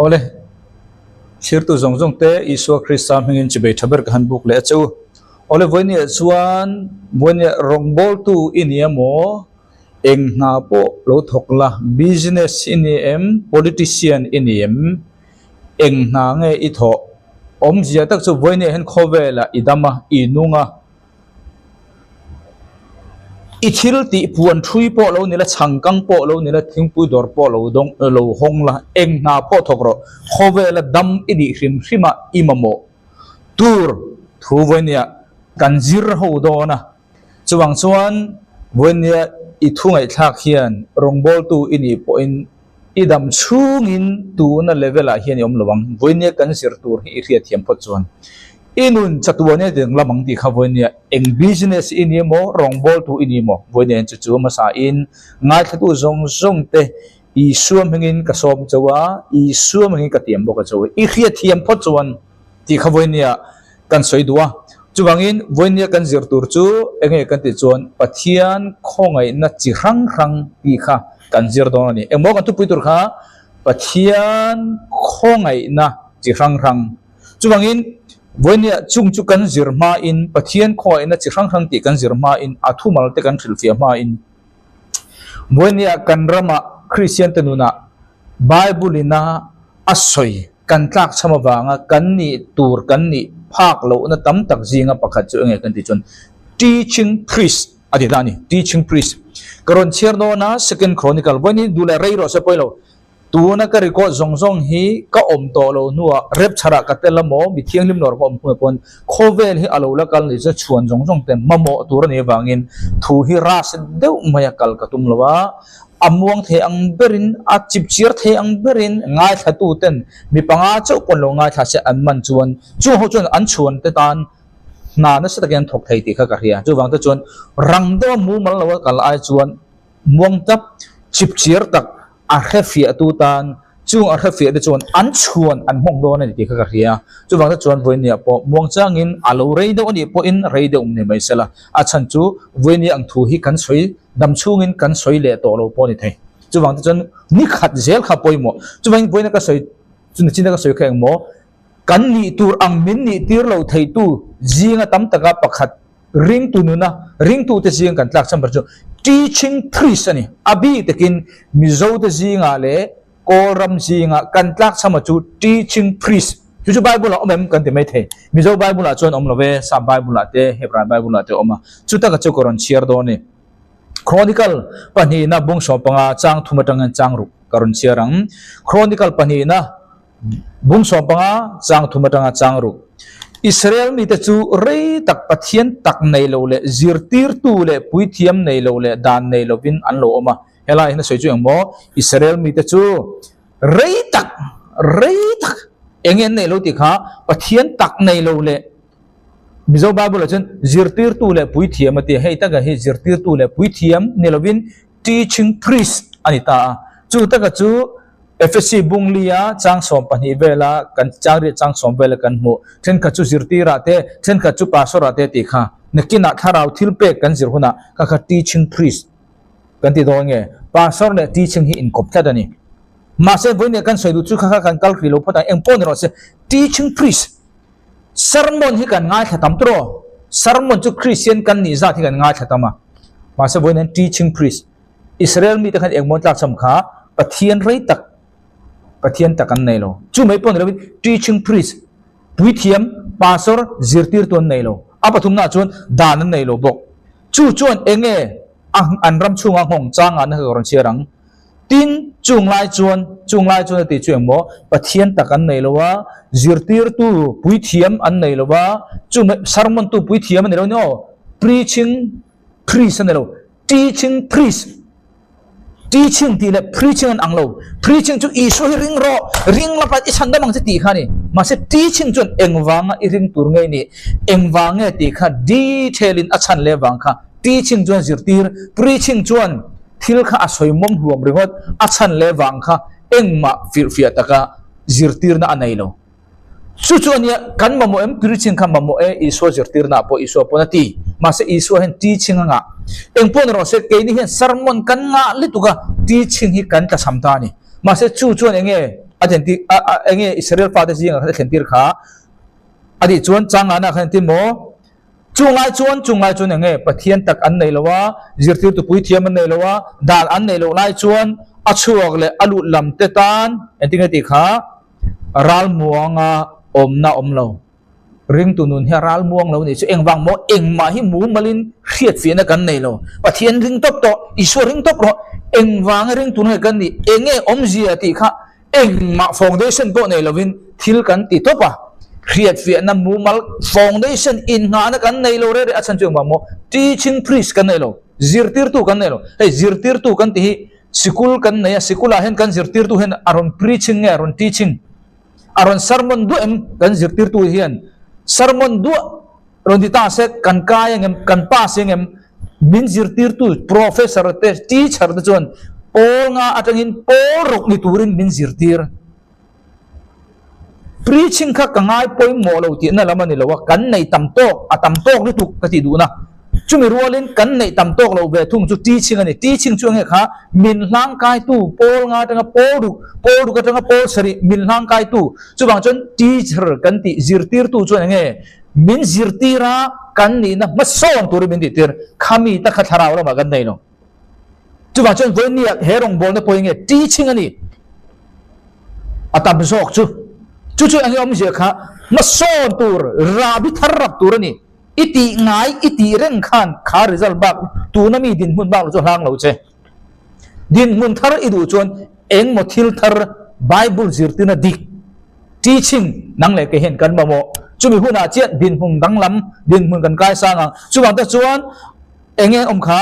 Awle, thirtu zawng zawng te Isua Krista hmingin chibei tha ber ka han buk leh a che u. Awle, vawinia chuan vawinia rawngbawltu i ni emaw, eng hna pawh lo thawk la, business i ni em, politician i ni em, eng hna nge i thawh? Awmzia tak chu vawinia hian khawvelah i dam a, i nung a. I thil tih puan thui pawh lo ni la, chhangkang pawh lo ni la, thingpui dawr pawh lo dawng lo hawng la, eng hna pawh thawk rawh, khawvela dam i nih hrim hrim a i mamawh tur thu vawinia kan zir ho dawn a. Chuvang chuan vawinia i thu ngaihthlak hian rawngbawltu i nih pawhin I dam chhungin tuna level ah hian i awm lo ang. Vawinia kan zir tur hi i hriatthiam phawt chuan i nun chatuan i ding lam ang tih kha vawinia eng business i ni emaw, rawngbawltu i ni emaw vawinia hian chu chu hmasa in ngaithlatu zawng zawng te Isua hmingin ka sawm chauh a, Isua hmingin ka tiam bawk a chauh. I hriatthiam phawt chuan tih kha vawinia kan sawi duh a. Chuvangin vawinia kan zir tur chu enge kan tih chuan Pathian khawngaihna chi hrang hrang tih kha kan zir dawn a ni. Engmaw kan thupui tur kha Pathian khawngaihna chi hrang hrang. Chuvangin vawinia chung chu kan zir hmain Pathian khawngaihna chi hrang hrang tih kan zir hmain a thumal te kan hrilhfiah hmain vawinia kan rama Kristian te nunah Bible ina a sawi kan tlak chham avanga kan nih tur kan nih phak lohna tam tak zinga pakhat chu enge kan tih chuan teaching priest a ti ta a ni, teaching priest. Ka rawn chhiar dawn a Second Chronicle vawiin duh leh rei rawh se pawilo tuna ka record zawng zawng hi ka awm tawh lo hnuah rep chharah ka tel emaw mi thianghlim lawr ka awm hnuah pawn khawvel hi a lo la kal ni chuan chhuan zawng zawng te mamawh tur a nih avangin thu hi rush deuh maia kal ka tum lo a. A muang thei ang berin, a chipchiar thei ang berin ngaithlatuten mi panga chauh pawn lo ngaithla se an man chuan chung ho chuan an chhuan te tan hna nasa takin an thawk thei tih kha ka hria. Chuvang te chuan rang deuha mumal loa kal ai chuan muang tak, chipchiar tak a hrefiahtu tan chung a hrefiah te chuan an chhuan an hmawk dawn a ni tih kha ka hria. Chuvang te chuan vawinia pawh muang changin a lo rei deuh a nih pawhin rei deuh ni mai sela. A chhan chu vawinia ang thu hi kan sawi Dam chhungin kan sawi leh tawh lo pawh a ni thei. Chuvang te chuan ni khat zel kha pawimawh. Chuvangin vawiina ka sawi chu nachina ka sawi kha engmaw kan nih tur ang min nih tir lo theitu zinga tam taka pakhat ringtu nuna ringtute zing kan tlak chhan ber chu teaching priest a ni. A bik takin Mizote zingah leh Kawl ram zinga kan tlak chhama chu teaching priest chu chu Bible ah awm em kan ti mai thei. Mizo Bible ah chuan awm lo ve, Sap Bible ah te, Hebrai Bible ah te awm a. Chu taka chu ka rawn chhiar dawn a ni. Chronicle pahnihna bung 15 chang thum atangin chang ruk ka rawn chhiar ang. Chronicle pahnihna bung 15 chang thum atanga chang ruk. Israel mite chu rei tak Pathian tak nei lo leh zirtirtu leh puithiam nei lo leh dan nei lovin an lo awm a. Helai hian a sawi chu engmaw Israel mite chu rei tak rei tak eng nge an neih lo tih kha Pathian tak nei lo leh Mizo Bible ah chuan zirtirtu leh puithiam a ti a, hei taka hi zirtirtu leh puithiam ni lovin teaching priest a ni ta a, chu taka chu Efesi bunglia chang 12 vela kan chang riat chang 10 vela kan hmuh thenkhat chu zirtirah te thenkhat chu pastor ah te tih kha nakinah thlarau thil pek kan zir hunah kha kha teaching priest Kan ti dawn nge? Pastor leh teaching hi inkawp tlat a ni. Mahse vawiin kan sawi duh chu kha kha kan kal hrih lo phawt ang, eng pawh ni rawh se, teaching priest sermon hi kan ngaithla tam tur aw. Sermon chu Christian kan nih zat hi kan ngaithla tam a. Mahse vawiin hian teaching priest Israel mite khan engmaw tlak cham kha Pathian rei tak Pathian tak an nei lo. Chu mai pawh ni lovin teaching priest puithiam pastor zirtirtu an nei lo. A pathumnaah chuan dan an nei lo bawk. Chu chuan eng nge a an ram chhunga nghawng chang ah na ka rawn chhiar ang. Tin, chung lai chuan, chung lai chuan a tih chu engmaw, Pathian tak an nei lo a, zirtirtu puithiam an nei lo a, chu mai sermon tu puithiam a ni lo ni aw, preaching priest a ni lo, teaching priest. Teaching tih leh preaching an ang lo. Preaching chu Isua hi ring rawh, ring la i chhan dam ang che tih kha a ni. Mahse teaching chuan engvanga i ring tur nge ni, engvang nge tih kha detail in a chhan leh vang kha. Teaching chuan zirtir, preaching chuan thil kha a sawi mawm hluam ringawt, a chhan leh vang kha engmah firhfiah taka zirtirna a nei lo. Chu chu a nia, kan mamawh em? Preaching kha mamawh e, Isua zirtirna ah pawh Isua pawn a ti. Mahse Isua hian teaching a ngah. Eng pawh ni rawh se, keini hian sermon kan ngah lutuk a, teaching hi kan tlachham ta a ni. Mahse chu chuan eng nge A thlen tir a a enge Israel fate zingah khan a thlen tir kha a tih chuan changana khan engtin maw Chung lai chuan chung lai chuan enge Pathian tak an nei lo a, zirtirtu puithiam an nei lo a, dan an neih loh lai chuan a chhuak leh a lut lam te tan engtin nge tih kha ralmuanga awmna awm lo. Ringtu nun hi a ralmuang lo nih chu engvang maw engmah hi mumalin hriatfiahna kan nei lo. Pathian ring tawp tawh, Isua ring tawp rawh, engvanga ringtu nge kan nih, enge awmzia tih kha Engmah foundation pawh nei lovin thil kan ti tawp a, hriatfiahna mumal foundation inngahna kan nei lo reh reh a chhan chu engvang maw? Teaching priest kan nei lo, zirtirtu kan nei lo. Hei zirtirtu kan tih hi sikul kan nei a, sikulah hian kan zirtirtu hian a rawn preaching nge a rawn teaching, a rawn sermon duah em kan zirtirtu hian sermon duah rawn ti ta se kan kai ang em, kan pass ang em? Min zirtirtu professor te, teacher te chuan pawl nga atangin pawl rawk ni turin min zirtir. Preaching kha ka ngai pawimawh lo tihna lam a ni lo a, kan nei tam tawk, a tam tawk lutuk ka tih duhna. Chumi rualin kan neih tam tawk lo ve thung chu teaching a ni. Teaching chu enge kha min hlangkaitu pawl nga atanga pawl ruk, pawl ruk atanga pawl sarih min hlangkaitu. Chuvang chuan teacher kan tih zirtirtu chuan enge Min zirtir a, kan nihna hmasawn turin min tihtir. Khami ta kha thlarau lamah kan nei lo. Chuvang chuan vawinia he rawngbawlna pawh hi nge teaching a ni. A tam zawk chu. Chu chu enge awmzia kha hmasawn tur, rahbi thar rap tur a ni. I tih ngai, i tih reng khan kha result bak tuna mi dinhmun bak lo chu hlang lo che. Dinhmun thar i duh chuan engmaw thil thar Bible zirtirna dik, teaching, nang leh kei hian kan mamawh. Chumi hunah chiah dinhmun danglam dinhmun kan kai sang ang. Chuvang te chuan enge awm kha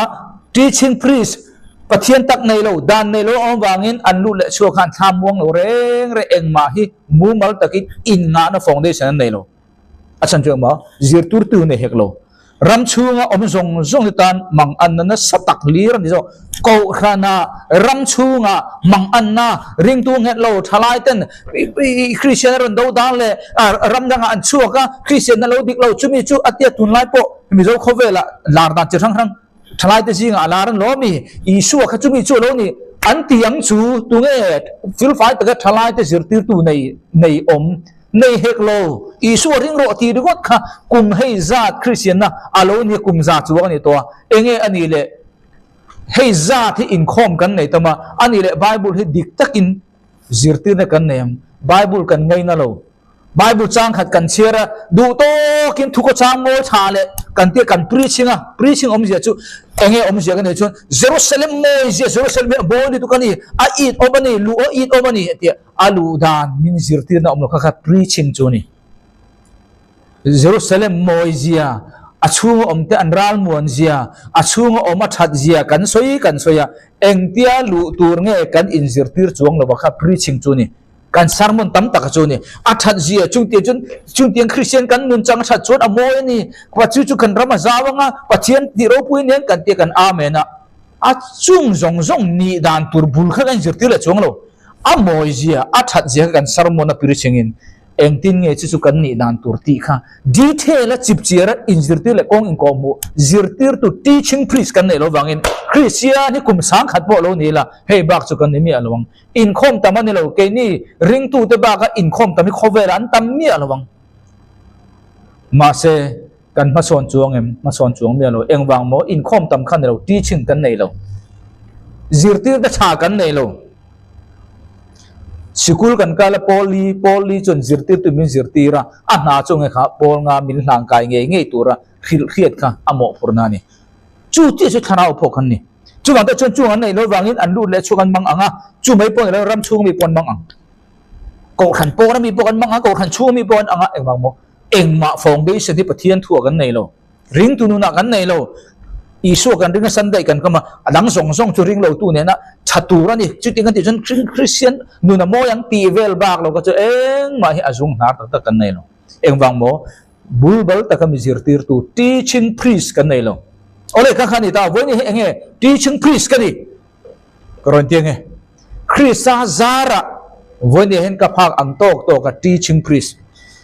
teaching priest Pathian tak nei lo, dan nei lo a awm vangin an lut leh chhuak khan thla muang lo reng reng engmah hi mumal takin inngahna foundation an nei lo. A chhan chu engmaw? Zirtirtu nei hek lo. Ram chhunga awm zawng zawng te tan mang anna nasa tak hlir a ni zawk. Kohhrana ram chhunga mang anna ringtu nghet lo thalai ten Kristian a rawn do dan leh ram dangah an chhuak a, Kristian a lo dik lo chumi chu a tia tunlai pawh Mizo khawvelah lar dan chi hrang hrang thalai te zingah a lar an lo ami Isua kha chumi chu a lo ni an ti ang chu tunge felfai taka thalai te zirtirtu nei nei awm Nei hek lo, Isua ring rawh tih ringawt kha kum hei zat Kristianna a lo nia kum za chuang a ni tawh a, enge a nih leh hei zat hi inkhawm kan nei tam a, a nih leh Bible hi dik takin zirtirna kan nei ang, Bible kan ngaina lo, Bible chang khat kan chhiar a, duh tawkin thu khawchang mawi tha leh kan tia kan preaching a, preaching awmzia chu enge awmzia ka nei chuan Jerusalem mawizia Jerusalem hi a mawi lutuk a ni, a it awm a ni, luh a it awm a ni tia. A luh dan min zirtirna awm lo kha kha preaching chu a ni. Jerusalem mawi zia, a chhunga awm te an ral muan zia, a chhunga awm a that zia kan sawi kan sawi a, engtia luh tur nge kan inzirtir chuang lo kha preaching chu a ni. Kan sermon tam tak chu a ni. A that zia chungtiang chuan chungtiang Christian kan nun chang a that chuan a mawi a ni. Chu chu kan ram a zau anga Pathian tih ropui nen kan tia kan amen a. A chung zawng zawng nih dan tur bul kha kan inzirtir leh chuang lo. A mawi zia, a that zia kha kan sermon a preaching in engtin nge chu chu kan nih dan tur tih kha detail a chipchiar a inzirtir leh kawng inkawhhmuh zirtirtu teaching priest kan neih loh vangin Kristian hi kum sangkhat pawh lo ni la hei bak chu kan ni miah lo ang. Inkhawm tam a ni lo, keini ringtute baka inkhawm tam hi khawvelah an tam miah lo ang. Mahse. Kan hmasawn chuang em? Hmasawn chuang miah lo. Engvang maw? Inkhawm tam kha ni lo, teaching kan nei lo. Zirtirna tha kan nei lo. Sikul kan kal a, Paul Lee, Paul Lee chuan zirtirtu min zirtir a, a hna chu nge kha Paul nga min hlangkai ngei ngei tura hrilh hriat kha a mawhphurhna a ni. Chu chiah chu thlarau pawh kan ni. Chuvang te chuan chung an neih loh vangin an lut leh chhuak an mang ang a, chu mai pawh ni lo ram chhung mi pawh an mang ang. Kohhran pawna mi pawh kan mang ang a, kohhran chhung mi pawh an ang a, engvang maw? Engmah foundation hi Pathian thuah kan nei lo. Ringtu nunah kan nei lo. Isua kan ring a, Sunday kan kam a, a dang zawng zawng chu ring lotu nena tha tur a ni. Chuti kan tih chuan Kristian nun a mawi ang tih vel bak lo kha chu engmah hi a zung hnar tak tak kan nei lo. Engvang maw? Bulbal taka mi zirtirtu, teaching priest kan nei lo. Awle kha kha ni ta, vawiin hi enge teaching priest ka ni? Ka rawn ti ange. Krista zarah vawiin hian ka phak ang tawk tawk a teaching priest.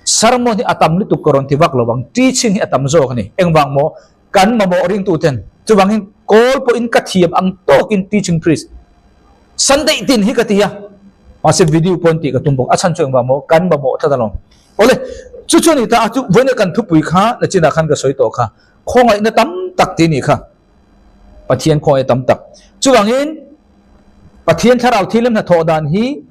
Sermon hi a tam lutuk ka rawn ti vak lo ang. Teaching hi a tam zawk a ni. Engvang maw? Kan mamawh ringtu ten. Chuvangin kawl pawhin ka thiam ang tawkin teaching priest. Sunday tin hi ka ti a. Mahse video pawn tih ka tum bawk. A chhan chu engvang maw? Kan mamawh tlat alawm. Awle, chu chu a ni ta a, chu vawiin kan thupui kha nachinah khan ka sawi tawh kha. Khawngaihna tam tak tih a nih kha. Pathian khawngaihna tam tak. Chuvangin Pathian thlarau thil hnathawh dan hi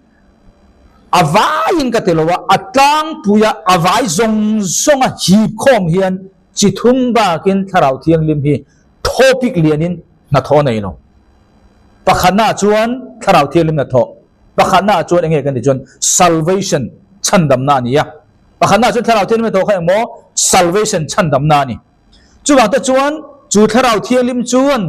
a vaiin ka ti lo a, a tlangpuia a vai zawng zawnga hip khawm hian chi thum bakin thlarau thianghlim hi topic lianin hnathawh a nei lo. Pakhatnaah chuan thlarau thianghlim hnathawh, pakhatnaah chuan enge kan tih chuan salvation chhandamna a ni a. Pakhatnaah chuan thlarau thianghlim hnathawh kha engmaw salvation chhandamna a ni. Chuvang te chuan chu Thlarau Thianghlim chuan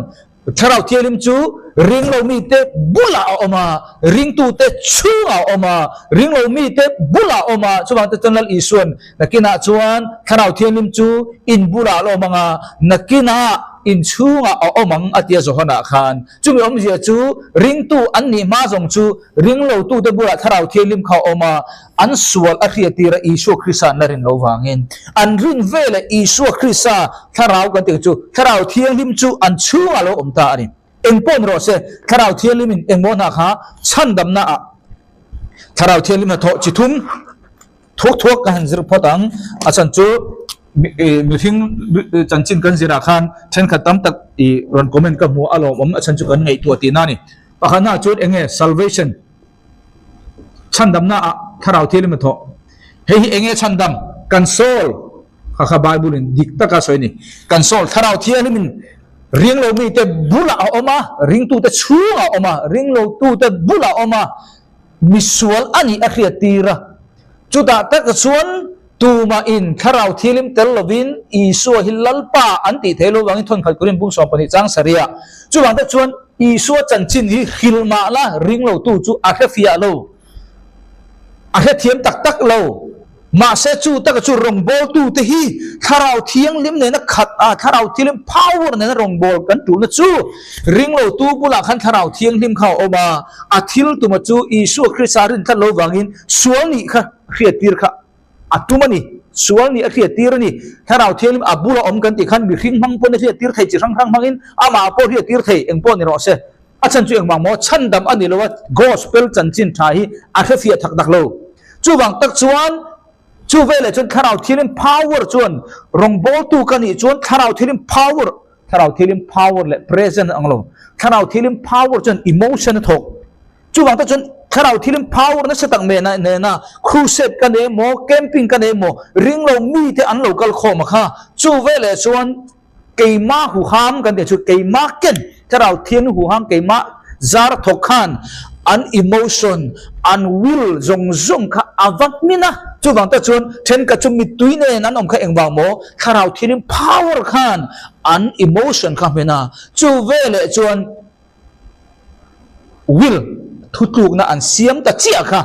Thlarau Thianghlim chu ringlo mite bulah a awm a, ringtute chhungah a awm a, ringlo mite bulah a awm a. Chuvang te chuan Lal Isuan nakinah chuan Thlarau Thianghlim chu in bulah a la awm ang a, nakinah in chhungah a awm ang a tia Johana khan. Chumi awmzia chu ringtu an nih hma zawng chu ringlotute bulah Thlarau Thianghlim kha a awm a, An sual a hriattir a Isua Krista an la rin lo vangin an rin veleh Isua Krista thlarau kan tih chu Thlarau Thianghlim chu an chhungah lo awm ta a ni. Eng pawh ni rawh se, Thlarau Thianghlimin engmaw hna kha chhandamna ah Thlarau Thianghlim hnathawh chi thum thuak thuak ka han zir phawt ang. A chhan chu mihring chanchin kan zirah khan thenkhat tam tak i rawn comment ka hmu a lawmawm a chhan chu kan ngaihtuah tihna a ni. Pakhatnaah chuan eng nge salvation? Chhandamna ah thlarau thil emaw thawh. Hei hi enge chhandam? Kan soul kha kha Bible in dik taka sawi a ni. Kan soul thlarau thianghlim in ringlo mite bulah a awm a, ringtute chhungah a awm a, ringlotute bulah a awm a, misual a nih a hriat tir a. Chutah tak chuan tumah in thlarau thianghlim tel lovin Isua hi Lalpa an tih theih lo vangin thawnkhat Korin bung 12 chang sarih ah chuvang te chuan Isua chanchin hi hrilh mah la ring lo tu chu a hre fiah lo, a hre thiam tak tak lo. Mahse chu taka chu rawngbawltu te hi thlarau thianghlim nena khat a, thlarau thianghlim power nena rawngbâwl kan tulna chu ring lo tu bulah khan thlarau thianghlim kha a awm a, a thil tuma chu Isua Krista rin tlat lo vangin sual nih kha hriattir kha a tum a ni. Sual nih a hriattir a ni. Thlarau Thianghlim a bula awm kan tih khan mihring hmang pawn a hriattir thei, chi hrang hrang hmangin amah pawh hriattir thei, eng pawh ni rawh se. A chhan chu engvang maw? Chhandam a ni lo a, Gospel chanchin tha hi a hrefiah thak dak lo. Chuvang tak chuan chu veleh chuan Thlarau Thianghlim power chuan rawngbawltu ka nih chuan Thlarau Thianghlim power, Thlarau Thianghlim power leh presence ang lo. Thlarau Thianghlim power chuan emotion a thawk. Chuvang te chuan Thlarau Thianghlim power nasa tak mena nena crusade ka nei emaw, camping ka nei emaw, ringlo mite an lo kal khawm a kha. Chu veleh chuan keimah huham kan tih chu keimah ken Thlarau Thianghlim huham keimah zar thawk khan an emotion, an will zawng zawng kha a va hmin a. Chuvang te chuan thenkhat chu mittui nen an awm kha engvang maw? Thlarau Thianghlim power khan an emotion kha hmin a. Chu veleh chuan Will thutlukna an siam ta chiah kha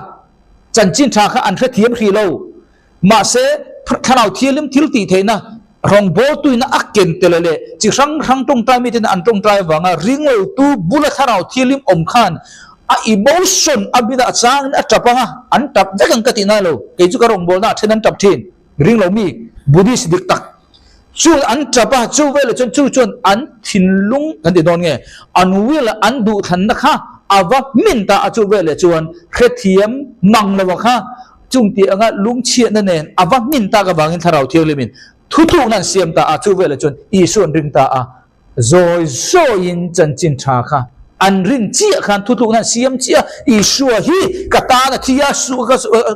chanchin tha kha an hrethiam hrih lo. Mahse, Thlarau Thianghlim thil tih theihna rawngbawltuina a ken tel leh chi hrang hrang tawngtai miten an tawngtai avanga ringlotu bula Thlarau Thianghlim awm khan a emotion a bina a changin a tap anga an tap vek ang ka tih ngai lo. Kei chu ka rawngbawlna ah then an tap thin. Ringlo mi Buddhist dik tak chu an tap a, chu veleh chuan chu chuan an thinlung kan ti dawn nge an will an duhthlanna kha a va hmin ta a, chu veleh chuan hrethiam mang lo a kha chung tih anga lungchhiatna nen a va hmin tak avangin Thlarau Thianghlimin thutlukna an siam ta a, chu veleh chuan Isua an ring ta a. Zawi zawiin chanchin tha kha an rin chiah khan thutlukna an siam chiah a, Isua hi ka tan a thi a,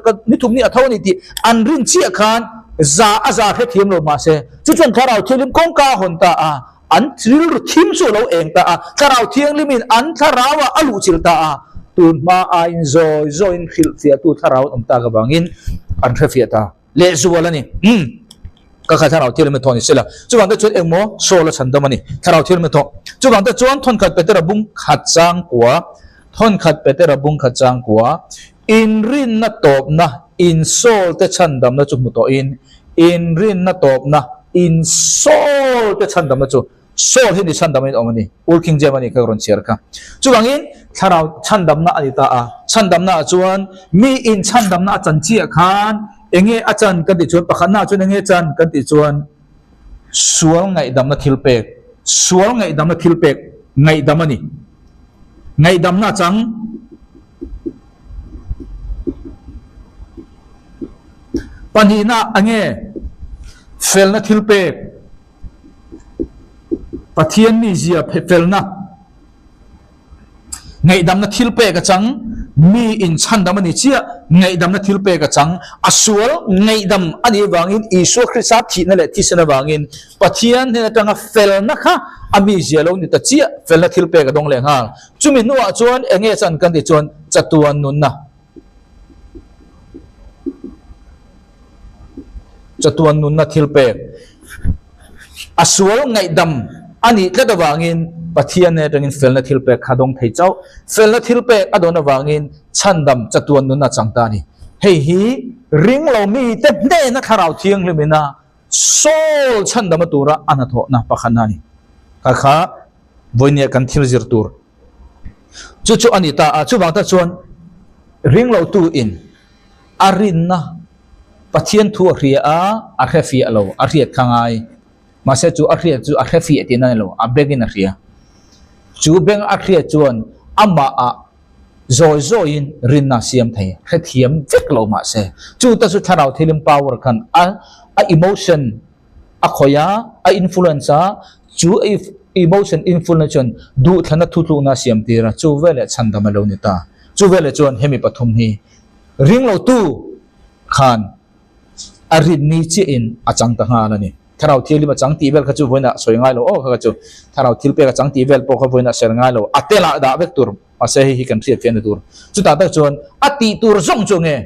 ka ni thum ni a tho a ni tih an rin chiah khan za a za hrethiam lo mahse chu chuan Thlarau Thianghlim kawngka a hawn ta a, an rilru thim chu a lo eng ta a, Thlarau Thianghlimin an thlarauah a luhchilh ta a, tun hma aiin zawi zawiin hrilhfiahtu thlarau an awm tak avangin an hrefiah ta. Lehzual a ni. Umm. Ka kha thlarau thianghlim a thawh ni sela. Chuvang te chuan engmaw Saul a chhan dam a ni. Thlarau thianghlim a thawh. Chuvang te chuan thawnkhat Petera bung khat chang kua, thawnkhat Petera bung khat chang kua, inrinna tawpna in Saul te chhan damna chu hmu tawhin, inrinna tawpna in Saul te chhan damna chu Saul hi ni chhandam in awm a ni. Old King James a nih kha ka rawn chhiar kha. Chuvangin thlarau chhandamna a ni ta a. Chhandamna ah chuan mi in chhandamna a chan chiah khan enge a chan kan tih chuan pakhatna ah chuan enge chan kan tih chuan sual ngaihdamna thil pek, sual ngaihdamna thil pek ngaihdam a ni. Ngaihdamna chang. Pahnihna a nge felna thil pek Pathian mizia felna Ngaihdamna thil pek a chang, Mi in chhandam a ni chiah, ngaihdamna thil pek a chang. A sual ngaihdam a nih avangin Isua Krista thihna leh thisen avangin Pathian hnen atanga felna kha a mizia lo ni ta chiah, felna thil pek a dawng leh nghal. Chumi hnuah chuan eng nge chan kan tih chuan chatuan nunna, chatuan nunna thil pek. A sual ngaihdam a nih tlat avangin Pathian nen atangin felna thil pek kha dawng thei chauh. Felna thil pek a dawn avangin chhandam chatuan nunna a chang ta a ni. Hei hi ring lo mite hnena Thlarau Thianghlim ina soul chhandam a tura a hnathawhna pakhatna a ni. Kha kha vawinia kan thil zir tur chu chu a ni ta a. Chuvang tak chuan ring lotu in a rinna Pathian thu a hria a, a hre fiah lo, a hriat kha ngai. Mahse chu a hriat chu a hre fiah tihna a ni lo, a bengin a hria. Chu beng a hriat chuan amah ah zawi zawiin rinna a siam thei, hrethiam vek lo mahse. Chu ta chu thlarau thilim power khan a a emotion a khawih a, a influence a, chu emotion influence chuan duhthlana thutlukna a siam tir a, chu veleh chhandam a lo ni ta. Chu veleh chuan hemi pathum hi Ringlotu khan a rinni chiahin a chang ta nghal a ni. Thlarau Thianghlim a chang tih vel kha chu vawiinah sawi ngai lo aw kha kha chu. Thlarau thil pek a chang tih vel pawh kha vawiinah ser ngai lo. A telah dah vek tur mahse hei hi kan hriat fiahna tur. Chutah tak chuan a tih tur zawng chu nge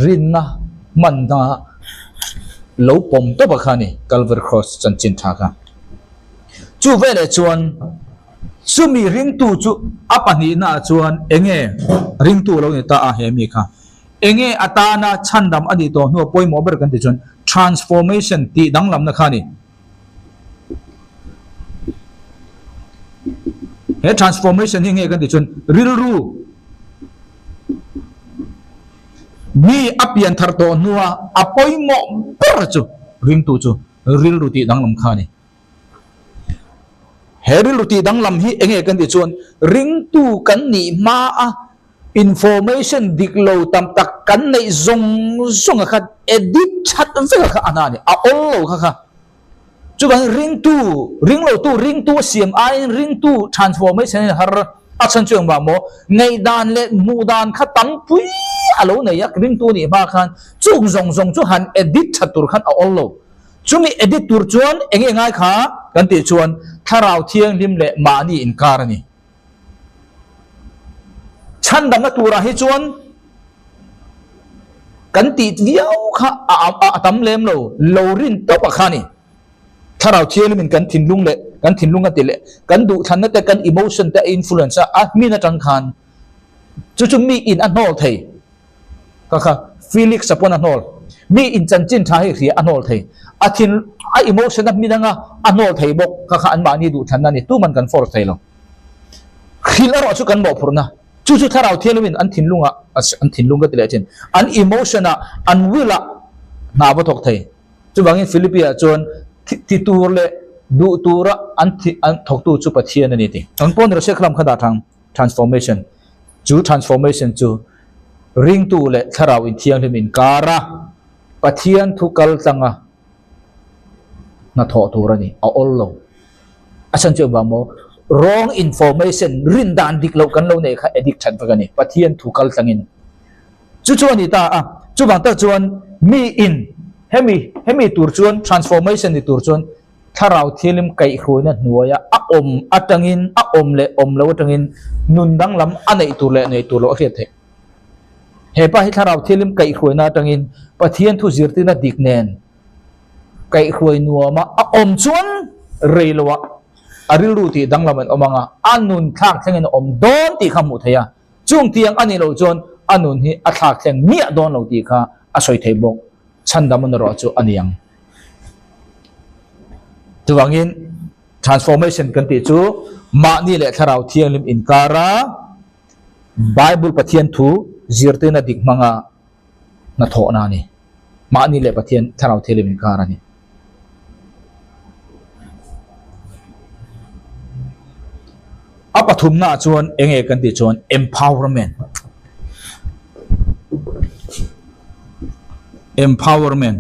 rinna hmanna lo pawm tawp a kha a ni Calvary Cross chanchin tha kha. Chu veleh chuan. Chumi ringtu chu a pahnihnaah chuan enge ringtu lo ni ta a he mi kha? Enge atana chhandam a nih tawh hnua pawimawh ber kan tih chuan transformation tih danglamna kha a ni. He transformation hi nge kan tih chuan rilru mi a pian thar tawh hnua a pawimawh ber chu ringtu chu rilru tih danglam kha a ni. He rilru tih danglam hi enge kan tih chuan ringtu kan nih hma a information dik lo tam tak kan neih zawng zawng a kha edit that vek a kha a na a ni, a awl lo kha kha. Chuvangin ringtu, ring lotu ringtu a siam aiin ringtu transformation hi har a chhan chu engvang maw? Ngaihdan leh hmuhdan kha tampui a lo nei a, ringtu nih hma khan chung zawng zawng chu han edit that tur khan a awl lo. Chumi edit tur chuan eng nge ngai kha kan tih chuan Thlarau Thianghlim leh mahni inkar a ni. Chhandamna turah hi chuan kan tih viau kha a tam lem lo, lo rin tawp a kha a ni. Thlarau Thianghlimin kan thinlung leh kan thinlung a ti leh kan duhthlanna te kan emotion te a influence a, a hmin atang khan chu chu mi in a hnawl thei. Ka kha Felix a pawn a hnawl. Mi in chanchin tha hei hria a hnawl thei. A thin a emotion a hmin anga a hnawl thei bawk. Ka kha anmahni duhthlanna a ni. Tuman kan force thei lo. Hrilh erawh chu kan mawhphurhna. Chu chu thlarau thianghlim in an thinlungah an thinlung ka ti leh thin. An emotion ah an will ah hna va thawk thei. Chuvangin Philippi ah chuan ti tur leh duh tura an an thawktu chu Pathian a ni ti. Ang pawh ni rawh se khalam kha dah thang. Transformation, Chu transformation chu ringtu leh thlarau inthianghlim inkara Pathian thu kal tlanga hnathawh tur a ni, a awl lo. A chhan chu engvang maw? Wrong information, rin dan dik loh kan lo neih kha addict that vek a ni, Pathian thu kal tlangin. Chu chu a ni ta a, chuvang tak chuan mi in hemi hemi tur chuan transformation ni tur chuan Thlarau thianghlim kaihhruaina hnuaia a awm atangin, a awm leh awm lo atangin nun danglam a neih tur leh neih tur loh a hriat theih. He pa hi Thlarau thianghlim kaihhruaina atangin Pathian thu zirtirna dik nen kaihhruai nuama a awm chuan rei loah a rilru tih danglam an awm ang a, a nun thlak thlengin a awm dawn tih kha hmuh theih a. Chung tiang a nih loh chuan a nun hi a thlak thleng miah dawn lo tih kha a sawi thei bawk. Chhandam a nawrh chu a ni ang. Chuvangin transformation kan tih chu mahni leh thlarau thianghlim inkara Bible Pathian thu zirtirna dik hmanga hnathawhna a ni. Mahni leh Pathian thlarau thianghlim inkar a ni. A pathumna ah chuan enge kan tih chuan empowerment. Empowerment.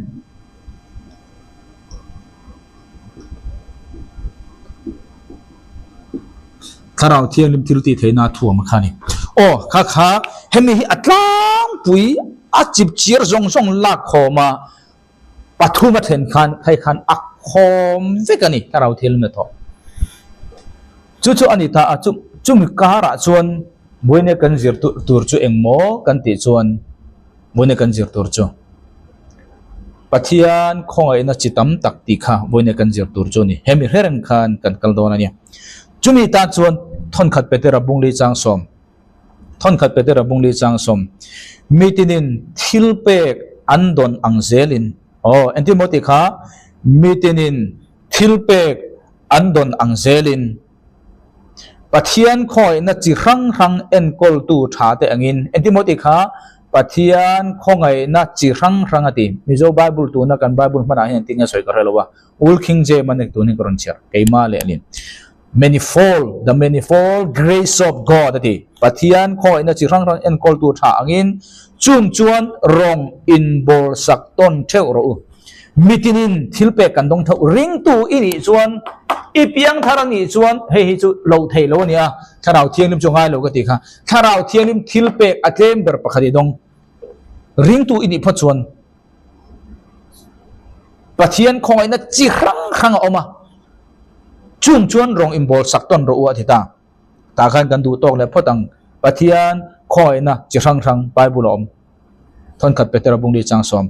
Thlarau Thianghlim thil tih theihna a thuam kha a ni. Aw, kha kha hemi hi a tlangpui a chip chiar zawng zawng lak khawm a, pathum a then khan phei khan a khawm vek a ni Thlarau Thianghlim hnathawh. Chu chu a ni ta a, chu chumi karah chuan buaina kan zir tur chu engmaw kan tih chuan Vawiina kan zir tur chu Pathian khawngaihna chi tam tak tih kha vawiina kan zir tur chu a ni. Hemi hre reng khan kan kal dawn a nia. Chumi tan chuan thawnkhat Petera bungli chang sawm, thawnkhat Petera bungli chang sawm, mitinin thil pek an dawn ang zelin, aw engtin maw tih kha, mitinin thil pek an dawn ang zelin, Pathian khawngaihna chi hrang hrang enkawltu tha te angin, engtin maw tih kha Pathian khawngaihna chi hrang hrang a ti. Mizo Bible tuna kan Bible hmanah hian engtin nge sawi ka hre lo a, Old King James a nek tun hi ka rawn chhiar, keimah leh alin. Manifold, the manifold grace of God a ti. Pathian khawngaihna chi hrang hrang enkawltu tha angin chung chuan rawng inbawlsak tawn theuh rawh u. Mitinin thil pek kan dawng theuh. Ringtu i nih chuan, i piang thar a nih chuan hei hi chu loh theih lo a ni a, Thlarau Thianghlim chu ngai lo ka tih kha. Thlarau Thianghlim thil pek a tlem ber pakhat i dawng. Ringtu i nih phawt chuan Pathian khawngaihna chi hrang hrang a awm a, chung chuan rawng inbawl sak tawn rawh u a ti ta. Tah khan kan duh tawk leh phawt ang. Pathian khawngaihna chi hrang hrang Bible a awm. Thawnkhat Petera bungli chang sawm.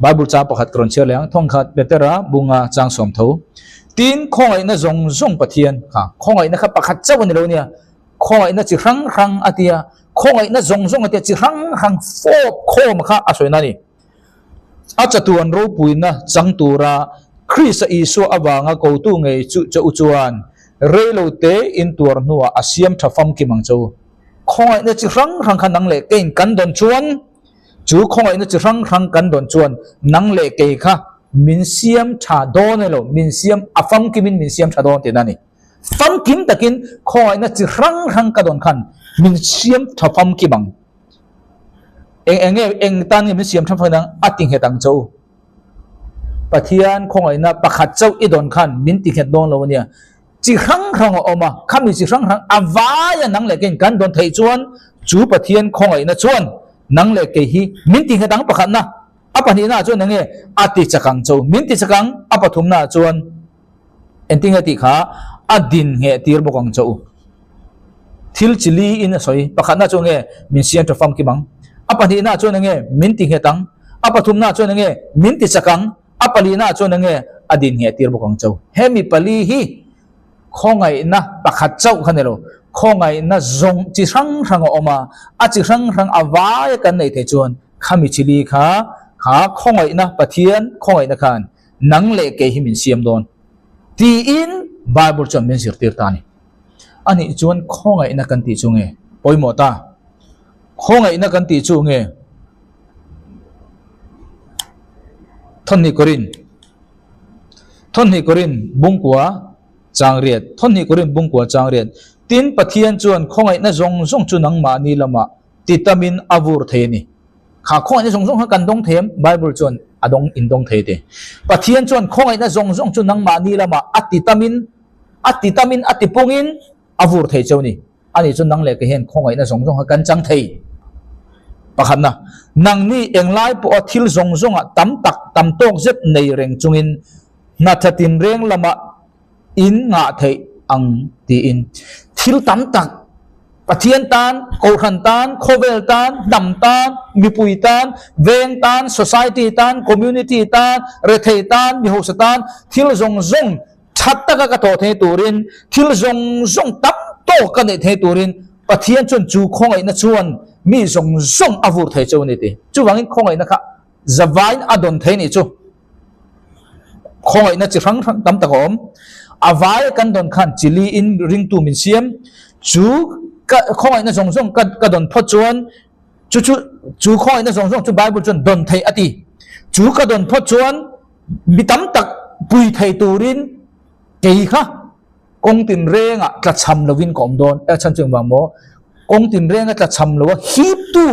Bible chang pakhat ka rawn chhiar leh ang. Thawnkhat Petera bunga chang sawm tho. Tin, khawngaihna zawng zawng Pathian kha, khawngaihna kha pakhat chauh a ni lo nia, khawngaihna chi hrang hrang a tia, khawngaihna zawng zawng a tia, chi hrang hrang fawp khawm kha a sawina a ni. A chatuan ropuina chang tura Krista Isua avanga kotu ngei chu che u chuan reilo te in tuar hnuah a siam tha famkim ang che u. Khawngaihna chi hrang hrang kha nang leh keiin kan dawn chuan, chu khawngaihna chi hrang hrang kan dawn chuan nang leh kei kha min siam tha dawn elo, min siam a famkimin min siam tha dawn tihna a ni. Famkim takin khawngaihna chi hrang hrang ka dawn khan min siam tha famkim ang. Eng eng nge eng tan nge min siam tha famkim ang a ti nghet ang che u. Pathian khawngaihna pakhat chauh i dawn khan min ti nghet dawn lo a nia. Chi hrang hrang a awm a, khami chi hrang hrang a vai a nang leh keiin kan dawn theih chuan chu Pathian khawngaihna chuan nang leh kei hi min ti nghet ang pakhatna, a pahnihna ah chuan enge a ti chak ang cho, min ti chak ang a pathumna ah chuan engtin nge tih kha a din ngheh tir bawk ang cho. Thil chi li in a sawi, pakhatna chu enge min siam tha famkim ang, a pahnihna ah chuan enge min ti nghet ang, a pathumna ah chuan enge min ti chak ang, A palina ah chuan enge a din ngheh tir bawk ang chau. Hemi pali hi khawngaihna pakhat chauh kha ni lo, khawngaihna zawng chi hrang hrang a awm a, a chi hrang hrang a vai a kan neih theih chuan khami chili kha kha khawngaihna Pathian khawngaihna khan nang leh kei hi min siam dawn tiin Bible chuan min zirtir ta a ni. Anih chuan khawngaihna kan tih chu nge pawimawh ta? Khawngaihna kan tih chu nge? Thawhnih Korin Thawhnih Korin bungkua changriat Thawhnih Korin bungkua changriat Tin, Pathian chuan khawngaihna zawng zawng chu nangmahni lamah ti tamin a vur thei a ni. Kha khawngaihna zawng zawng kha kan dawng thei em? Bible chuan a dawng in dawng thei ti. Pathian chuan khawngaihna zawng zawng chu nangmahni lamah a ti tamin a ti tamin a ti pungin a vur thei cheu a ni. Ani chu nang leh kei hian khawngaihna zawng zawng kha kan chang thei. Pakhatna, nangni englai pawha thil zawng zawngah tam tak, tam tawk zet nei reng chungin hnatha tinreng lamah in ngah theih ang tiin thil tam tak, Pathian tan, Kohhran tan, khawvel tan, hnam tan, mipui tan, veng tan, society tan, community tan, rethei tan, mihausa tan, thil zawng zawng That taka ka thawh thei turin, thil zawng zawng tam tawk ka neih thei turin Pathian chuan chu khawngaihna chuan mi zawng zawng a vur thei cheu a ni ti. Chuvangin khawngaihna kha zavain a dawn thei nih chu khawngaihna chi hrang hrang tam tak a awm. A vai kan dawn khan chili in ringtu min siam chu ka khawngaihna zawng zawng ka ka dawn phawt chuan chu chu chu khawngaihna zawng zawng chu Bible chuan dawn theih a ti. Chu ka dawn phawt chuan Mi tam tak pui thei turin kei kha kawng tinrengah tla cham lovin ka awm dawn. E chhan chu engvang maw? Kawng tinrenga tla cham loa hiptu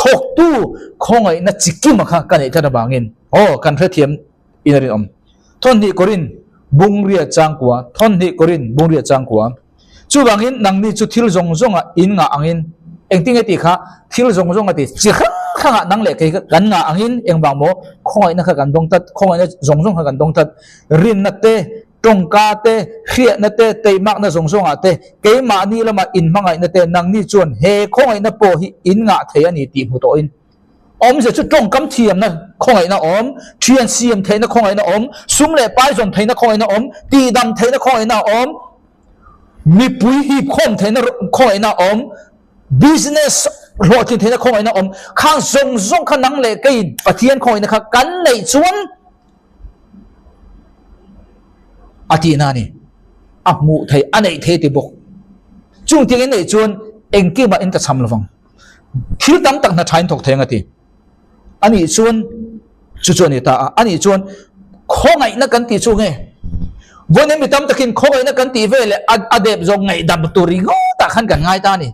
thawktu khawngaihna chikima kha ka neih tlat avangin aw kan hrethiam in a rinawm. Thawnhnih Korin Bungria changkua Thawnhnih Korin Bungria changkua Chuvangin nangni chu thil zawng zawnga in ngah angin engtin nge tih kha thil zawng zawnga ti chi hrang hrangah nang leh kei kan ngah angin engvang maw khawngaihna kha kan dawng tlat khawngaihna zawng zawng kha kan dawng tlat rinna te tawngka te hriatna te teimakna zawng zawngah te keimahni lama inhmangaihna te nangni chuan he khawngaihna pawh hi in ngah thei a ni tih hmu tawhin Awmzia chu tawngkam thiamna khawngaihna awm, thian siam theihna khawngaihna awm, sum leh pai zawn theihna khawngaihna awm, tihdam theihna khawngaihna awm, mipui hip khawm theihna khawngaihna awm, business hlawhtlin theihna khawngaihna awm. Khang zawng zawng kha nang leh keiin Pathian khawngaihna kha kan neih chuan a tihna a ni. A hmuh theih, a neih theih ti bawk. Chung tiangin neih chuan engkimah in ta cham lovang. Thil tam tak hna thain thawk thei ang a ti. Anih chuan chu chu a ni ta a. Anih chuan khawngaihna kan tih chu nge? Vawiin mi tam takin khawngaihna kan tih ve leh a dep zawk ngaihdam tur ringawtah khan kan ngai ta a ni.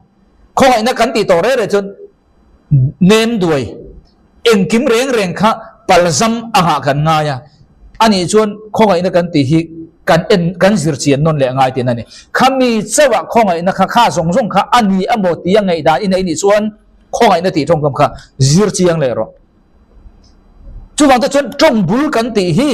Khawngaihna kan tih tawh reng reng chuan nem duai engkim reng reng kha palzam angah kan ngai a. Anih chuan khawngaihna kan tih hi kan en kan zir chian nawn leh ngai tihna a ni. Khami chauhah khawngaihna kha kha zawng zawng kha a ni emaw tia ngaihdan i neih nih chuan khawngaihna tih tawngkam kha zir chiang leh rawh. Chuvang te chuan tawng bul kan tih hi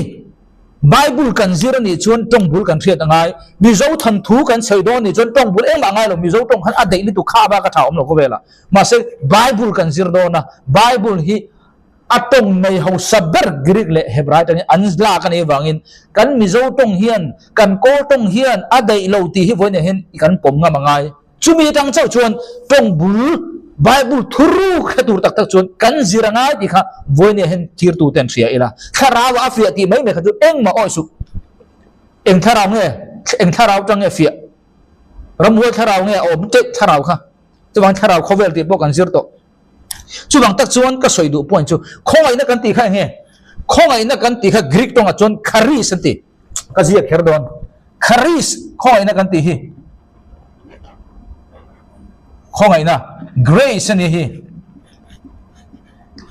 Bible kan zir a nih chuan tawng bul kan hriat a ngai. Mizo thanthu kan chhei dawn nih chuan tawng bul engmah ngai lo Mizo tawng khan a deih lutuk kha bak a tha awm lo khawvelah. Mahse Bible kan zir dawn a, Bible hi A tawng nei hausa ber Greek leh Hebrai tangin an lak a nih avangin kan Mizo tawng hian, kan Kawl tawng hian a daih lo tih hi vawiin hian kan pawm ngam a ngai. Chumi atang chauh chuan tawng bul Bible thuruk hre tur tak tak chuan kan zir a ngai tih kha vawiin hian thirtu ten hria ila. Thlarau a fiah tih mai mai kha chu engmah awih suh. Eng thlarau nge? Eng thlarau tang nge fiah? Ramhuai thlarau nge a awm teuh thlarau kha? Chuvang thlarau khawvel tih pawh kan zir tawh. Chuvang tak chuan ka sawi duh point chu khawngaihna kan tih kha eng nge? Khawngaihna kan tih kha Greek tawngah chuan charis an ti. Ka ziak kher dawn. Charis khawngaihna kan tih hi khawngaihna grace a ni hi.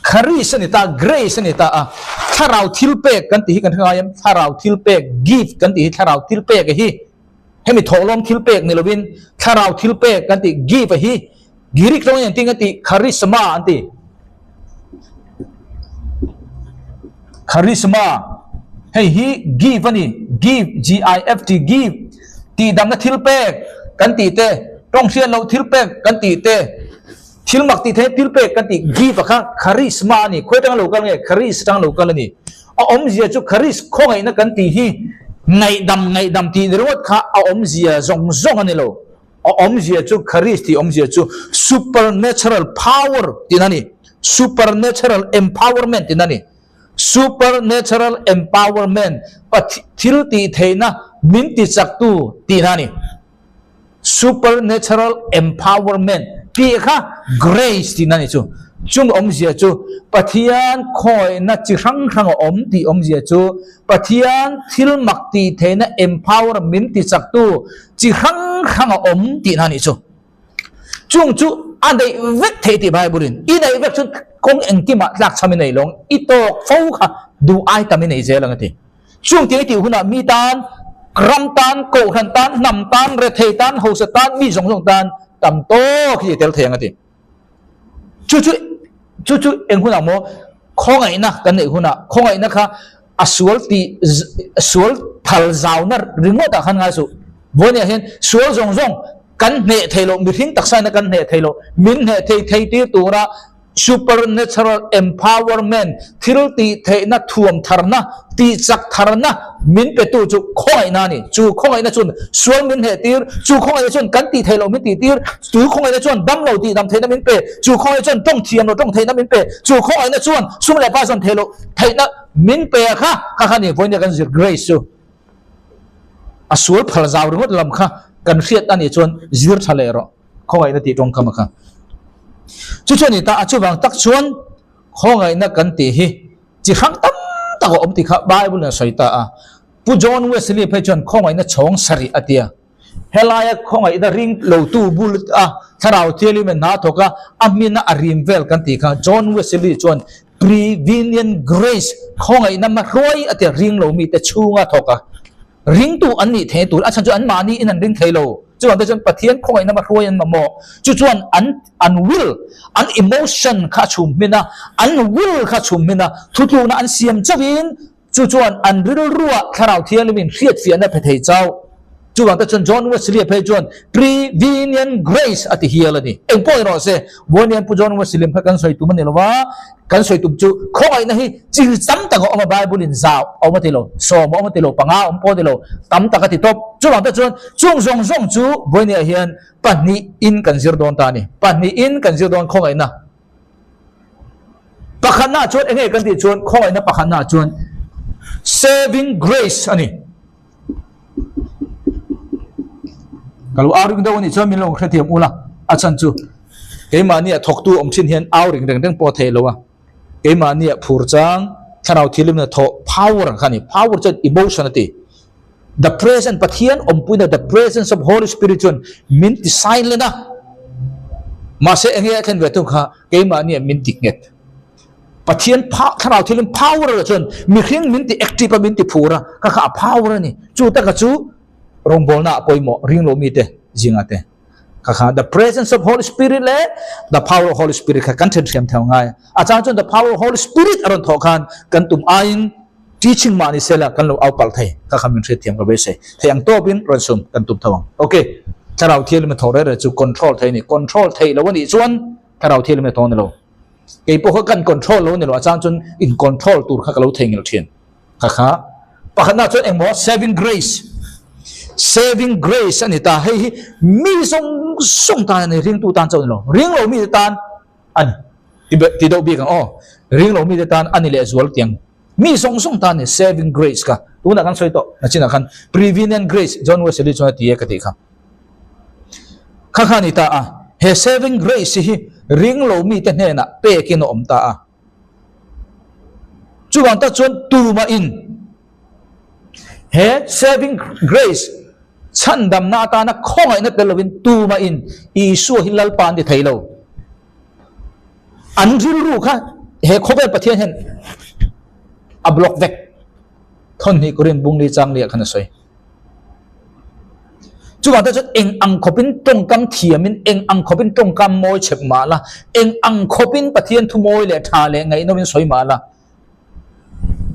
Charis a ni ta, grace a ni ta a. Thlarau thil pek kan tih hi kan hre ngai em? Thlarau thil pek, gift kan tih hi thlarau thil pek a hi. Hemi thawhlawm thil pek ni lovin thlarau thil pek kan tih gift a hi Greek tawngin an ti an ti charisma an ti. Charisma hei hi gift a ni give G I F T give tihdamna thil pek kan tih te tawng hriat loh thil pek kan tih te thil mak tih theih thil pek kan tih give a kha charisma a ni khawi atanga lo kal nge charis atanga lo kal a ni. A awmzia chu charis khawngaihna kan tih hi ngaihdam ngaihdam tih ni ringawt kha a awmzia zawng zawng a ni lo. A awmzia chu charis tih awmzia chu supernatural power tihna a ni. Supernatural empowerment tihna a ni. Supernatural empowerment thil tih theihna min tichaktu tihna a ni. Supernatural empowerment tih kha grace tihna a ni chu. Chung awmzia chu Pathian khawihna chi hrang hrang a awm tih awmzia chu Pathian thil mak tih theihna empower min tichaktu chi hrang hrang a awm tihna a nih chu. Chung chu a neih vek theih tih Bible in i neih vek chuan kawng engkimah tlak chham i nei lawng i tawk fo kha duh ai tam i nei zel ang a ti. Chung tih i tih hunah mi tan, ram tan, kohhran tan, hnam tan, rethei tan, hausa tan, mi zawng zawng tan tam tawk hi i tel thei ang a ti. Chu chu chu chu eng hunah maw khawngaihna kan neih hunah khawngaihna kha a sual tih sual phal zauna ringawtah khan ngai suh. Vawinia hian sual zawng zawng kan hneh thei loh mihring taksa ina kan hneh thei loh min hneh thei thei tir tura Supernatural empowerment, thil tih theihna thuam tharna, tih chak tharna min petu chu khawngaihna a ni. Chu khawngaihna chuan sual min hneh tir, chu khawngaihna chuan kan tih theih loh min tih tir, chu khawngaihna chuan dam lo tih dam theihna min pe, chu khawngaihna chuan tawng thiam lo tawng theihna min pe, chu khawngaihna chuan sum leh pa zawn theih loh theihna min pe a kha, kha kha ni vawinia kan zir grace chu. A sual phal zau ringawt lam kha kan hriat a nih chuan zir tha leh rawh. Khawngaihna tih tawngkam a kha. Chu chu a ni ta a, chuvang tak chuan khawngaihna kan tih hi chi hrang tam tak a awm tih kha Bible in a sawi ta a. Pu John Wesley phei chuan khawngaihna chhawng sarih a ti a. Helaia khawngaihna ring lo tu bul a Thlarau Thianghlim in hna thawk a, a hmina a rim vel kan tih kha John Wesley chuan Prevenient Grace, khawngaihna hmahruai a tia ring lo mite chhunga thawk a ringtu an nih theih tur a chhan chu anmahni in an ring thei lo. Chuvang te chuan Pathian khawngaihna hmahruai an mamawh. Chu chuan an an will, an emotion kha a chhum hmin a, an will kha a chhum hmin a, thutlukna an siam chauhin Chu chuan an rilruah Thlarau Thianghlimin hriatfiahna pe thei chau. Chuvang te chuan John Wesley-a phei chuan Prevenient Grace a ti hial a ni. Eng pawh erawh se, Vawiin Pu John Wesley kha kan sawi tum a ni lo va, kan sawi tum chu khawngaihna hi chi tam tak a awm a, Bible-in zau a awm a ti lo, sawm a awm a ti lo, panga a awm pawh a ti lo, tam tak a ti tawp. Chuvang te chuan chung zawng zawng chu Vawiin-ah hian pahnihin kan zir dawn ta a ni. Pahnihin kan zir dawn khawngaihna. Pakhatna chuan enge kan tih chuan khawngaihna pakhatna chuan saving grace a ni. Ka lo au ring deuh a nih chuan min lo hrethiam ula a chhan chu keimahni a thawktu awm thin hian au ring reng reng pawh a theih lo a. Keimahni a phur chang thlarau thilimna thawh power ang kha a ni. Power chuan emotion a ti. The presence Pathian awmpuina the presence of Holy Spirit chuan min ti silent a, mahse enge a thlen ve thung kha keimahni ah min ti nghet. Pathian thlarau thilin power erawh chuan mihring min ti active a, min ti phur a, kha kha a power a ni. Chu taka chu rawngbawlna ah pawimawh ringlo mite zingah te kha kha the presence of Holy Spirit leh the power of Holy Spirit kha kan then hriam theu ngai. A chang chuan the power of Holy Spirit a rawn thawh khan kan tum aiin Teaching mah ni sela kan lo au palh thei kha kha min hriatthiam ka beisei. Thei ang tawpin rawn sum kan tum tho ang. Ok, Thlarau Thianghlim a thaw reh reh chu control thei a ni. Control theih lo a nih chuan Thlarau Thianghlim a thaw a ni lo. Kei pawh kha kan control lo a ni lo, a chang chuan in control tur kha ka lo theihnghilh thin. Kha kha pakhatna chuan engmaw saving grace, saving grace a ni ta. Hei hi mi zawng zawng tan a ni, ringtu tan chauh a ni lo. Ring lo mite tan a ni. Ti deuh bik ang aw. Ring lo mite tan a ni lehzual tiang. Mi zawng zawng tan ni saving grace kha tunah kan sawi tawh nachinah khan prevenient grace John Wesley chuan a ti e ka tih kha. Kha kha ni ta a, he saving grace hi ring lo mite hnenah pekin a awm ta a. Chuvang tak chuan tumahin he saving grace chhandamna atana khawngaihna tel lovin tumahin Isua hi Lalpa an ti thei lo. An rilru kha he khawvel Pathian hian a block vek. Thawn hnih Korin bungli chang liah khan a sawi. Chuvang te chuan eng ang khawpin tawngkam thiamin, eng ang khawpin tawngkam mawi chhep mah la, eng ang khawpin Pathian thu mawi leh tha leh ngaihnawmin sawi mah la,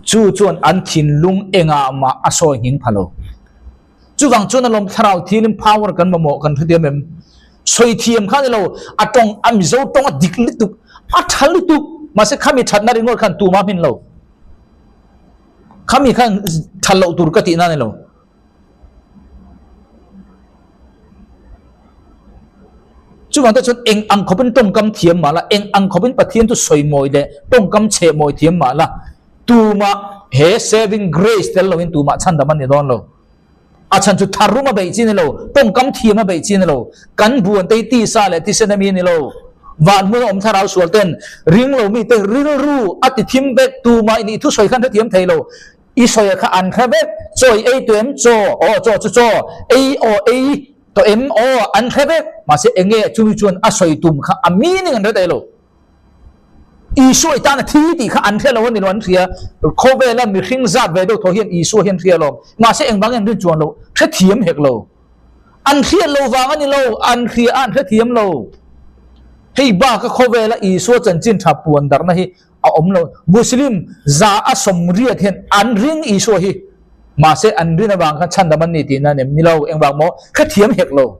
chu chuan an thinlung engah mah a sawi nghing pha lo. Chuvang chuan alawm thlarau thianin power kan mamawh kan hrethiam em? Sawi thiam kha ni lo, a tawng a Mizo tawng a dik lutuk, a tha lutuk, mahse khami thatna ringawt khan tumah hmin lo. Khami khan that loh tur ka tihna ni lo. Chuvang te chuan eng ang khawpin tawngkam thiam mah la, eng ang khawpin Pathian chu sawi mawi leh tawngkam chheh mawi thiam mah la, Tumah he saving grace tel loin tumah chhandam an ni dawn lo. A chhan chu tharum a beih chi ni lo, tawngkam thiam a beih chi ni lo, kan buan te hi tisa leh thisen ami a ni lo. Van hmun a awm thlarau sual ten ring lo mite rilru a ti thim vek, tumah in i thusawi khan hrethiam thei lo. I sawi kha an hre vek, chaw i ei tawh em? Chaw, aw chaw chu chaw, ei aw ei tawh em? Aw an hre vek, mahse enge chumi chuan a sawi tum kha a meaning an hre thei lo. Isua i tan a thi tih kha an hre lo a ni lo, an hria. Khawvela mihring zat ve deuh thaw hian Isua hi an hria lo. Mahse engvang an rin chuan lo, hrethiam hek lo. An hriat lo vang a ni lo, an hria a an hrethiam lo. Hei baka khawvela Isua chanchin tha puan darhna hi a awm lo. Muslim za a sawmriat hian an ring Isua hi. Mahse an rin avang khan chhandam an ni tihna a nem ni lo. Engvang maw? Hrethiam hek lo.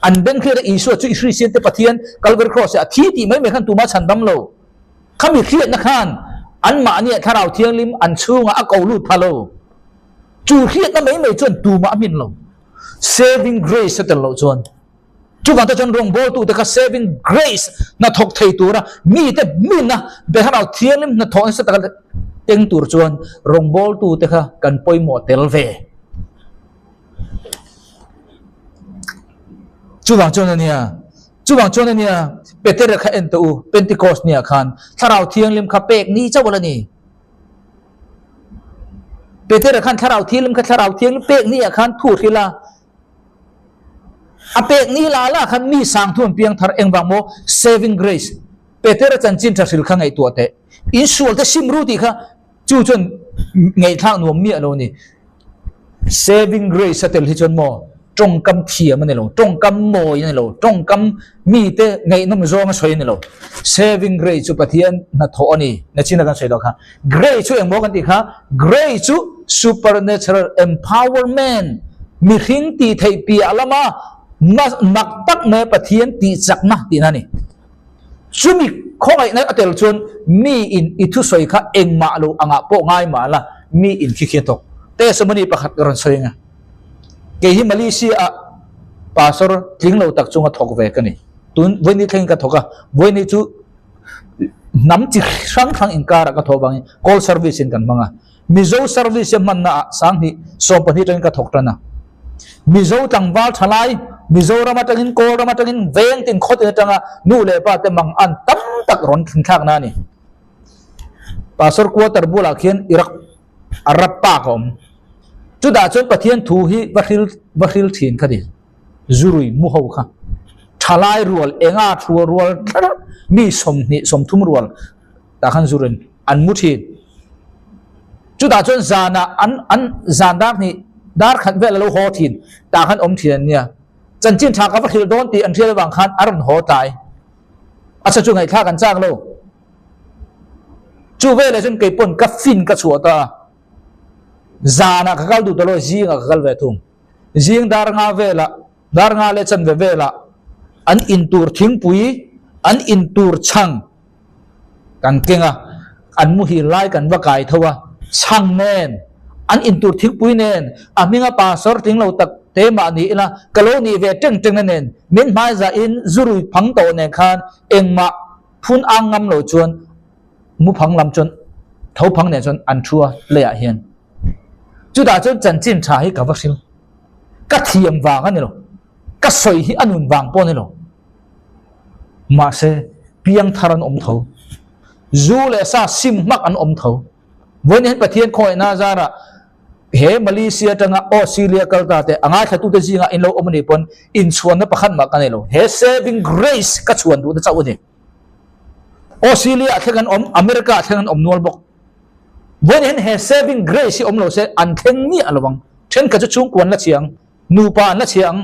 An beng hriat a Isua chu Israel te Pathian Calvary Cross ah a thi tih mai mai khan tuma chhan dam lo. Khami hriatna khan anmahni ah Thlarau Thianghlim an chhungah a ko lut pha lo. Chu hriatna mai mai chuan tumah a hmin lo. Saving grace a tel loh chuan. Chuvang te chuan rawngbawltu te kha saving grace hnathawk thei tura mite hmina Thlarau Thianghlim hnathawh nasa taka keng tur chuan rawngbawltu te kha kan pawimawh tel ve. Chuvang chuan a nia, chuvang chuan a nia, Petera kha en tawh u, Pentecost nia khan Thlarau Thianghlim kha pek ni chauh ala ni. Petera khan Thlarau Thianghlim kha Thlarau Thianghlim pek ni ah khan thu hrilh a. A pek ni la la khan mi sang thu an piang thar engvang maw? Saving grace. Petera chanchin tha hril kha ngaihtuah teh. In sual te sim ru tih kha chu chuan ngaihthlak nuam miah lo ni. Saving grace a tel hi chuan maw tawngkam thiam a ni lo, tawngkam mawi a ni lo, tawngkam mite ngaihnawm zawng a sawi a ni lo. Saving grace chu Pathian hnathawh a ni. Nachina kan sawi lo kha. Grace chu engmaw kan tih kha? Grace chu supernatural empowerment, mihring tih theih piah lama mak tak mai Pathian tih chakna tihna a ni. Chumi khawngaihna a tel chuan mi in i thusawi kha engmah lo angah pawh ngai mah la, mi in khi khi a tawk. Testimony pakhat ka rawn sawi ang a. Kei hi Malaysia ah pastor tling lo tak chunga thawk ve ka ni. Tun vawiini thlengin ka thawk a, vawiini chu hnam chi hrang hrang inkarah ka thawh vangin call service in kan hmang a. Mizo service hi a hmanna ah 20 12 atangin ka thawk tan a. Mizo tlangval thalai Mizoram atangin Kawlram atangin veng tin khaw tin atanga nu leh pa te mang an tam tak rawn thlinthlak na a ni. Pastor quarter bulah khian Iraq Arab pa ka awm. Chutah chuan Pathian thu hi va hril va hril thin kha ni. Zurui mu ho kha thalai rual enga thua rual thlar mi 20 30 rual tah khan zurin an mu thin. Chutah chuan zanah an an zan dar hnih dar khat vel a lo haw thin tah khan awm thin an nia. Chanchin tha ka va hrilh dawn tih an hriat avang khan a rawn haw tlai. A sa chu ngaihthlak an chak lo. Chu veleh chuan kei pawn ka fin ka chhuah ta a. Zanah ka kal duh ta lo, zingah ka kal ve thung. Zing dar nga velah dar nga leh chanve velah an intur thingpui an intur chhang kan keng a, an muhil lai kan va kai tho a, chhang nen, an intur thingpui nen, a hminga pastor tling lo tak te mah ni ila, ka lo nih ve teng teng na nen, min hmaizahin zurui phang tawh nen khan engmah phun ang ngam lo chuan mu phang lam chuan tho phang nen chuan an thu a leiah hian. Chutah chuan chanchin tha hi ka va hril. Ka thiam vang a ni lo, ka sawi hi a nun vang pawh a ni lo. Mahse, piang thar an awm tho. Zu leh sa sim hmak an awm tho. Vawiin hian Pathian khawngaihna zarah he Malaysia atanga Australia kal ta te a ngaithlatute zingah in lo awm a nih pawn inchhuanna pakhat mah ka nei lo. He saving grace ka chhuan duhna chauh a ni. Australia ah thleng an awm, America ah thleng an awm nual bawk. Vawiin hian he saving grace hi awm lo se an thleng miah lo ang. Thenkhat chu chhungkua an la chhia ang, nupa an la chhia ang.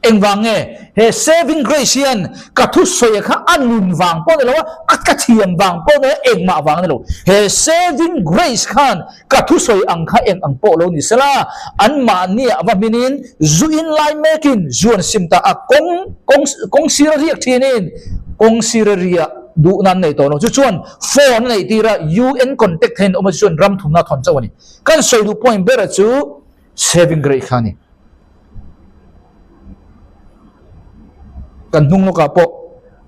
Engvang nge he saving grace hian ka thusawi kha a nun vang pawh ni lo a, a ka thiam vang pawh ni lo a, engmah vang a ni lo. He saving grace khan ka thusawi ang kha eng ang pawh lo ni sela, anmahniah va hminin zu in lai mekin zu an sim ta a, kawng kawng kawng sira riak thinin kawng sira riah duhna an nei tawh lo. Chu chuan phone a neih tir a, UN contact theihin awm a, chu chuan ram thumna a thawn chauh a ni. Kan sawi duh point bera chu Saving grace kha a ni. Kan hnung lawkah pawh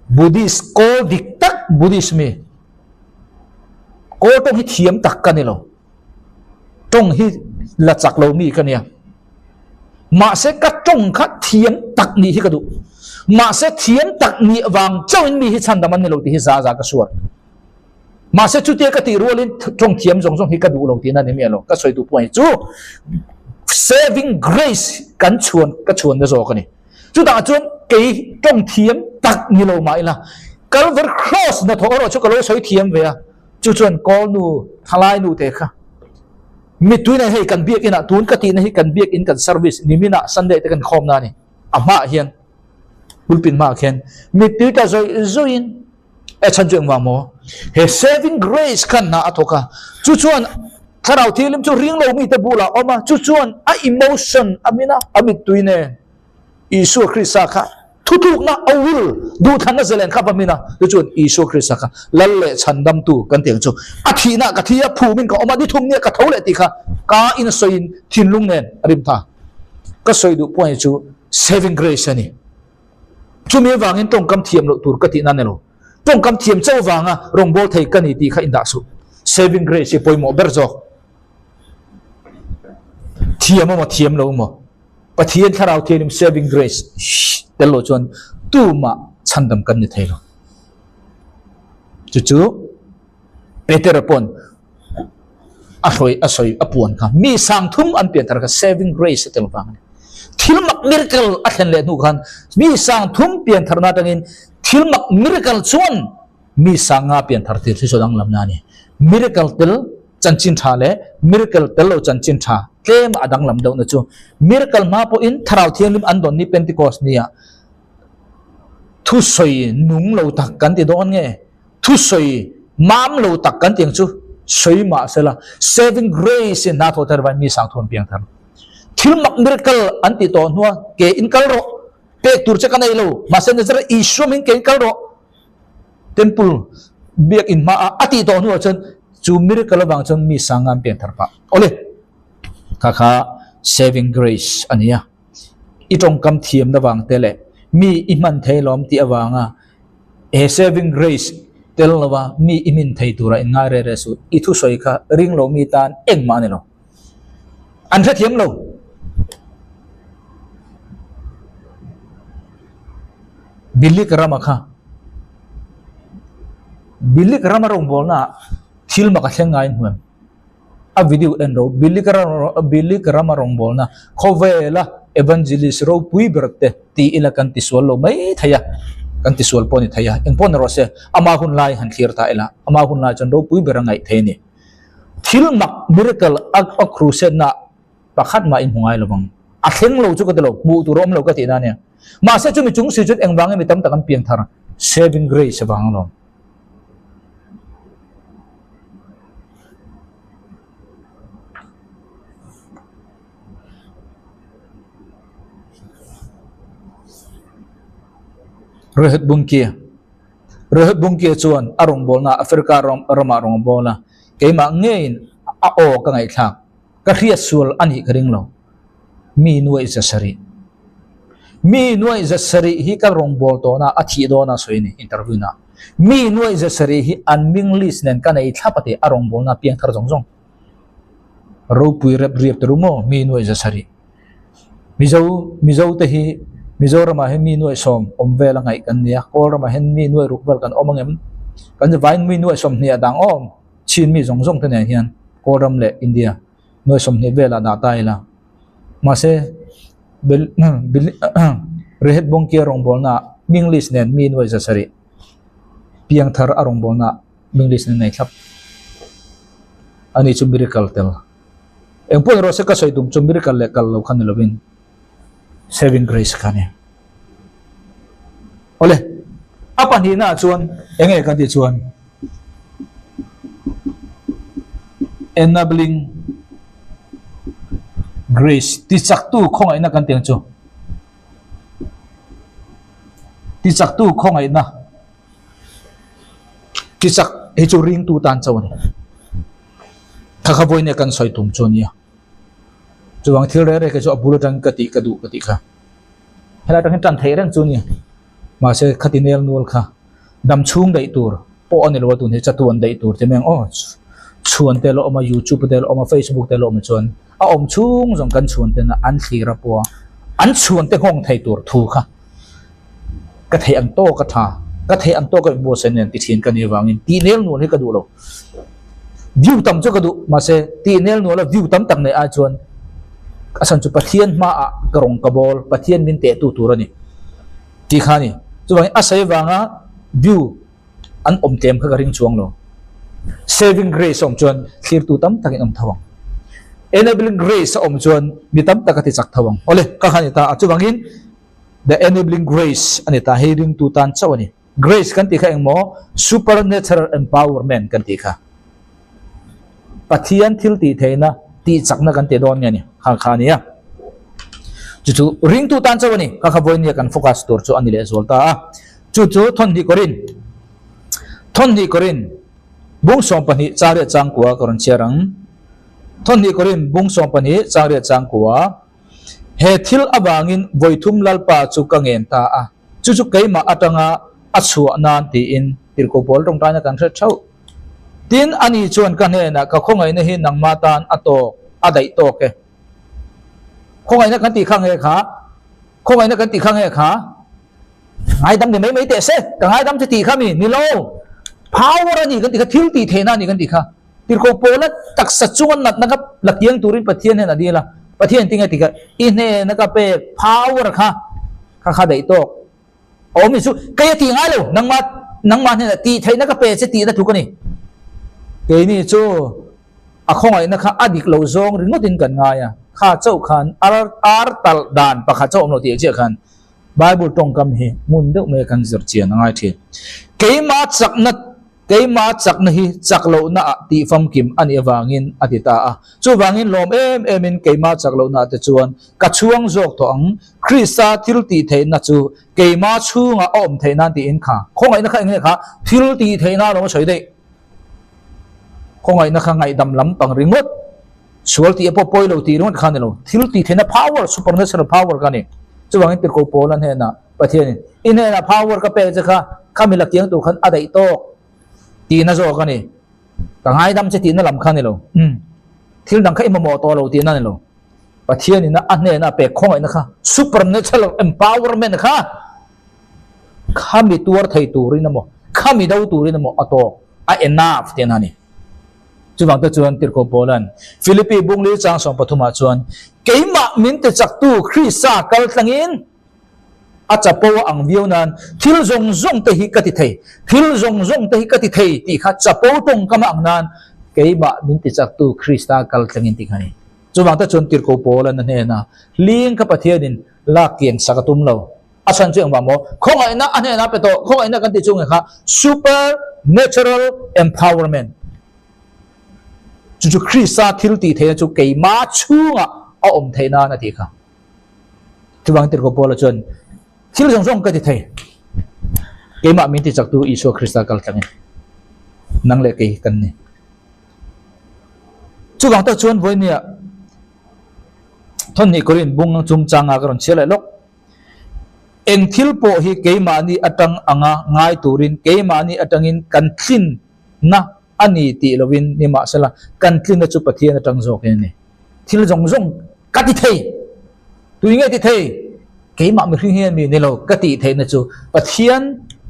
Buddhist kawl dik tak Buddhist mi kawl tawng hi thiam tak ka ni lo. Tawng hi la chak lo mi ka nia. Mahse ka tawng kha thiam tak nih hi ka duh. Mahse thiam tak nih vang chauhin mi hi chhandam an ni lo tih hi za za ka suar. Mahse chutia ka tih rualin tawng thiam zawng zawng hi ka duh lo tihna ni miah lo. Ka sawi duh pawh hi chu saving grace kan chhuan ka chhuanna zawk a ni. Chutah chuan kei tawng thiam tak ni lo mah ila Calvary cross hnathawh erawh chu ka lo sawi thiam ve a. Chu chuan kawl nu thalai nu te kha mittui nen hei kan biakin ah tun ka tihna hi kan biakin kan service nimin ah Sunday te kan khawmna a ni. A hmaah hian pulpit hmaah khian mittui ta zawih zawih in E chhan chu engvang maw? He saving grace khan hna a thawk a, chu chuan thlarau thianghlim chu ring lo mite bulah a awm a, chu chuan a emotion a min a, a mittui nen Isua Krista kha thutlukna a will duhthlanna zalen kha va min a, chu chuan Isua Krista kha lal leh chhandamtu kan tih ang chu a thihna ka thi a, phumin ka awm a, ni thum nia ka tho leh tih kha ka in sawiin thinlung nen a rim tha. Ka sawi duh pawh hi chu saving grace a ni. Chumi avangin tawngkam thiam loh tur ka tihna a ni lo. Tawngkam thiam chauh avanga rawngbâwl thei ka ni tih kha indah suh. Saving grace hi pawimawh ber zawk. Thiam emaw thiam lo emaw Pathian Thlarau Thianghlim saving grace tel loh chuan tumah chhandam kan ni thei lo. Chu chu Petera pawn a hrawi a sawi a puan kha mi sang thum an pian thar kha saving grace a tel vang a ni. Thil mak miracle a thlen leh hnu khan mi sang thum pian tharna atangin thil mak miracle chuan mi sang nga pian thar tir hi chu danglamna a ni. Miracle tel chanchin tha leh miracle tel lo chanchin tha tlem a danglam deuhna chu miracle hma pawhin Thlarau Thianghlim an dawn ni Pentecost nia thusawi nung lo tak kan ti dawn nge thusawi mam lo tak kan ti ang chu sawi mah sela saving grace in hna thawh thar vai mi sang thuam piang thar thil mak miracle an ti tawh hnua ke in kal rawh pek tur che ka nei lo mahse Nazareth Isua min ke in kal rawh temple biak in hma a a tih tawh hnuah chuan chu miracle avang chuan mi sang an pian thar phah awle kha kha saving grace a ni a i tawngkam thiamna vang te leh mi i hman thei lawm tih avanga he saving grace tel lova mi i hmin thei tura in ngai reh reh suh i thusawi kha ring lo mi tan engmah a ni lo an hrethiam lo. Bilik rama kha Bilik rama rawngbawlna ah thil mak a thleng ngaiin hmuh em? A video en ro Bilik Bilik rama rawngbawlna khawvela evangelist ropui ber te ti ila kan tisual lo mai thei a, kan tisual pawh a ni thei a, engpawh ni rawh se ama hun lai han thlir ta ila ama hun lai chuan ropui ber a ngaih thei a ni. Thil mak miracle a crusade na pakhat mah in hmu ngai lovang. A thleng lo chu ka ti lo, hmuh tur a awm lo ka tihna a nia. Mahse chumi chung si chuan engvangin mi tam tak an piang thar? Saving grace avang alawm. Rehut Bungkia Rehut Bungkia chuan a rawngbawlna Africa ramah rawn a bawl a, keimah ngeiin a aw ka ngaihthlak. Ka hriat sual a nih ka ring lo. Mi nuaih za sarih. Mi nuaih za sarih hi ka rawngbâwl tawhna a thih dawna sawi a ni interview na. Mi nuaih za sarih hi an ming list nen ka nei thlap a ti a rawngbâwlna piang thar zawng zawng. Ropui rep riap te ru maw mi nuaih za sarih. Mizo Mizo te hi Mizoramah hian mi nuaih sawm awm vel a ngaih kan ni a, Kawlramah hian mi nuaih ruk vel kan awm angem? Kan vaiin mi nuaih sawmhnih a dang awm. Chin mi zawng zawng te nen hian Kawlram leh India nuai 20 velah dah ta ila. Mahse, Rehet Bawngkia rawngbawlnaah hming list nen mi nuai 700 piangthar a rawngbawlnaah hming list nen nei thlap a ni chu miracle tel. Engpawh erawh se ka sawi tum chu miracle leh kal lo kha ni lovin saving grace kha a ni. Awle, a pahnihnaah chuan eng nge kan tih chuan enabling grace tichaktu khawngaihna kan tih ang chu. Tichaktu khawngaihna tichak hi chu ringtu tan chauh a ni. Kha kha vawiin kan sawi tum chu a nia. Chuvang thil reng reng kha chu a bul atang ka tih ka duh ka tih kha. Helai atang hian tan theih reng chu a ni. Mahse khati nel nual kha dam chhung daih tur pawh a ni lo a tun hi chatuan daih tur ti mai ang aw. Chhuan te la awm a, youtube te la awm a, facebook te la awm chuan a awm chhung zawng kan chhuan ten a an thlir a pawh a an chhuan te nghawng thei tur thu kha ka theih ang tawk a tha, ka theih ang tawk a inbuatsaih nen ti thin ka nih avangin tih nel nual hi ka duh lo. View tam chu ka duh mahse tih nel nual a view tam tak neih ai chuan a chhan chu Pathian hmaah ka rawng ka bawl, Pathian min teh tu tur a ni tih kha a ni. Chuvangin a sawi avanga view an awm tlem kha ka ring chuang lo. Saving grace a awm chuan thlirtu tam takin awm tho ang. Enabling grace a awm chuan mi tam tak a ti chak tho ang. Awle, ka kha a ni ta a. Chuvangin the enabling grace a ni ta, hei ringtu tan chauh a ni. Grace kan tih kha engmaw? Supernatural empowerment kan tih kha. Pathian thil tih theihna, tih chakna kan tih dawn nge ni? Kha kha a ni a. Chu chu ringtu tan chauh a ni. Kha kha vawinia kan focus tur chu a ni lehzual ta a. Chu chu thawnhnih kawrin, thawnhnih kawrin bung 12 changriat changkua ka rawn chhiar ang. Thawnhnih kawrin bung 12 changriat changkua. He thil avangin vawithum Lalpa chu ka ngen ta a. Chu chu keimah atanga a chhuah nan tiin tirhkoh pawl tawngtaina kan hre theuh. Tin, ani chuan ka hnenah ka khawngaihna hi nangmah tan a tawk, a daih tawk e. Khawngaihna kan tih kha nge kha? Khawngaihna kan tih kha nge kha? Ngaidam ni mai mai teh se, ka ngaidam chu tih kha mi? Ni lo. Power a ni kan tih kha, thil tih theihna a ni kan tih kha. Tirhkoh pawla taksa chunga natna kha la kiang turin Pathian hian a dil a. Pathian tinge ti kha i hnena ka pek power kha kha kha daih tawk a awm ni chu kei a tih ngai lo nangmah nangmah hnenah tih theihna ka pe che tihna tluk a ni. Keini chu a khawngaihna kha a dik lo zawng ringawtin kan ngai a, kha chauh khan ar ar talh dan pakhat chauh awm lo tih chiah khan Bible tawngkam hi ngun deuh mai kan zir chian a ngai thin. Keimah chakna Keimah chakna hi chak lohna ah tih famkim a nih avangin a ti ta a. Chuvangin lawm em emin keimah chak lohna te chuan ka chhuang zawk tawh ang. Krista thil tih theihna chu keimah chhungah a awm theih nan tiin kha khawngaihna kha eng nge kha thil tih theihna a lo sawi daih. Khawngaihna kha ngaihdam lampang ringawt sual tih pawh pawi lo tih ringawt kha a ni lo. Thil tih theihna power, supernatural power kha a ni. Chuvangin Tirhkoh Paula hnenah Pathianin i hnenah power ka pek che kha, khami la kiang tur khan a daih tawk tihna zawk a ni. Ka ngaidam che tihna lam kha a ni lo. Umm. Thil dang kha i mamawh tawh lo tihna a ni lo. Pathianin a hnena pek khawngaihna kha, supernatural empowerment kha, khami tuar thei turin emaw, khami do turin emaw a tawk, a enough tihna a ni. Chuvang te chuan Tirhkoh Paula'n Philippi bungli chang 13ah chuan, Keimah min tichaktu Krista kal tlangin, A chapo a ang viau nan thil zawng zawng te hi ka ti thei, thil zawng zawng te hi ka ti thei tih kha chapo tawngkam a ang nan keimah min tichaktu Krista kal thlengin tih kha a ni. Chuvang te chuan Tirhkoh Paula na hnena hling kha Pathianin lak kiang sak a tum lo. A chhan chu engvang maw? Khawngaihna a hnenah pe tawh, khawngaihna kan tih chu nge kha supernatural empowerment. Chu chu Krista thil tih theihna chu keimah chhungah a awm theih nan a tih kha. Chuvang Tirhkoh Paula chuan thil zawng zawng ka ti thei. Keimah min tichaktu Isua Krista kal tlangin nang leh kei kan ni. Chuvang tak chuan vawinia thawn hnih Korin bung chung changa ka rawn chhiar leh lawk. Eng thil pawh hi keimahni atang anga ngai turin keimahni atangin kan tlinna a ni tih lovin nimahsela kan tlinna chu Pathian atang zawkin a ni. Thil zawng zawng ka ti thei. Tui nge ti thei? Keimah mihring hian mi ni lo ka tih theihna chu Pathian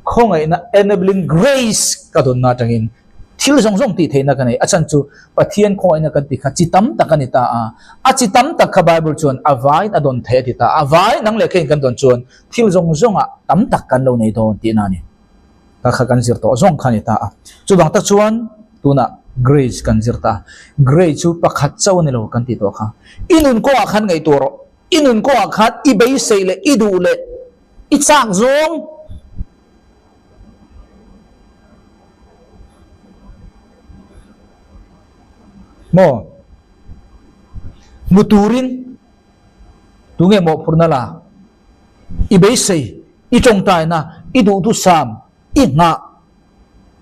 khawngaihna enabling grace ka dawnna atangin thil zawng zawng tih theihna ka nei. A chhan chu Pathian khawngaihna kan tih kha chi tam tak a ni ta a. A chi tam tak kha Bible chuan a vaiin a dawn thei a ti ta a. A vai nang leh keiin kan dawn chuan thil zawng zawngah tam tak kan lo nei dawn tihna a ni. Ka kha kan zir tawh zawng kha a ni ta a. Chuvang tak chuan tunah grace kan zir ta a. Grace chu pakhat chauh a ni lo kan tih tawh kha. I nun kawngah khan ngaihtuah rawh. I nun kawngah khan i beisei leh i duh leh i chak zawng maw hmu turin tunge mawhphurhna la? I beisei, i tawngtaina, i duhthusam, i nghah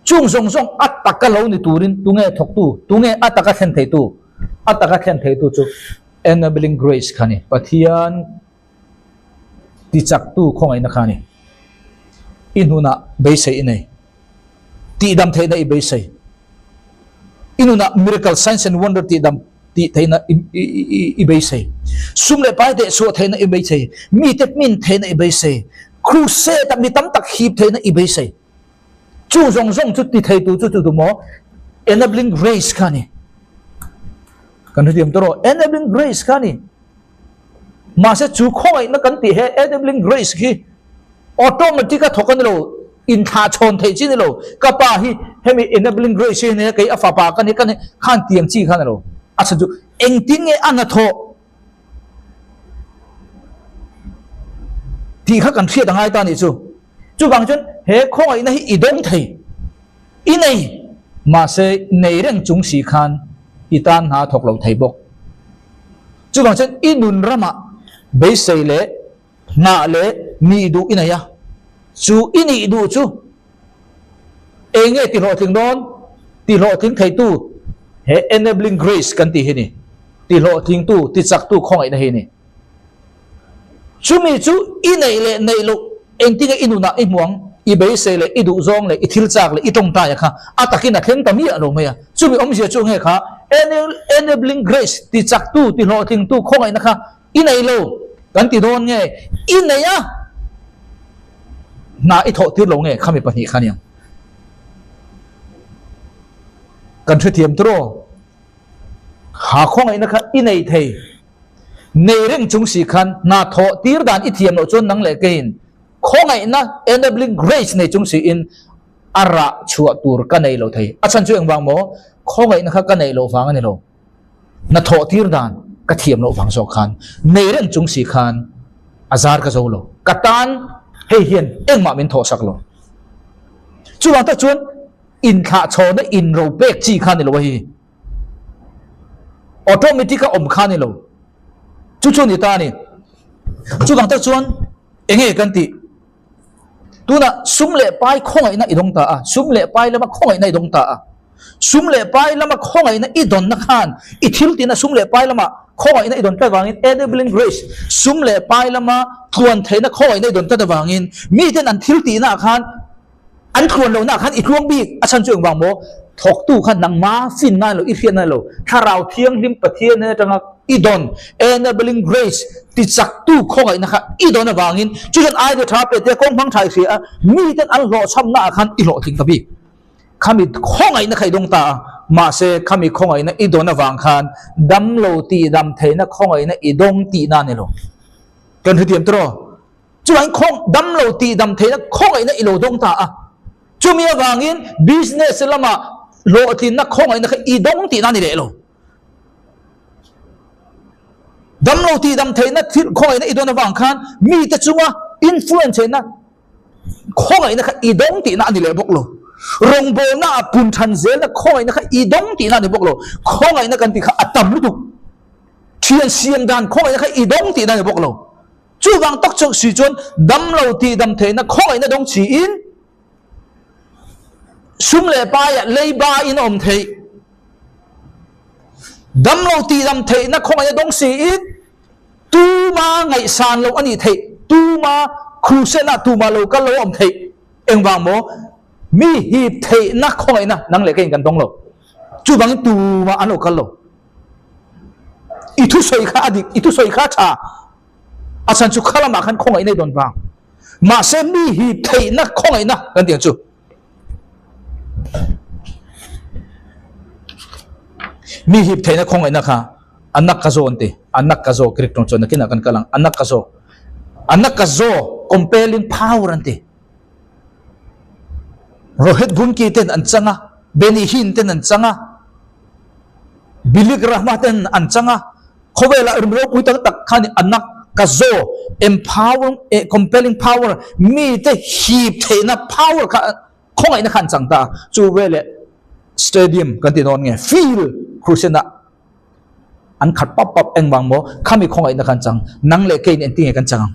chung zawng zawng a taka lo ni turin tunge thawktu, tunge a taka thlen theitu? A taka thlen theitu chu Enabling Grace kha a ni, Pathian tichaktu khawngaihna kha a ni. I hnunah beisei i nei, tihdam theihna i beisei. I nunah miracle, signs and wonder tihdam tih theihna i beisei. Sum leh pai dehchhuah theihna i beisei. Mite hmin theihna i beisei. Crusade-ah mi tam tak hip theihna i beisei. Chu zawng zawng chu ti theitu chu chu tumaw enabling grace kha a ni. Kan hrethiam tawh rawh, enabling grace kha a ni. Mahse chu khawngaihna kan tih he enabling grace khi automatic a thawk a ni lo, inthlah chhawn theih chi a ni lo. Ka pa hi hemi enabling grace hi nia kei a fapa ka ni ka ni khan tiang chi kha a ni lo. A chhan chu engtin nge a hnathawh tih kha kan hriat a ngai ta a nih chu. Chuvang chuan he khawngaihna hi i dawng thei, i nei, mahse nei reng chung si khan i tan hna thawk lo thei bawk. Chuvang chuan i nun ramah beisei leh hnah leh nih duh i nei a, chu i nih duh chu eng nge ti hlawhtling dawn? Ti hlawhtling theitu he enabling grace kan tih hi ni, ti hlawhtlingtu, ti chaktu khawngaihna hi ni. Chumi chu i neih leh neih loh engtinge i nunah i hmu ang, i beisei leh i duhzawng leh i thil chak leh i tawngtaia kha a takin a thleng ta miah lo mai a. Chumi awmzia chu nge kha enabling grace ti chaktu, ti hlawhtlingtu khawngaihna kha i nei lo kan ti dawn nge i nei a hna i thawh tir lo nge khami pahnih kha aniang. Kan hrethiam tawh. Ha khawngaihna kha i nei thei. Nei reng chung si khan hna thawh tir dan i thiam loh chuan nang leh keiin khawngaihna, enabling grace, nei chung siin a rah chhuah tur ka nei lo thei. A chhan chu engvang maw? Khawngaihna kha ka neih loh vang a ni lo. Hna thawh tir dan ka thiam loh vang zawk khan nei reng chung si khan a zar ka zo lo. Ka tan hei hian engmah min thawh sak lo. Chuvang tak chuan inthlah chhawna inro pek chi kha ni lo a hi. Automatic a awm kha ni lo. Chu chu ni ta a ni. Chuvang tak chuan enge kan tih? Tunah sum leh pai khawngaihna i dawng ta a, sum leh pai lama khawngaihna i dawng ta a. Sum leh pai lama khawngaihna i dawnna khan i thil tina sum leh pai lama khawngaihna i dawn tlat avangin enabling grace, sum leh pai lama tluan theihna khawngaihna i dawn tlat avangin miten an thil tihnaah khan An tluan lohna ah khan i tluang bik a chhan chu engvang maw? Thawktu khan nangma fin ngai lo, i hriat ngai lo, Thlarau Thianghlim Pathian nen atanga i dawn, enabling grace, tichaktu khawngaihna kha i dawn avangin chu chuan idea tha pe te kawng hmang tha i hria a, miten an hlawhchhamna ah khan i hlawhtling ta bik. Khami khawngaihna kha i dawng ta a, mahse khami khawngaihna i dawn avang khan damlo tihdam theihna khawngaihna i dawng tihna a ni lo. Kan hrethiam tawh. Chuan khawng damlo tih dam theihna khawngaihna i lo dawng ta a. Chumi avangin business lama hlawhtlinna khawngaihna kha i dawng tihna a ni leh lo. Damlo tih dam theihna thil khawngaihna i dawn avang khan mite chunga influence theihna khawngaihna kha i dawng tihna a ni leh bawk lo. Rawngbawlna ah pun than zelna khawngaihna kha i dawng tihna a ni bawk lo. Khawngaihna kan tih kha a tam lutuk. Thian siam dan khawngaihna kha i dawng tihna a ni bawk lo. Chuvang tak chu si chuan damlo tih dam theihna khawngaihna dawng chiin sum leh paiah leiba in a awm theih. Damlo tih dam theihna khawngaihna dawng siin tuma ngaihsan loh a nih theih, tuma crusade-ah tuma lo kal lo a awm theih. Engvang maw? Mi hip theihna khawngaihna nang leh keiin kan dawng lo. Chuvangin tuma an lo kal lo. I thusawi kha a dik, i thusawi kha a tha. A chhan chu kha lamah khan khawngaihna i dawn vang. Mahse mi hi theihna khawngaihna kan tih ang chu. Mi hip theihna khawngaihna kha anak ka zo an ti. Anak ka zo Greek tawng chuan nakinah kan kal ang. Anak ka zo. Anak ka zo compelling power an ti. Rohit Bunki ten an chang a, Benny Hinn ten an chang a, Billy Graham ten an chang a, khawvelah rim ropui tak tak khan anak ka zo empower eh compelling power mite hip theihna power kha khawngaihna kha an chang ta a, chu veleh stadium kan ti dawn nge field crusade ah an khat pap pap engvang maw khami khawngaihna kha an chang nang leh keiin engtin nge kan chang ang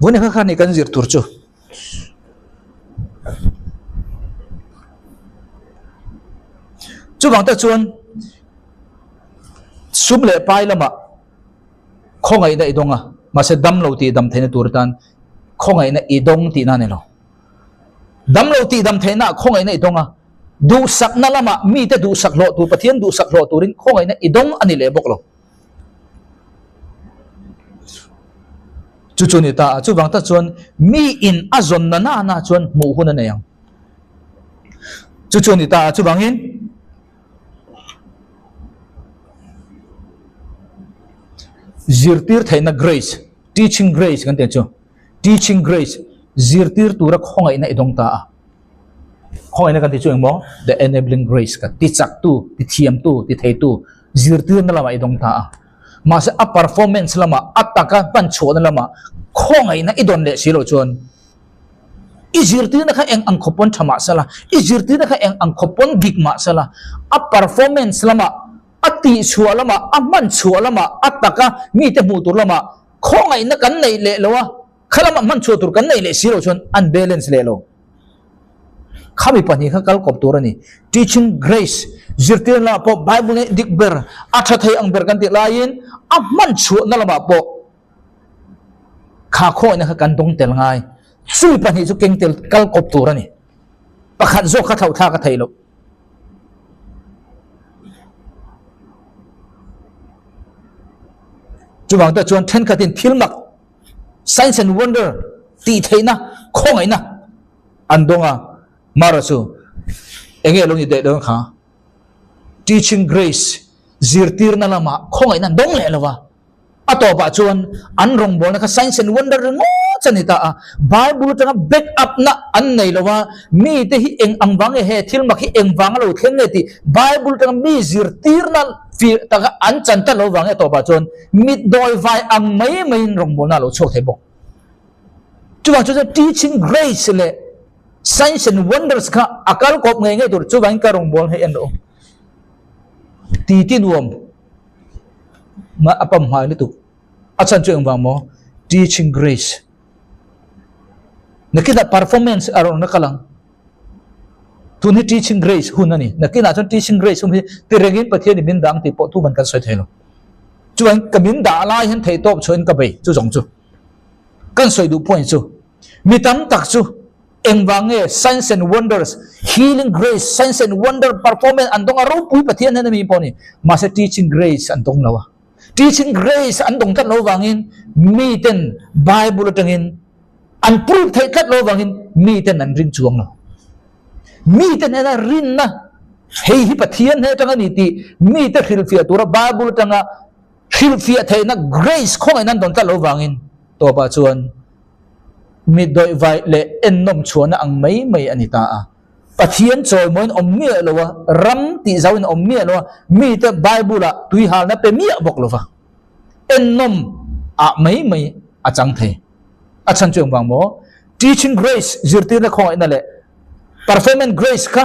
vawni kha kha ni kan zir tur chu. Chuvang tak chuan sum leh pai lamah khawngaihna i dawng a, mahse damlo tih dam theihna tur atan khawngaihna i dawng tihna a ni lo. Damlo tih dam theihna ah khawngaihna i dawng a, duhsakna lamah mite duhsak hlawh tur, Pathian duhsak hlawh turin khawngaihna i dawng a ni leh bawk lo. Chu chu ni ta a, chuvang tak chuan mi in a zawn na na na chuan hmuh hun a nei ang. Chu chu ni ta a, chuvangin zirtir theihna grace, teaching grace kan tih chu, teaching grace, zirtir tura khawngaihna i dawng ta a. Khawngaihna kan tih chu engmaw? The enabling grace ka tichaktu, tithiamtu, titheitu, zirtirna lamah i dawng ta a. Mahse a performance lamah, a taka hman chhuahna lamah khawngaihna i dawn leh si loh chuan i zirtirna kha eng ang khawp pawn tha mah sela, i zirtirna kha eng ang khawp pawn dik mah sela, a performance lamah, a tihchhuah lamah, a hman chhuah lamah, a taka mite hmuh tur lamah khawngaihna kan neih leh lo a, Kha lamah hman chhuah tur kan neih leh si loh chuan an balance leh lo. Khami pahnih kha kal kawp tur a ni. Teaching grace zirtirna lamah pawh Bible nih dik ber, a tha thei ang ber kan tih laiin a hman chhuahna lamah pawh kha khawihna kha kan dawng tel ngai. Chui pahnih chu keng tel kal kawp tur a ni. Pakhat zawk kha thlauhthlak a theih loh. Chuvang te chuan thenkhatin thil mak Signs and Wonder tih theihna khawngaihna an dawng a, Mara chu enge lo ni daih dawn kha? Teaching Grace zirtirna lamah khawngaihna an dawng leh lo va. A tawpah chuan an rawngbawlna kha signs and wonder ringawt a ni ta a, Bible atanga back up na an nei lo a, mite hi eng ang vang nge he thil mak hi eng vang a lo thleng nge tih Bible atanga mi zirtirna fir taka an chan ta lo vang nge a tawpah chuan mitdawi vai ang mai maiin rawngbawlna a lo chhuak thei bawk. Chuvang chuan teaching grace leh signs and wonders kha a kal kawp ngei ngei tur chuvangin ka rawngbawlna hi en rawh u. Titi nuam. Mah a pam hmai lutuk. A chhan chu engvang maw? Teaching grace. Nakinah performance a rawn kal ang. Tun hi teaching grace hun a ni. Nakinah chuan teaching grace hun hi tirengin Pathian in min dah ang tih pawh tuman kan sawi thei lo. Chuan ka min dah lai hian theihtawp chhuahin ka bei chu zawng chu. Kan sawi duh point chu mi tam tak chu Engvang nge signs and wonders, healing grace, signs and wonder performance an dawng a ropui Pathian hian a mi pawh ni. Mahse teaching grace an dawng lo a. Teaching grace an dawng tlat lo vangin mi ten Bible atangin an prove theih tlat lo vangin mi ten an ring chuang lo. Mi ten hena rinna hei hi Pathian he atanga ni tih mi te hrilhfiah tura Bible atanga hrilhfiah theihna grace khawngaihna an dawn tlat lo vangin tawpah chuan Mi dawihvaih leh ennawm chhuahna ang mai mai a ni ta a. Pathian chawimawiin awm miah lo a, ram tih zauhin awm miah lo a, mite Bible-ah tuihalna pe miah bawk lo va, ennawm ah mai mai a chang thei. A chhan chu engvang maw? Teaching Grace zirtirna khawngaihna leh Performance Grace kha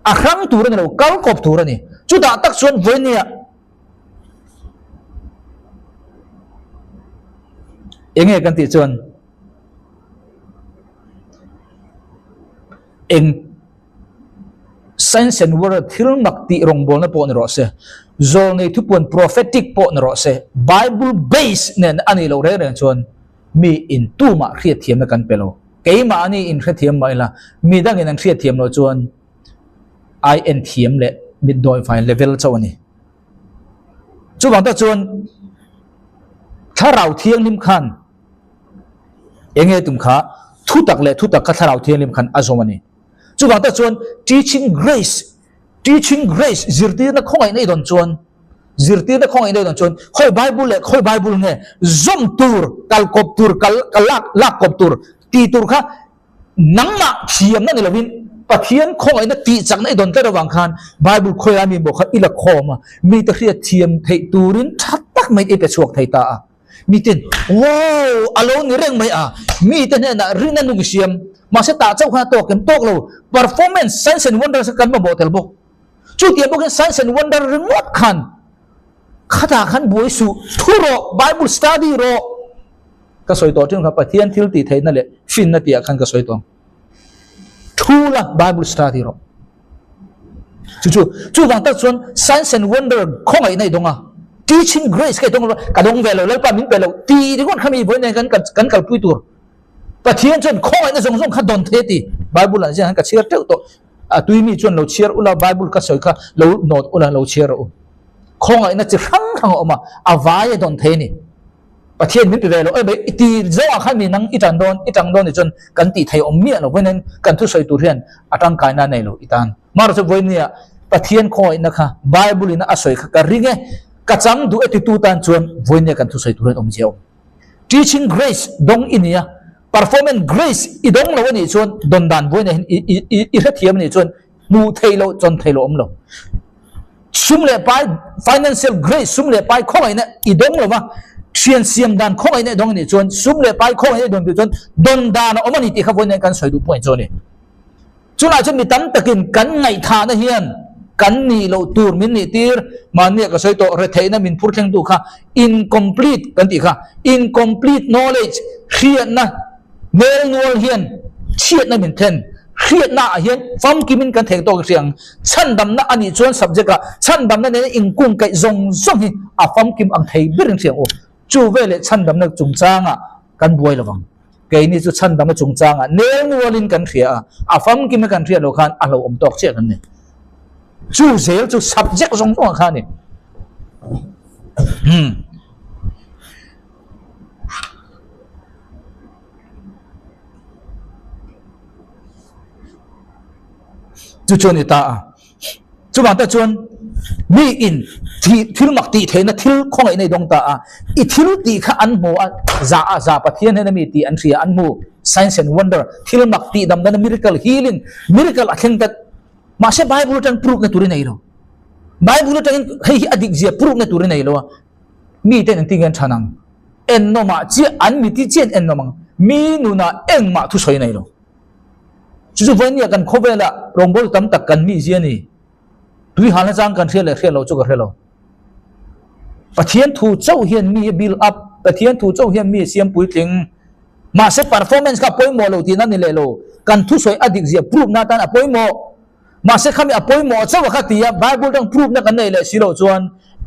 a hrang tur a ni lo, kal kawp tur a ni. Chutah tak chuan vawinia Enge kan tih chuan eng signs and wonder thil mak tih rawngbawlna pawh ni rawh se, zawlnei thupuan prophetic pawh ni rawh se, Bible base nen a nih loh reng reng chuan mi in tumah hriatthiamna kan pe lo. Keimahni in hrethiam mah ila mi dangin an hriatthiam loh chuan ai en thiam leh mit dawi fai level chauh a ni. Chuvang tak chuan Thlarau Thianghlim khan enge tum kha thu tak leh thu tak kha Thlarau Thianghlim khan a zawm a ni. Chuvang tak chuan teaching grace, teaching grace zirtirna khawngaih nei dawn chuan zirtirna khawngaih nei dawn chuan khawi Bible leh khawi Bible nge zawm tur kalkawp tur kal lak lak kawp tur tih tur kha Nangmah thiamna ni lovin Pathian khawngaihna tihchakna i dawn tlat avang khan Bible khawiah mi maw kha i la khawm a, mite hriat thiam theih turin tha tak maiin i pe chhuak thei ta a. Miten, Wow! A lo ni reng mai a, mite hnenah rin a nung i siam. Mahse tah chauh khan a tawk em? Tawk lo. Performance, Signs and Wonders kha kan mamawh tel bawk. Chutiang bawkin Signs and Wonder ringawt khan khatah khan buai suh, thu rawh, Bible study rawh. Ka sawi tawh thin kha Pathian thil tih theihna leh finna tih ah khan ka sawi tawh ang. Thu la Bible study rawh. Chu chu chuvang tak chuan signs and wonder khawngaihna i dawng a. Teaching grace ka i dawng lo ka dawng ve lo Lalpa min pe lo ti ringawt kha mi vawiin nen kan kan kalpui tur. Pathian chuan khawngaihna zawng zawng kha dawn thei a ti. Bible ah hian ka chhiar teuh tawh. A tui mi chuan lo chhiar ula Bible ka sawi kha lo nawt ula lo chhiar rawh u. Khawngaihna chi hrang hrang a awm a, a vai a dawn thei a ni. Pathian min ti ve lo em i ti zawng ah khan mi nang i tan dawn i tang dawn ni chuan kan tih thei awm miah lo vawiin kan thusawi tur hian a tangkai na nei lo i tan mahrawh chu vawiin nia Pathian khawngaihna kha Bible in a sawi kha ka ring e ka chang duh e titu tan chuan vawiin nia kan thusawi tur hian awmzia awm teaching grace dawng i nia performance grace i dawng lo a nih chuan dawn dan vawiin ah hian i i i hrethiam a nih chuan hmuh theih loh chawn theih loh awm lo. Sum leh pai, financial grace, sum leh pai khawngaihna i dawng lo va, thian siam dan khawngaihna i dawng a nih chuan sum leh pai khawngaihna i dawn tih chuan dawn dan a awm a ni tih kha vawiin kan sawi duh pawh chu a ni. Chulai chuan mi tam takin kan ngaihthahna hian kan nih loh tur min nih tir, mahnia ka sawi tawh retheihna min phur thlengtu kha incomplete kan tih kha, incomplete knowledge, hriatna hmel nual hian chhiatna min thlen. Hriatna ah hian famkimin kan theng tawk hriang. Chhandamna a nih chuan subject ah chhandamna nena inkung kaih zawng zawng hi a famkim ang thei berin hriang u. Chu veleh chhandamna chungchangah kan buai lovang. Keini chu chhandamna chungchangah nel nualin kan hria a, a famkima kan hriat loh khan a hlauhawm tawk chiah kan ni. Chu zel chu subject zawng zawngah khan a ni. Hmm. Chu chu a ni ta a. Chuvang tak chuan. Mi in thil mak tih theihna thil khawngaihna i dawng ta a, i thil tih kha an hmu a, za a za Pathian hian a mi tih an hria, an hmu, signs and wonder, thil mak tih dam dana miracle, healing, miracle a thleng tlat. Mahse Bible atang proof na tur i nei lo. Bible atangin hei hi a dik zia proof na tur i nei lo a, mi ten engtin nge an chhan ang? Ennawmah chiah an miti chiah an ennawm ang, mi nunah engmah thusawi a nei lo. Chu chu vawinia kan khawvelah rawngbâwl tam tak kan mi zia a ni. Tui halna chang kan hria leh hria lo chu ka hre lo. Pathian thu chauh hian mi a build up, Pathian thu chauh hian mi a siam puitling. Mahse performance kha a pawimawh lo tihna ni leh lo. Kan thusawi a dik zia proof na atan a pawimawh. Mahse khami a pawimawh chauh a kha ti a, Bible dang proof na kan nei leh si loh chuan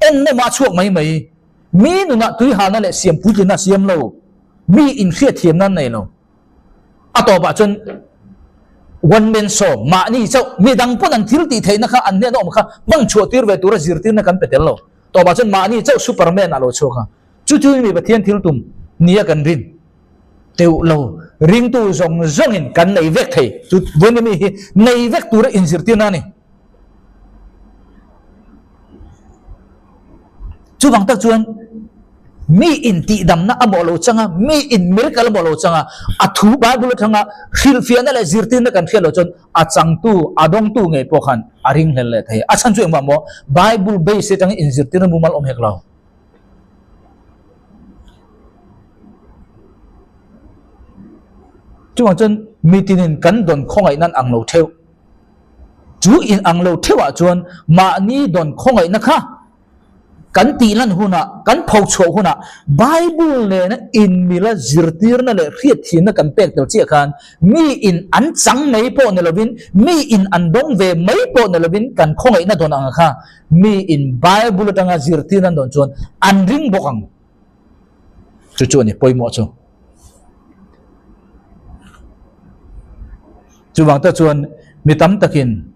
ennawm ah a chhuak mai mai. Mi nunah tui halna leh siam puitlinna a siam lo. Mi inhriatthiamna an nei lo. A tawpah chuan one man show, mahni chauh, mi dang pawn an thil tih theihna kha an hnena awm kha hmang chhuah tir ve tura zirtirna kan pe tel lo. Tawpah chuan mahni chauh Superman a lo chhuak a. Chu chu mi Pathian thil tum nia kan rin teuh lo. Ringtu zawng zawngin kan nei vek thei. Chu vawiin mi hi nei vek tura inzirtirna a ni. Chuvang tak chuan mi in tihdamna a mawh lo chang a, mi in miracle a mawh lo chang a, a thu Bible atanga hrilhfiahna leh zirtirna kan hriat loh chuan a changtu, a dawngtu ngei pawh khan a ringhlel leh thei. A chhan chu engvah maw? Bible base atangin inzirtirna mumal awm hek lo. Chuvang chuan mitinin kan dawn khawngaihna an ang lo theuh. Chu in ang lo theuhah chuan mahni dawn khawngaihna kha kan tih lan hunah, kan pho chhuah hunah Bible nena inmila zirtirna leh hriatthiamna kan pek tel chiah khan mi in an chang mai pawh ni lovin, mi in an dawng ve mai pawh ni lovin kan khawngaihna dawn ang kha mi in Bible atanga zirtirna an dawn chuan an ring bawk ang. Chu chu a ni pawimawh chu. Chuvang tak chuan mi tam takin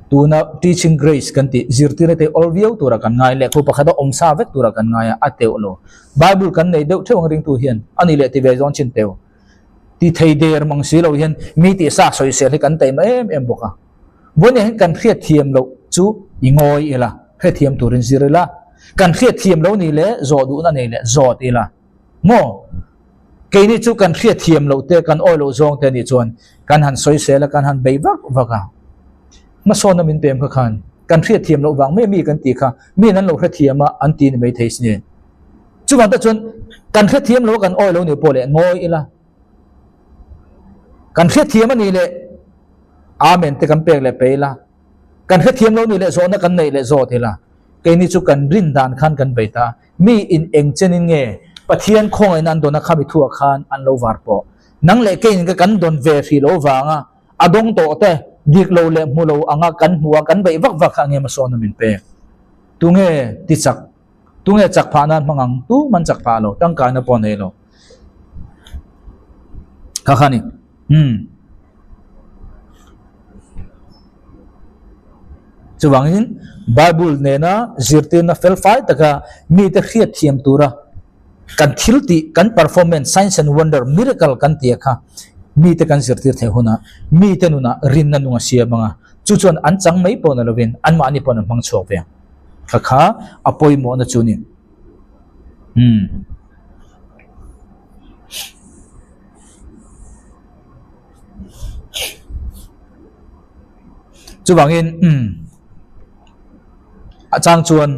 tuna teaching grace kan tih zirtirna te awl viau tura kan ngai leh khu pakhat a awm sa vek tura kan ngai a, a teuh lo. Bible kan nei deuh theuh ang ringtu hian a ni leh ti ve zawn chin teuh. Ti thei der mang si lo hian mi tih sa sawisel hi kan taima em em bawk a. Vawiin hian kan hriatthiam loh chu i ngawi ila, hrethiam turin zir ila, kan hriatthiam lo nih leh zawh duhna nei leh zawt ila maw? Keini chu kan hriatthiam loh te, kan awi loh zawng te nih chuan kan han sawisel a, kan han bei vak vak a. Hmasawnna min pem kha khan kan hriatthiam loh vang mai mi kan tih kha miin an lo hrethiam a an ti ni maithei si nen. Chuvang tak chuan kan hrethiam lo a kan awi lo nih pawh leh ngawi ila. Kan hrethiam a nih leh Amen te kan pek leh pe ila. Kan hrethiam lo nih leh zawhna kan neih leh zawt ila. Keini chu kan rin dan khan kan bei ta. Mi in eng chenin nge Pathian khawngaihna an dawn a khami thuah khan an lo var pawh. Nang leh keiin ka kan dawn ve hrih lo vanga a dawng tawh te dik lo leh hmu lo anga kan hmu a kan beih vak vak kha enge hmasawn a min pek. Tunge ti chak? Tunge chak phah nan hmang ang? Tu man chak phah lo, tangkaina pawh nei lo. Kha kha ni. Hmm. Chuvangin Bible nena zirtirna felfai taka mite hriat thiam tura kan thil tih, kan performance, signs and wonder, miracle kan tia kha mite kan zirtir theih hunah mite nunah rinna nung a siam anga chu chuan an chang mai pawh na lovin anmahni pawh an hmang chhuak ve ang. Kha kha a pawimawhna chu ni. Hmm. Chuvangin umm a chang chuan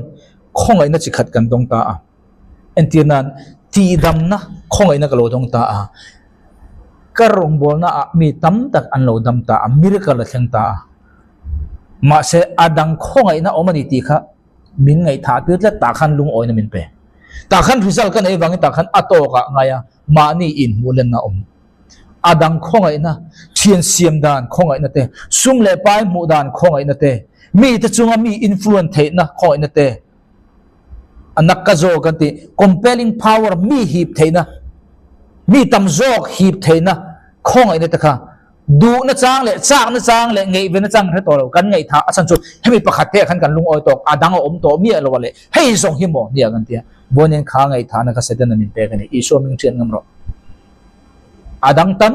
khawngaihna chi khat kan dawng ta a, entir nan tihdamna khawngaihna ka lo dawng ta a, ka rawngbawlna ah mi tam tak an lo dam ta a, miracle a thleng ta a, mahse a dang khawngaihna awm a ni tih kha min ngaihthah tir tlat tah khan lungawina min pe. Tah khan result ka nei vangin tah khan a tawkah ngai a, mahni inhmuh lenna awm. A dang khawngaihna, thian siam dan khawngaihna te, sum leh pai hmuh dan khawngaihna te, mite chunga mi influence theihna khawngaihna te, a nak ka zawk an tih, compelling power, mi hip theihna, mi tam zawk hip theihna khawngaihna te kha Duhna chang leh chakna chang leh ngeihvena chang hre tawh lo, kan ngaihthah a chhan chu hemi pakhat te ah khan kan lungawi tawk, a dang a awm tawh miah lo a leh hei zawng hi maw nia kan tia, Vawiin kha ngaihthahna kha Satan a min pek a ni, Isua ming hriat ngam rawh. A dang tam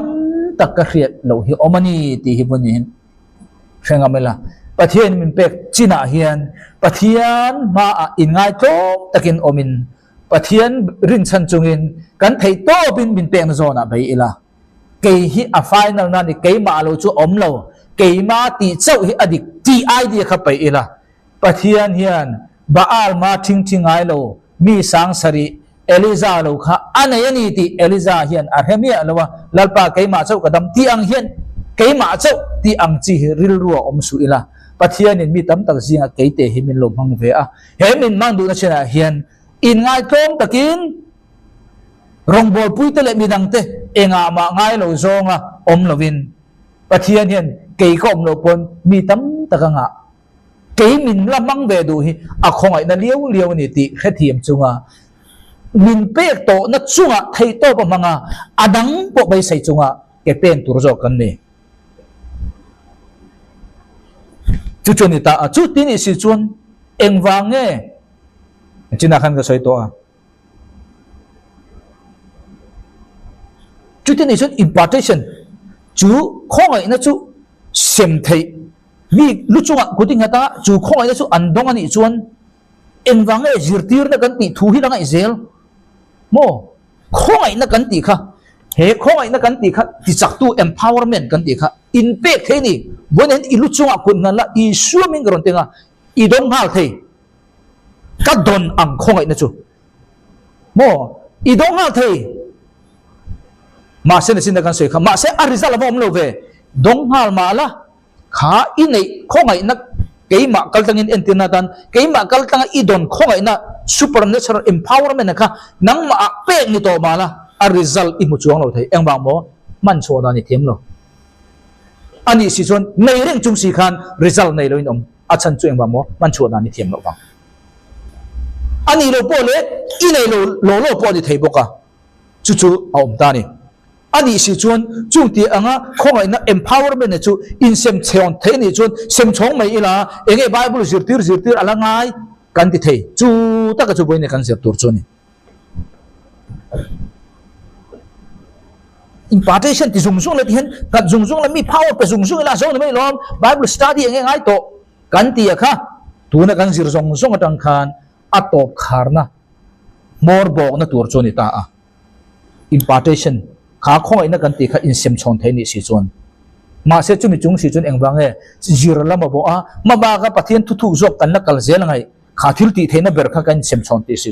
tak ka hriat loh hi awm a ni tih hi vawiin hre ngam ila. Pathian min pek chinah hian Pathian hmaah inngaitlawm takin awmin Pathian rinchhan chungin kan theih tawpin min pekna zawnah bei ila. Kei hi a final na ni keimah lo chu awm lo, keimah tih chauh hi a dik tih idea kha paih ila. Pathian hian Baal ma thingthi ngai lo mi sang sarih Eliza lo kha a nei a ni tih Eliza hian a hre miah lo a, Lalpa keimah chauh ka dam tih ang hian keimah chauh tih ang chi hi rilru a awm suh ila, Pathianin mi tam tak zingah keite hi min lo hmang ve a, he min hmang duhna chinah hian inngaihtlawm takin rawngbawlpuite leh midangte engah mah ngai lo zawnga awm lovin Pathian hian kei ka awm loh pawn mi tam tak a ngah. Kei min la hmang ve duh hi a khawngaihna liau liau a ni tih hrethiam chunga min pek tawhna chungah theihtawp a hmang a, a dang pawh beisei chunga ke pen tur zawk kan ni. Chu chu a ni ta a, chu ti nih si chuan engvang nge? Chinah khan ka sawi tawh a. Chuti nih chuan impartation chu khawngaihna chu sem theih Mi lu chungah kut i nghat a, chu khawngaihna chu an dawng a nih chuan engvang nge zirtirna kan tih thu hi la ngaih zel maw? Khawngaihna kan tih kha, he khawngaihna kan tih kha tichaktu empowerment kan tih kha inpek thei a ni. Vawiin hian i lu chungah kut nghat la, Isua min ka rawn teng a, i dawng nghal thei. Ka dawn ang khawngaihna chu maw? I dawng nghal thei. Mahse nachin kan sawi kha, mahse a result a va awm lo ve. Dawng nghal mah la. Kha i neih khawngaihna keimah kaltlangin entirna atan keimah kaltlanga i dawn khawngaihna supernatural empowerment kha nangmah ah pek ni tawh mah la a result i hmu chuang lo thei. Engvang maw? Hman chhuah dan i thiam lo. A nih si chuan nei reng chung si khan result nei loin awm a chhan chu engvang maw? Hman chhuah dan i thiam loh vang. A nih loh pawh leh i nei lo law law pawh a ni thei bawk a. Chu chu a awm ta a ni. A nih si chuan chung tih anga khawngaihna empowerment chu insem chhawn theih a nih chuan sem chhawng mai ila enge Bible zirtir zirtir a la ngai kan ti thei. Chu taka chu vawiin kan zir tur chu a ni. Impartation ti zung zung la ti hian nghat zung zung la mi power pe zung zung ila a zo ni mai lawm Bible study enge ngai tawh kan ti a kha tuna kan zir zawng zawng atang khan a tawp kharna hmawr bawkna tur chu a ni ta a. Impartation, kha khawngaihna kan tih kha insem chhawn thei nih si chuan. Mahse chumi chung si chuan engvang nge zir lam a bawh a, hma baka Pathian thuthuk zawk kan la kal zel angaih, kha thil tih theihna ber kha kan insem chhawn tih si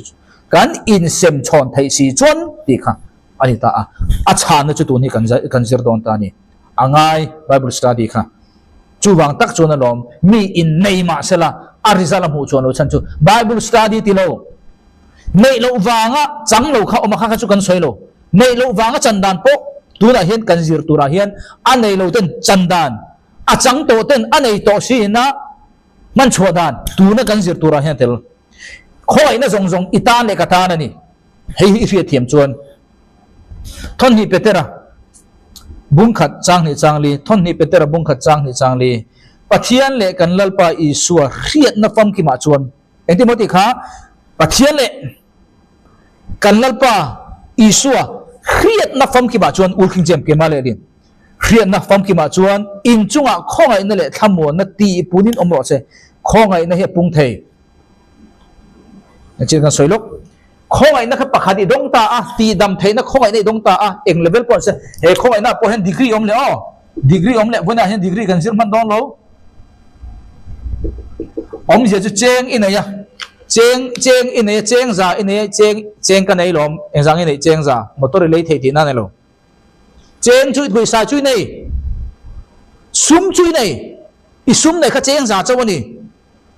kan insem chhawn theih si chuan tih kha a ni ta a. A chhanna chu tun hi kan kan zir dawn ta a ni. A ngai Bible study kha. Chuvang tak chuan alawm mi innei mahsela a result a hmuh chuan lo chhan chu Bible study ti lo. Neih loh vanga chang lo kha awm a kha kha chu kan sawi lo. Neih loh vanga chan dan pawh tunah hian kan zir turah hian a nei lo ten chan dan, a chang tawh ten a nei tawh si ina hman chhuah dan tuna kan zir turah hian a tel. Khawngaihna zawng zawng i tan leh ka tan a ni. Hei hi i hriat thiam chuan Thawnhnih Petera bungkhat changhnih changli, Thawnhnih Petera bungkhat changhnih changli, Pathian leh kan Lalpa Isua hriatna famkimah chuan Engtin maw tih kha Pathian leh kan Lalpa Isua hriatna famkimah chuan Ul King James Kema leh Lin hriatna famkimah chuan inchungah khawngaihna leh thlamuanna tih punin awm rawh se. Khawngaihna hi a pung thei. Engtin kan sawi lawk. Khawngaihna kha pakhat i dawng ta a, tihdam theihna khawngaihna i dawng ta a, eng level pawh an se. He khawngaihna pawh hian degree awm leh aw. Degree awm leh vawiinah hian degree kan zir hman dawn lo. Awmzia chu cheng i nei a, cheng cheng i nei a, cheng za i nei a, cheng cheng ka nei lawm, engzang i neih cheng za, motor i lei thei tihna a ni lo. Cheng chu i pawisa chu i nei, sum chu i nei, i sum nei kha cheng za chauh a ni.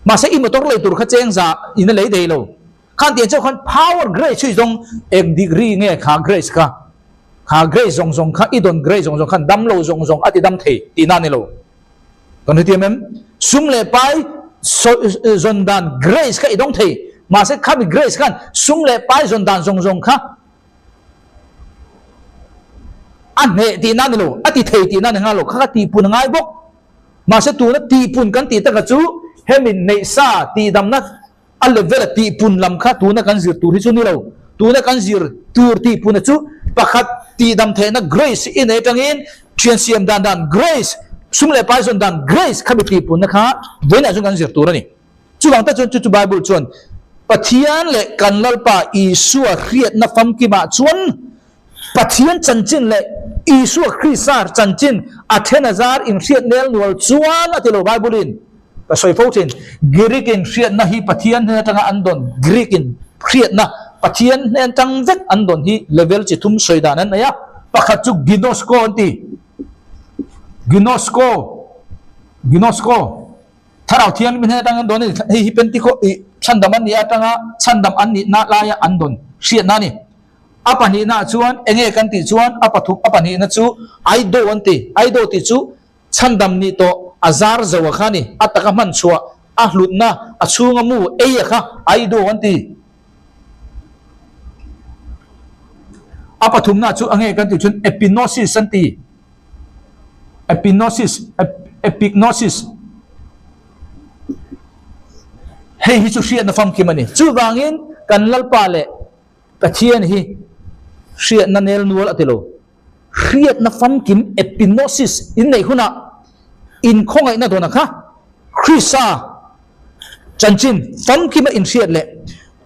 Mahse i motor lei tur kha cheng za in a lei thei lo. Khan tiang chauh khan power grace chu i zawng eng degree nge kha grace kha kha grace zawng zawng kha i dawn grace zawng zawng khan dam lo zawng zawng a ti dam thei tihna a ni lo. Kan hrethiam em? Sum leh pai zawn dan grace kha i dawng thei mahse khami grace khan sum leh pai zawn dan zawng zawng kha a hneh tihna a ni lo, a ti thei tihna a ni nghal lo, kha kha tihpun a ngai bawk. Mahse tuna tihpun kan tih takah chu hemi neihsa tihdamna A level a tihpun lam kha tuna kan zir tur hi chu ni lo. Tuna kan zir tur tihpuna chu pakhat tihdam theihna grace i nei atangin thian siam dan dan grace, Sum leh pai zawn dan grace kha mi tihpunna kha vawiinah chuan kan zir tur a ni. Chuvang tak chuan chu chu Bible chuan Pathian leh kan Lalpa Isua hriatna famkimah chuan Pathian chanchin leh Isua Krista chanchin a then a zar inhriat nel nual chuan a ti lo Bible in ka sawi fo thin. Greek in hriatna hi Pathian hnen atanga an dawn Greek in hriatna Pathian hnen tang vek an dawn hi level chi thum sawi dan an nei a, pakhat chu ginosko an ti. Ginosko Ginosko Thlarau Thianghlim hnen atangin dawn a ni. Hei hi Pentikho ih chhandam an nih atanga chhandam an nihna laia an dawn hriatna a ni. A pahnihnaah chuan enge kan tih chuan a pathum a pahnihna chu Aido an ti. Aido tih chu chhandam nih tawh a zar zo a kha a ni. A taka hman chhuah a hlutna a chhunga mu ei a kha Aido an ti. A pathumna chu a nge kan tih chuan epinosis an ti. Epinosis, epignosis. Hei hi chu hriatna famkim a ni. Chuvangin kan Lalpa leh Pathian hi hriatna nel nual a ti lo. Hriatna famkim epinosis in neih hunah inkhawngaihna dawn a kha Krista chanchin famkima inhriat leh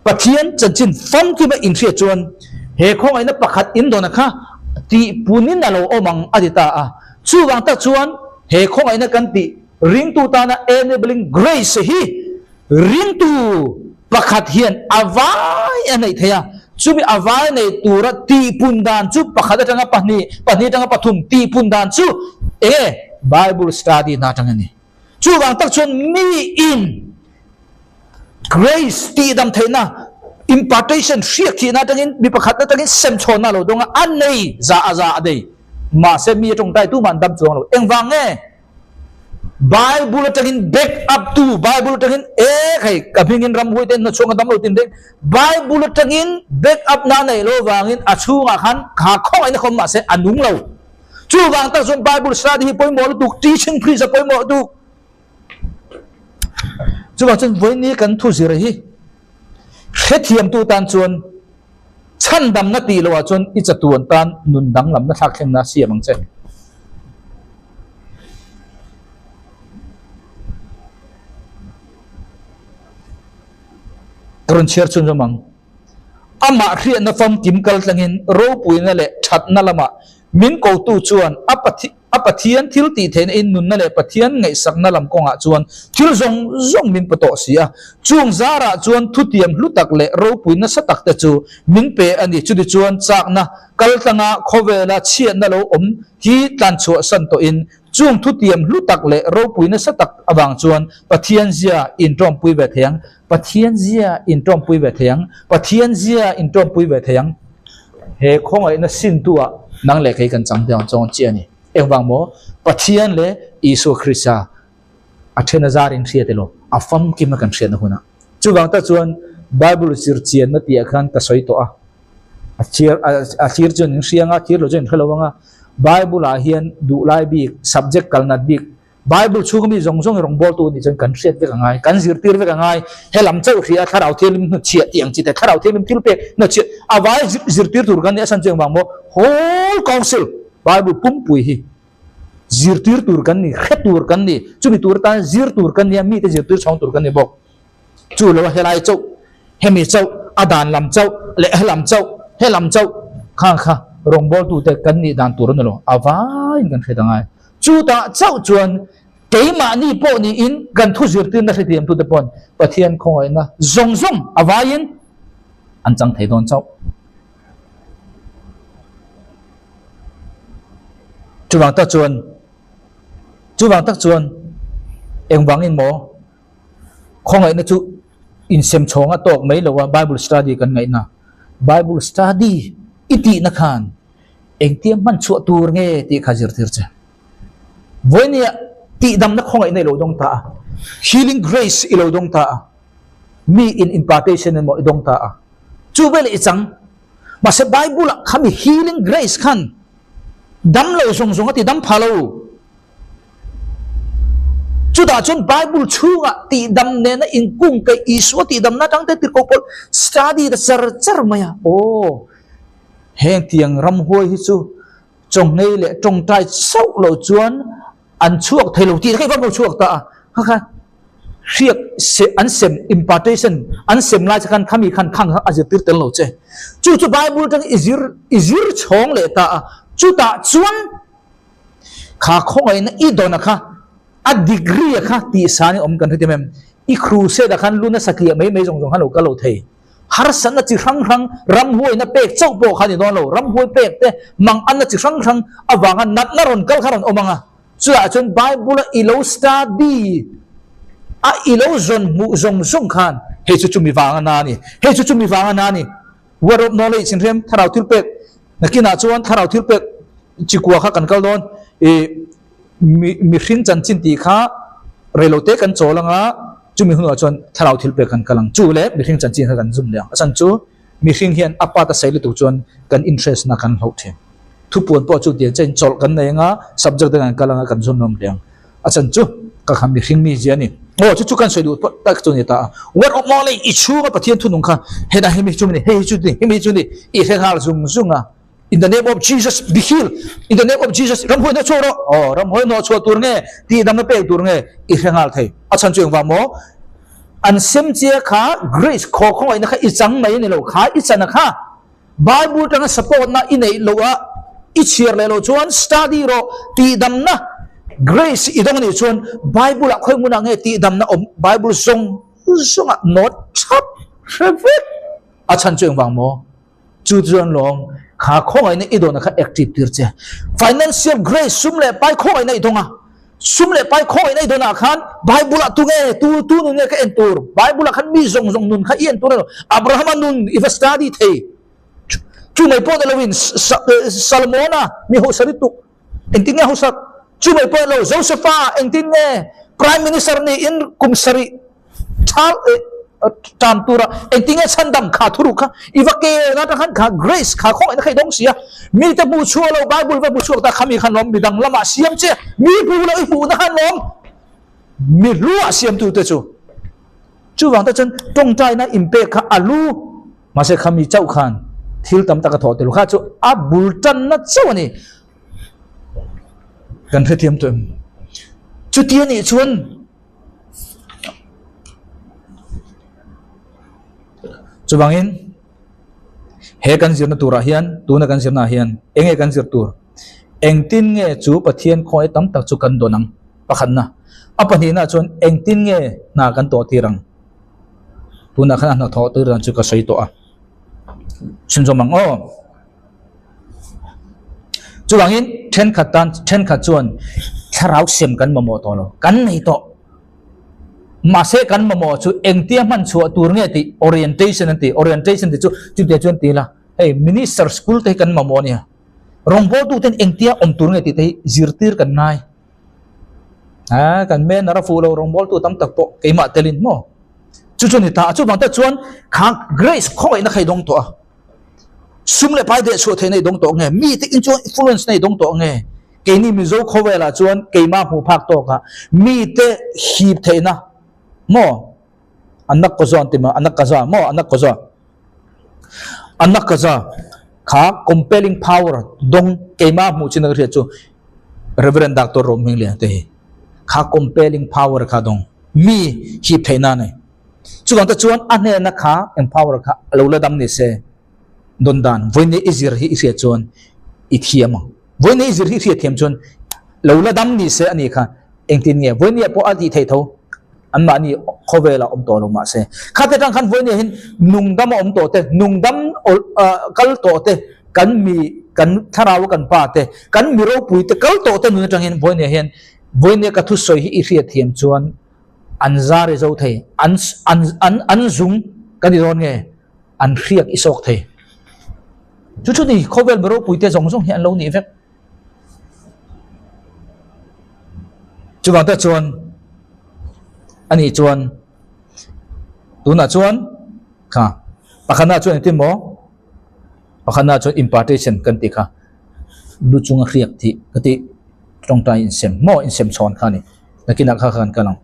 Pathian chanchin famkima inhriat chuan he khawngaihna pakhat in dawn a kha tihpunin a lo awm ang a ti ta a. Chuvang tak chuan he khawngaihna kan tih ringtu tana enabling grace hi ringtu pakhat hian a vai a neih theih a, chumi a vai nei tura tihpun dan chu pakhat atanga pahnih, pahnih atanga pathum tihpun dan chu enge Bible study hna atang a ni. Chuvang tak chuan miin grace tihdam theihna, impartation hriak thihna atangin mi pakhat atangin semchhawnna a lo dawng a, a nei za a za a nei. Mahse mi a tawngtai tumah an dam chuang lo. Engvang nge? Bible atangin back up tu Bible atangin e hei ka hmingin ramhuai te hna chhuang a dam lo tin reng Bible atangin back up na nei lo vangin a chhungah khan kha khawngaihna khawm mahse a nung lo. Chuvang tak chuan Bible study hi pawimawh lutuk, teaching priest a pawimawh lutuk. Chuvang chuan vawiin kan thu zir hi hrethiamtu tan chuan chhandamna tih loah chuan i chatuan tan nun danglamna thlak thlengna siam ang che. Ka rawn chhiar chhun zawm ang. Amah hriatna famkim kal tlangin ropuina leh thatna lamah Min kotu chuan a a Pathian thil tih theihna in nunna leh Pathian ngaihsakna lam kawngah chuan thil zawng zawng min pe tawh si a. Chung zarah chuan thutiam hlu tak leh ropui nasa tak te chu min pe a ni. Chuti chuan chakna kaltlanga khawvela chhiatna lo awm hi tlanchhuahsan tawhin chung thutiam hlu tak leh ropui nasa tak avang chuan Pathian zia intawmpui ve thei ang. Pathian zia intawmpui ve thei ang. Pathian zia intawmpui ve thei ang. He khawngaihna sintu-ah nang leh kei kan chang deuh ang chuan chiah a ni. Engvang maw? Pathian leh Isua Krista a then a zar in hriat elaw? A famkim a kan hriatna hunah. Chuvang tak chuan Bible zir chianna tihah khan ka sawi tawh a. A thlir a thlir chuan in hria anga, a thlir lo chuan in hre lo anga. Bible-ah hian duhlai bik, subject kalnat bik, Bible chhunga mi zawng zawng hi rawngbawltu anih chuan kan hriat vek a ngai, kan zirtir vek a ngai. He lam chauh hria Thlarau Thianghlim hnutchhiah tih ang chi te, Thlarau Thianghlim thil pek hnutchhiah a vai zirtir tur kan nih a chhan chu engvang maw? Whole council, Bible pumpui hi zirtir tur kan ni, hre tur kan ni, chumi tur atan zir tur kan ni a, mite zirtir chhawng tur kan ni bawk. Chu lo a helai chauh, hemi chauh, a dan lam chauh leh helam chauh, helam chauh khang kha rawngbawltute kan nih dan tur a ni lo, a vaiin kan hriat a ngai. Chutah chauh chuan keimahni pawh niin kan thu zirtirna hrethiamtute paw'n Pathian khawngaihna zawng zawng a vaiin an chang thei dawn chauh. Chuvang tak chuan, chuvang tak chuan engvangin maw khawngaihna chu insem chhawng a tawk mai lo a Bible study kan ngaihna. Bible study i tihna khan Engtia hman chhuah tur nge tih kha zirtir che. Vawinia tihdamna khawngaihna i lo dawng ta a, healing grace i lo dawng ta a, mi in impartation emaw i dawng ta a, chu veleh i chang. Mahse Bible ah khami healing grace khan dam lo zawng zawng a ti dam pha lo. Chutah chuan Bible chhungah tihdam nena inkung kaih Isua tihdamna atang te tirhkoh pawl study ta char char mai a. Aw. Heng tiang ramhuai hi chu chawnghei leh tawngtai chauh lo chuan An chhuak thei lo tih kha i va hmu chhuak ta a. Kha kha hriak se an sem impartation an sem lai che khan khami khan khang kha a zirtir tel lo che. Chu chu Bible tang i zir i zir chhawng leh ta a. Chutah chuan kha khawngaihna i dawna kha a degree a kha tihsan i awm kan hre em? I crusade ah khan lu nasa tliah mai mai zawng zawng khan lo kal lo thei. Harsatna chi hrang hrang ramhuaina pek chauh pawh kha a ni dawn lo. Ramhuai pek te manganna chi hrang hrang avanga natna rawn kal kha rawn awm ang a. Chutah chuan Bible a i lo study a i lo zawn hmuh zawng zawng khan hei chu chumi vanga na a ni, hei chu chumi vanga na a ni. Word of knowledge inrem thlarau thil pek nakinah chuan thlarau thil pek chikua kha kan kal dawn i mi mihring chanchin tih kha reilote kan chawl anga chumi hunah chuan thlarau thil pek kan kal ang chu leh mihring chanchin kha kan zum leh ang a chhan chu mihring hian a part a sawi lutuk chuan kan interest na kan hloh thin thupuan pawh chu tiang chiahin chawlh kan nei anga subject te kan kal anga kan zum hlawm leh ang a chhan chu ka kha mihring mi zia a ni aw chu chu kan sawi duh tak chu a ni ta a word of knowledge i chhunga Pathian thunung kha hetah hemi chu a ni hei hi chu a ni hemi hi chu a ni i hre nghal zung zung a. In the name of Jesus be healed. In the name of Jesus ramhuai hnawh chhuak rawh. Aw ramhuai hnawh chhuah tur nge tihdamna pek tur nge i hre nghal thei. A chhan chu engvang maw? An sem chia kha grace khaw khawngaihna kha i chang mai a ni lo kha i chan a kha Bible tanga support na i neih loh a i chhiar leh loh chuan study rawh tihdamna grace i dawng a nih chuan Bible ah khawi hmunah nge tihdamna awm Bible zawng zawng ah nawt thap hre vek a chhan chu engvang maw? Chu chuan lawm kha khawngaihna i dawnah kha active tir che. Financial grace sum leh pai khawngaihna i dawng a. Sum leh pai khawngaihna i dawnah khan Bible ah tunge tu tu nun nge ka en tur. Bible ah khan mi zawng zawng nun kha i en tur a ni lo. Abrahama nun i va study thei. Chu mai pawh ni loin Salmona mi hausa lutuk engtin nge hausak. Chu mai pawh ni lo Josepha engtin nge Prime Minister niin kum sarih Chal eh tan tura engtin nge chhandam kha thuru kha i va ke na ta khan kha grace kha khawng ina khai dawng sia mi te hmu chhuak lo bible va hmu chhuak ta kha mi khan lawm midang lama siam che mi hmu lo i hmuh na khan lawm mi hlua siam tu te chu chu wang ta chuan tawngtai na inpe kha alu mahse kha mi chauh khan thil tam tak a thawh tel kha chu a bul tan na chauh ani kan hrethiam tu em chuti anih chuan Chuvangin he kan zirna turah hian tuna kan zirnaah hian eng nge kan zir tur? Engtin nge chu Pathian khawngaih tam tak chu kan dawn ang? Pakhatna. A pahnihnaah chuan engtin nge hna kan tawh tir ang? Tunah khan a hnathawh tir dan chu ka sawi tawh a. Chhunzawm ang aw. Chuvangin thenkhat tan thenkhat chuan thlarau sem kan mamawh tawh lo, kan nei tawh. Mahse kan mamawh chu engtia hman chhuah tur nge tih orientation an ti. Orientation tih chu chutia chuan ti ila hei minister school te hi kan mamawh a nia. Rawngbawltu ten engtia awm tur nge tih te hi zirtir kan ngai. A kan manner a fuh lo rawngbawltu tam tak pawh keimah telin maw. Chu chu a ni ta a, chuvang te chuan kha grace khawngaihna kha i dawng tawh a. Sum leh pai deh chhuah theihna i dawng tawh nge? Mite in chuan influence na i dawng tawh nge? Keini Mizo khawvelah chuan keimah hmuh phak tawkah mite hip theihna maw? Anak kaw zawn ti maw? Anak ka za maw? Anak kaw za. Anak ka za kha compelling power dawng keimah hmuh chin ka hriat chu Reverend Doctor Rohminglian te hi kha compelling power kha dawng mi hip theihna a nei. Chuvang te chuan a hnena kha empower kha a lo la dam ni se dawn dan vawiin i zir hi i hriat chuan i thiam ang. Vawiin i zir hi i hriat thiam chuan lo la dam ni se a ni kha engtin nge vawiin ah pawh a tih theih tho anmahni khawvelah awm tawh lo mah se. Khate atang khan vawiin ah hian nungdam a awm tawh te, nungdam kal tawh te, kan mi kan thlarau kan pa te, kan mi ropui te kal tawh te nun atangin vawiin ah hian vawiin ka thusawi hi i hriat thiam chuan An zar i zo thei, an an an an zung ka ni dawn nge, an hriak i sawk thei. Chu chu ni khawvel mi ropui te zawng zawng hi an lo nih vek. Chuvang te chuan ani chuan tunah chuan kha pakhatna chuan engtin maw pakhatna chuan impartation kan tih kha lu chunga hriak tih ka tih tawngtai insem maw insem chhawn kha a ni. Nakinah kha khan kal ang.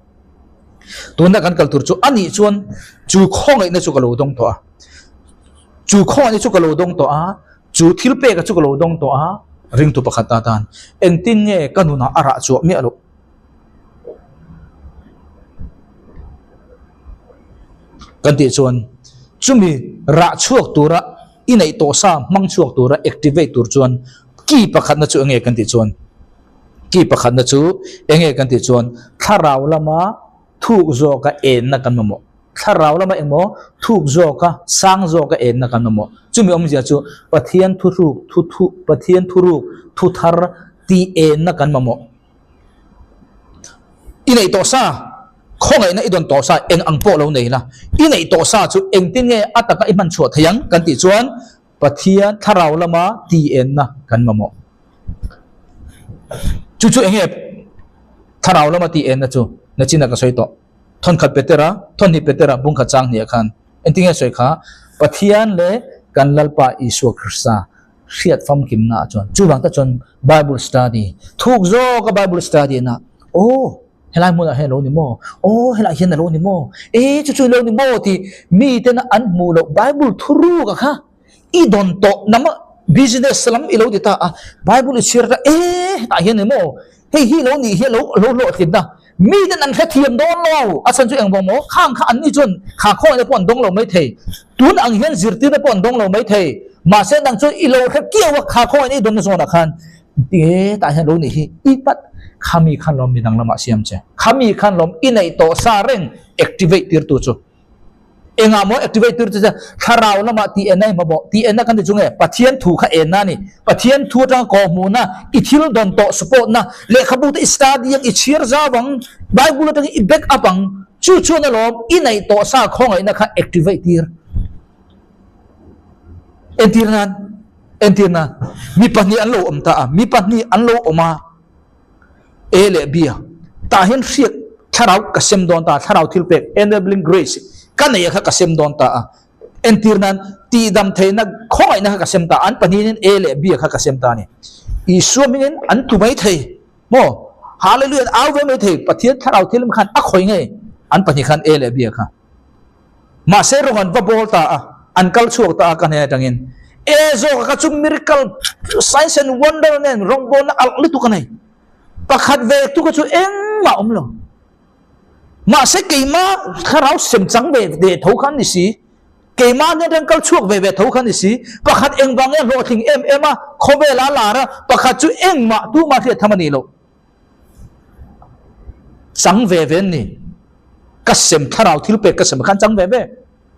Tuna kan kal tur chu a nih chuan chu khawngaihna chu ka lo dawng tawh a. Chu khawngaihna chu ka lo dawng tawh a, chu thil peka chu ka lo dawng tawh a, ringtu pakhat ta tan engtin nge ka nunah a rah chhuah miah loh. Kan tih chuan chumi rah chhuak tura i neih tawh sa hmang chhuak tura activate tur chuan key pakhatna chu enge kan tih chuan key pakhatna chu enge kan tih chuan thlarau lama thuk zawka enna kan mamawh. Thlarau lama engmaw thuk zawka sang zawka enna kan mamawh. Chumi awmzia chu Pathian thuruk thu thu Pathian thuruk thu thar tih enna kan mamawh. I neih tawh sa, khawngaihna i dawn tawh sa eng ang pawh lo nei la, i neih tawh sa chu engtin nge a taka i hman chhuah thei ang kan tih chuan Pathian thlarau lama ti enna kan mamawh. Chu chu enge thlarau lama ti enna chu nachina ka sawi tawh. Thawnkhat Petera, thawnhnih Petera bungkhat chang hniah khan engtin nge sawi kha Pathian leh kan Lalpa Isua Krista hriat famkimna ah chuan chuvang tak chuan Bible study thuk zawk a Bible study na aw helai hmunah hian a lo ni maw aw helai hian a lo ni maw e chu chu i lo ni maw tih mi tena an hmuh loh Bible thuruk a kha i dawn tawh nama business lam i lo ti ta a Bible i chhiar ta e hetah hian ni maw hei hi lo nih hi lo lo hlawhtlin na Mi ten an hrethiam dawn lo, a chhan chu engvawng maw? Khang kha anni chuan kha khawngaihna pawh an dawng lo mai thei. Tun ang hian zirtirna pawh an dawng lo mai thei. Mahse nang chuan i lo hre kiau a, kha khawngaihna i dawnna zawnah khan hetah hian lo nih hi i pat. Khami khan lawm midang lamah siam che. Khami khan lawm i neih tawh sa reng activate tirtu chu. Engah maw activate tur chu thlarau lamah tih en a i hma bawh. Tih enna kan ti chu nge? Pathian thu kha enna a ni. Pathian thu atanga kawhhmuhna, i thil dawn tawh support na, lehkhabu te i study ang, i chhiar zau ang, Bible atangin i back up ang, chu chuan alawm i neih tawh sa khawngaihna kha activate tir. Entir nan, entir nan, mi pahnih an lo awm ta a, mi pahnih an lo awm a. A leh B a tah hian hriat thlarau ka sem dawn ta a, thlarau thil pek enabling grace ka nei a kha ka sem dawn ta a, entir nan tihdam theihna khawngaihna kha ka sem ta a, an pahnihin A leh B a kha ka sem ta a ni. Isua hmingin an tu mai thei maw? Hallelujah an au ve mai thei, Pathian thlarau thil khan a khawi ngei an pahnih khan A leh B a kha. Mahse rawng an va bawl ta a, an kal chhuak ta a ka hnen atangin. E zawk ka chu miracle, signs and wonder nen rawngbawlna alh lutuk a nei. Pakhat ve tu ka chu engmah awm lo. Mahse keimah thlarau sem chang ve ve tho kha an ni si. Keimah hnen atang kal chhuak ve ve tho kha an ni si. Pakhat engvang nge hlawhtling em em a, khawvel a lar a, pakhat chu engmah tumah hriat tham a nih loh. Chang ve ve an ni. Ka sem thlarau thil pek ka sem khan chang ve ve.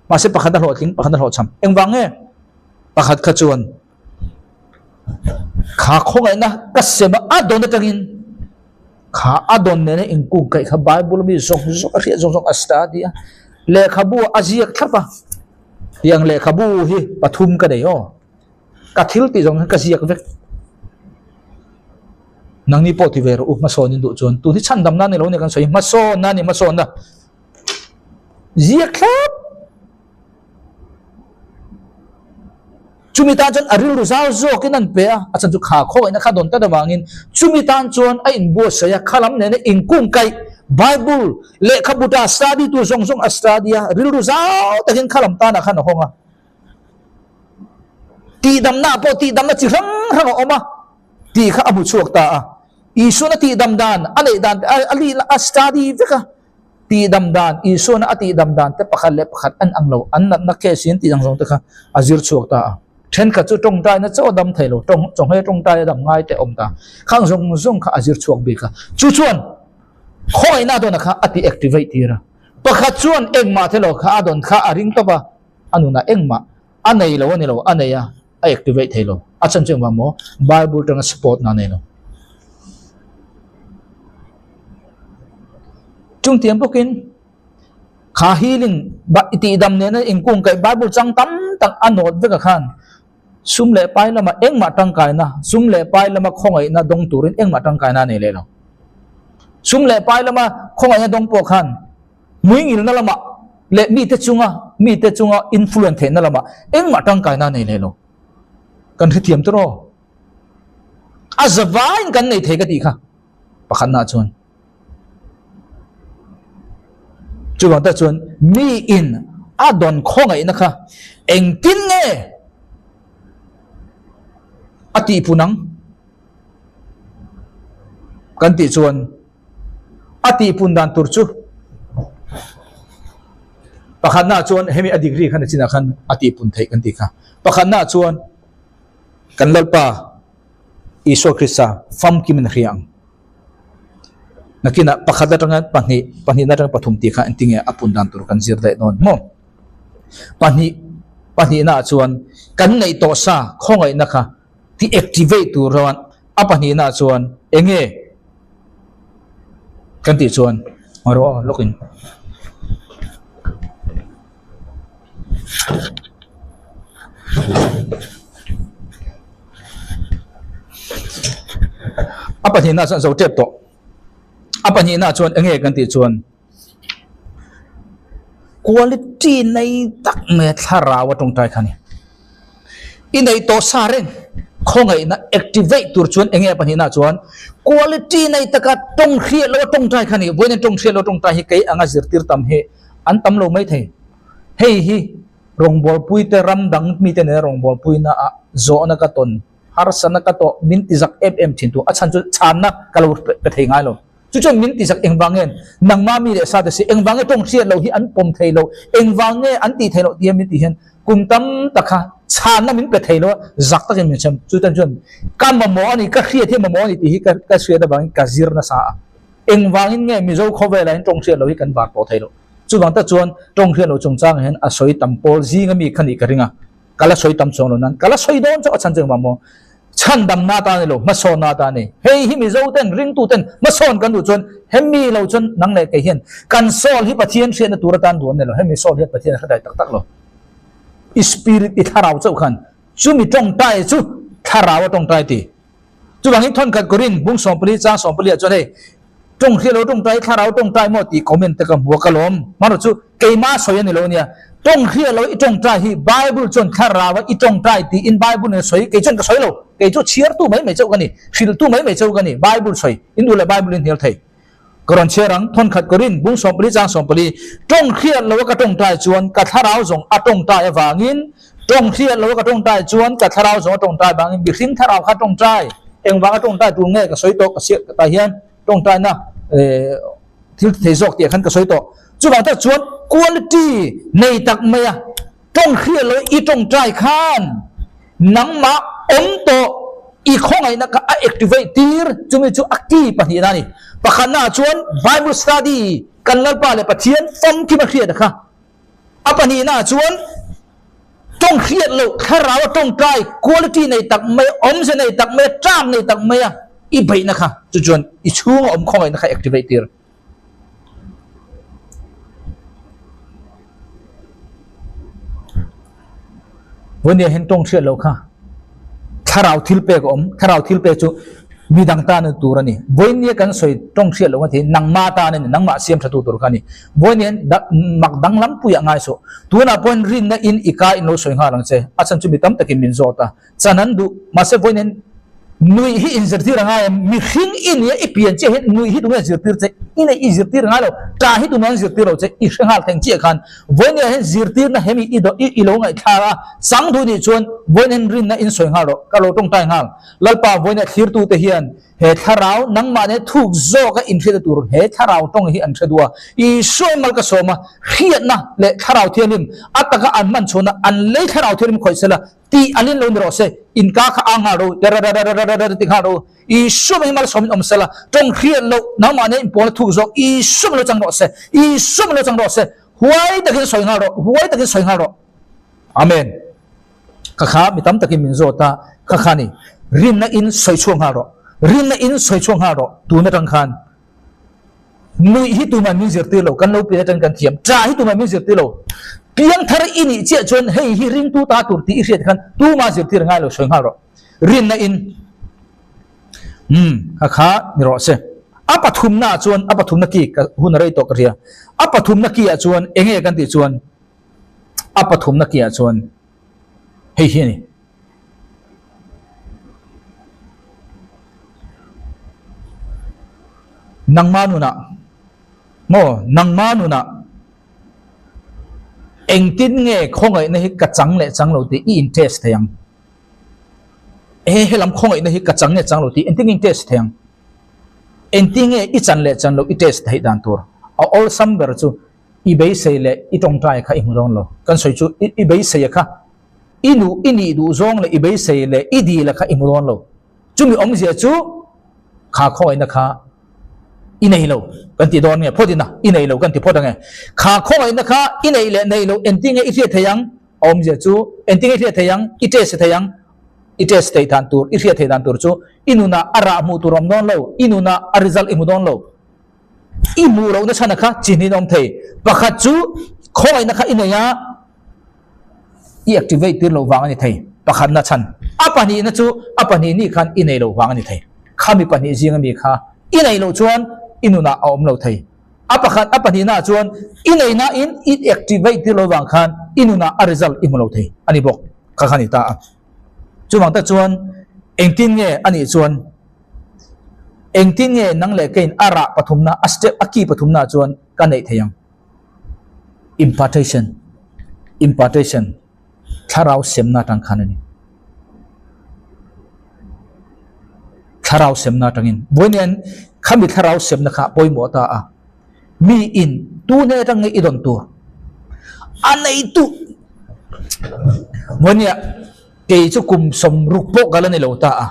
Mahse pakhat a hlawhtling, pakhat a hlawhchham. Engvang nge? Pakhat kha chuan kha khawngaihna ka sem a, a dawn atangin kha a dawn nena inkung kaih kha Bible mi zawng zawng a hriat zawng zawng a study a, lehkhabu a ziak thlap a. Tiang lehkhabu hi pathum ka nei aw. Ka thil tih zawng hian ka ziak vek. Nangni pawh ti ve rawh u hmasawn in duh chuan tun hi chhandam na ni lo ni kan sawi hmasawn na ni hmasawn na ziak thlap chumi tan chuan a rilru zau zawk in an pe a a chan chu kha khawngaihna kha dawn tlat avangin chumi tan chuan a inbuatsaih a khalam nena inkung kaih Bible lehkhabu ta study tur zawng zawng a study a rilru zau takin khalam tanah khan a hawng a Tihdamna pawh tihdamna chi hrang hrang a awm a tih kha a hmu chhuak ta a. Isuan a tihdam dan, a neih dan te a lih a study vek a. Tihdam dan, Isuan a tihdam dan te pakhat leh pakhat an ang lo, an natna case in tih ang zawng te kha a zir chhuak ta a. Thenkhat chu tawngtaina chaw a dam thei lo, tawng chawhmeh tawngtai a dam ngai te a awm ta. Khang zawng zawng kha a zir chhuak bik a. Chu chuan khawngaihna dawn a kha a ti activate tir a. Pakhat chuan engmah thelo kha a dawn kha a ring tawp a. A nunah engmah a nei lo a ni lo, a nei a, a activate thei lo. A chhan chu engvang maw? Bible tanga support na nei lo. Chung tiang bawkin kha healing i tihdam nena inkung kaih Bible chang tam tak a nawt vek a khan sum leh pai lama engmah tangkaina, sum leh pai lama khawngaihna dawng turin engmah tangkaina a nei leh lo. Sum leh pai lama khawngaihna dawng pawh khan Hmuingilna lamah leh mite chunga mite chunga influence theihna lamah engmah tangkaina a nei leh lo. Kan hrethiam tur aw. A zavaiin kan nei thei ka tih kha pakhatnaah chuan. Chuvang tak chuan miin a dawn khawngaihna kha engtin nge a tihpun ang kan tih chuan A tihpun dan tur chu Pakhatna chuan hemi a degree khan a chinah khan a tihpun theih kan tih kha. Pakhatna chuan kan Lalpa Isua Krista famkimin a hria ang. Nakinah pakhat atanga pahnih, pahnihna atanga pathum tih kha engtinge a pun dan tur kan zir daih dawn maw? Pahnih, pahnihnaah chuan kan ngaih tawh sa khawngaihna kha ti activate tur chuan a pahnihnaah chuan enge kan tih chuan ngaruah lawkin. A pahnihna chuan zo tep tawh. A pahnihna chuan enge kan tih chuan quality nei tak mai a thlarau a tawngtai kha a ni. I neih tawh sa reng khawngaihna activate tur chuan enge a pahnihna chuan quality nei taka tawng hriat loh a tawngtai kha a ni. Vawiin tawng hriat loh a tawngtai hi kei anga zirtir tam hi an tam lo mai thei. Hei hi rawngbawlpuite ram dang mite nena rawngbawlpuina ah zawhna ka tawn, harsatna ka tawh min ti zak em em thin tu a chhan chu chhanna ka lo pe thei ngai lo. Chu chuan min ti zak engvang nge nangma mi leh sa te si engvang nge tawng hriat loh hi an pawm thei lo, engvang nge an tih thei loh tia min tih hian kum tam tak kha chhanna min pe thei lo a, zak takin min chhem. Chu tan chuan ka mamawh a ni, ka hriat hi mamawh a ni tih hi ka hriat avangin ka zir nasa a. Engvangin nge Mizo khawvelah hian tawng hriat loh hi kan var pawh thei loh. Chuvang tak chuan tawng hriat loh chungchangah hian a sawi tam pawl zinga mi kha nih ka ring a, ka la sawi tam chuang lo nan ka la sawi dawn chauh a chhan chu engvang maw? Chhandamna atan a ni lo, hmasawnna atan a ni. Hei hi Mizo ten, ringtu ten hmasawn kan duh chuan hemi lo chuan nang leh kei hian kan sawl hi Pathian hriatna tur atan duh an ni lo, hemi sawl hian Pathian a hre dai tak tak lo. I spirit, i thlarau chauh khan chumi tawngtai chu thlarau a tawngtai ti. Chuvangin thawnkhat Korin bung 14 chang 14 ah chuan hei tawng hriat lo tawngtai thlarau tawngtai maw tih comment te ka hmu a ka lawm. Hmanraw chu keimah sawi a ni lo nia. Tawng hriat lo i tawngtai hi Bible chuan thlarau a i tawngtai tiin Bible nen sawi kei chuan ka sawi lo. Kei chu chhiartu mai mai chauh ka ni, hrilhtu mai mai chauh ka ni. Bible sawi in duh leh Bible in hnial thei. Ka rawn chhiar ang, thawnkhat Korin bung 14 chang 14, Tawng hriat lo a ka tawngtai chuan ka thlarau zawng a tawngtai avangin, tawng hriat lo a ka tawngtai chuan ka thlarau zawng a tawngtai avangin, mihring thlarau kha tawngtai, engvanga tawngtai tur nge ka sawi tawh ka siah tah hian tawngtaina thil ti thei zawk tih ah khan ka sawi tawh. Chuvang tak chuan quality nei tak mai a tawng hriat lo i tawngtai khan Nangmah awm tawh i khawngaihna kha a activate tir, chumi chu a key pahnihna a ni. Pakhatnaah chuan Bible study kan Lalpa leh Pathian famkim a hriat a kha. A pahnihnaah chuan tawng hriat loh thlarau a tawngtai quality nei tak mai, awmze nei tak mai, term nei tak mai a i beihna kha chu chuan i chhunga awm khawngaihna kha activate tir. Vawinia hian tawng hriat loh kha thlarau thil pek a awm, thlarau thil pek chu midang tan a tur a ni. Vawinia kan sawi tawng hriat loh nga ti nangma tan a ni, nangmah siam tha tu tur kha a ni. Vawinia hian mak danglam puiah ngai suh. Tunah pawhin rinna in i ka in lo sawi nghal ang che, a chhan chu mi tam takin min zawt a. Chan an duh, mahse vawiin hian nuih hi inzirtir a ngai em? Mihring i nia i pian chiah hian nuih hi tunge zirtir che? I neih i zirtir ngai lo, ṭah hi tunge an zirtir lo che? I hre nghal theng chiah khan vawiin hian zirtirna hemi i i i lo ngaihthlak a, chang duh nih chuan vawiin hian rinna in sawi nghal rawh, ka lo tawngtai nghal. Lalpa vawiin a thlirtute hian He thlarau nangmah nen thuk zawka inhriatna tur he thlarau tawng hi an hre duh a. Isua in mal ka sawm a, hriatna leh thlarau thianghlim a taka an hman chhuahna an lei thlarau thianghlim khawih sela tih an in lo ni rawh se, inka kha ang nghal ro, rarararararara ti nghal ro. Isua mei mal sawmin awm sela, tawng hriat loh nangmah nen inpawlna thuk zawk Isua min lo chang rawh se, Isua min lo chang rawh se, huai takin sawi nghal rawh, huai takin sawi nghal rawh. Amen. Kha kha mi tam takin min zawt a, kha kha ni, rinna in sawi chhuak nghal rawh, rinna in sawi chhuak nghal rawh, tun atang khan nuih hi tumah min zirtir lo, kan lo pian atang kan thiam, ṭah hi tumah min zirtir lo, piangthar i nih chiah chuan hei hi ringtu ta tur tih i hriat khan tumah zirtir ngai lo sawi nghal rawh, rinna in umm kha kha ni rawh se. A pathumna ah chuan, a pathumna ki ka hun a rei tawh ka hria, a pathumna ki ah chuan enge kan tih chuan, A pathumna kiah chuan hei hi a ni. Nangma nunah maw nangma nunah engtin nge khawngaihna hi ka chang leh chang lo tih i in test thei ang. He helam khawngaihna hi ka chang nge chang lo tih engtin nge in test thei ang. Engtin nge i chan leh chan loh i test theih dan tur a awlsam ber chu. I beisei leh i tawngtai kha i hmu dawn lo. Kan sawi chu i beisei a kha i nu i nih duh zawng leh i beisei leh i dil a kha i hmu dawn lo. Chumi awmzia chu kha khawngaihna kha i nei lo kan ti dawn nge phawt ina i nei lo kan ti phawt ange. Kha khawngaihna kha i neih leh nei lo engtin nge i hriat thei ang? A awmzia chu engtin nge i hriat thei ang? I test thei ang? I test theih dan tur, i hriat theih dan tur chu i nunah a rah hmuh tur a awm dawn lo, i nunah a result i hmu dawn lo. I hmuh lohna chhana kha chi hnih in awm thei. Pakhat chu khawngaihna kha i nei a, i activate tir loh vang a ni thei. Pakhatna chhan. A pahnihna chu a pahnih nih khan i nei loh vang a ni thei. Khami pahnih zinga mi kha i neih loh chuan i nunah a awm lo thei. A pakhat a pahnihnaah chuan i neihna in i activate tir loh vang khan i nunah a result i hmu lo thei a ni bawk. Kha kha a ni ta a. Chuvang tak chuan engtin nge a nih chuan Engtin nge nang leh keiin a rah pathumna, a step, a key pathumna chuan ka neih thei ang? Impartation, Impartation, Thlarau semna atang khan a ni. Thlarau semna atangin. Vawiin khami thlarau semna kha pawimawh ta a. Mi in tu hne atang nge i dawn tur? A neitu. Vawiin kei chu kum 60 pawh ka la ni lo ta a.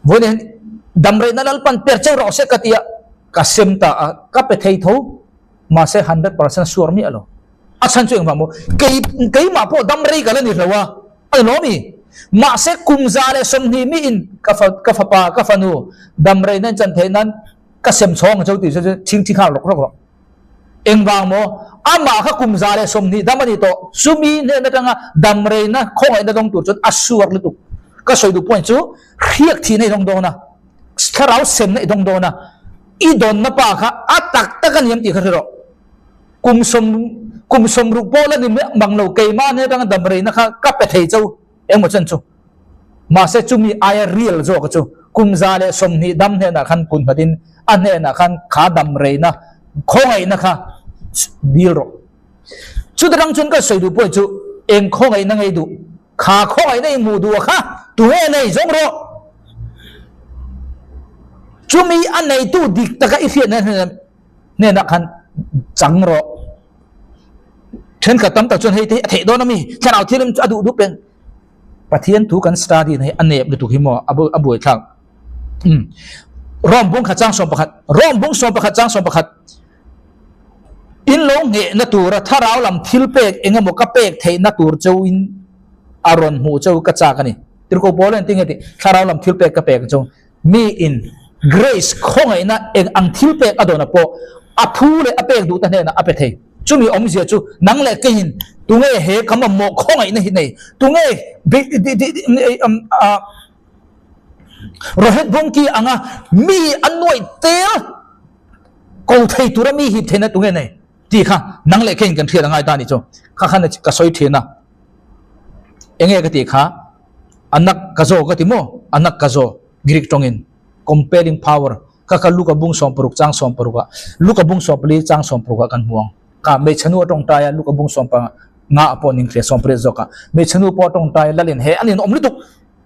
Vawiin hian damreihna Lalpan per cheu rawh se ka ti a, ka sem ta a, ka pe thei tho, mahse 100% suar miah lo. A chhan chu engvang maw? Kei keimah pawh damrei ka la ni hlo a, a ni lawm i. Mahse kum 120 mi in ka fa ka fapa ka fanu damreihna in chan theih nan ka sem chhawng ang cheu tih chu chhing chhing nghal rawk rawk rawh. Engvang maw? Amah kha kum 120 dam a ni tawh. Chumi hnen atanga damreina khawngaihna dawng tur chuan a suak lutuk. Ka sawi duh point chu hriak thihna i dawng dawn a, thlarau semna i dawng dawn a, i dawnna pa kha a tak tak a ni em tih kha hre rawh. Kum sawm kum 60 pawh la ni mang lo keimah hnen atanga damreina kha ka pe thei cho engmaw chen chu. Mahse chumi aia real zawk chu kum 120 dam hnenah khan kun nghatin a hnenah khan kha dam reina khawngaihna kha dil rawh. Chuta tang chuan ka sawi duh pawh chu eng khawngaihna ngei duh kha khawngaihna i hmuh duh a kha tunge nei zawng rawh. Chumi a neitu dik taka i hriatna hnenah khan chang rawh. Thenkhat tam tak chuan hei te hi a theih dawn a mi thlarau thianghlim chu a duh duh peng. Pathian thu kan study na hi a nep lutuk hi maw a buai thlak. Rom bung khat chang 11 Rom bung 11 chang 11 In lo ngheh na tura tharau lam thil pek engemaw ka pek theih na tur cheu in a rawn hmuh cheu ka chak a ni. Tirhkoh Paul hian tinge tih thlarau lam thil pek ka pek chu mi in grace khawngaihna eng ang thil pek a dawn a pawh a phu leh a pek duh ta hnenah a pe thei. Chumi awmzia chu nang leh keiin tunge he ka mamawh khawngaihna hi nei? Tunge Rohit Bungki anga mi a nuaih tel ko thei tura mi hip theihna tunge nei? Tih kha nang leh keiin kan hriat a ngai ta a nih chu. Kha khan ka sawi thin a, enge ka tih kha anak ka zaw ka ti maw? Anak ka zaw Greek tawngin compelling power Ka ka Luka bung 60 chang 60 ah Luka bung 14 chang 60 ah kan hmu ang. Ka hmeichhe nu a tawngtai a Luka bung 15 ah pawh ning hria 18 zawk ah hmeichhe nu pawh a tawngtai lalin he an inawm lutuk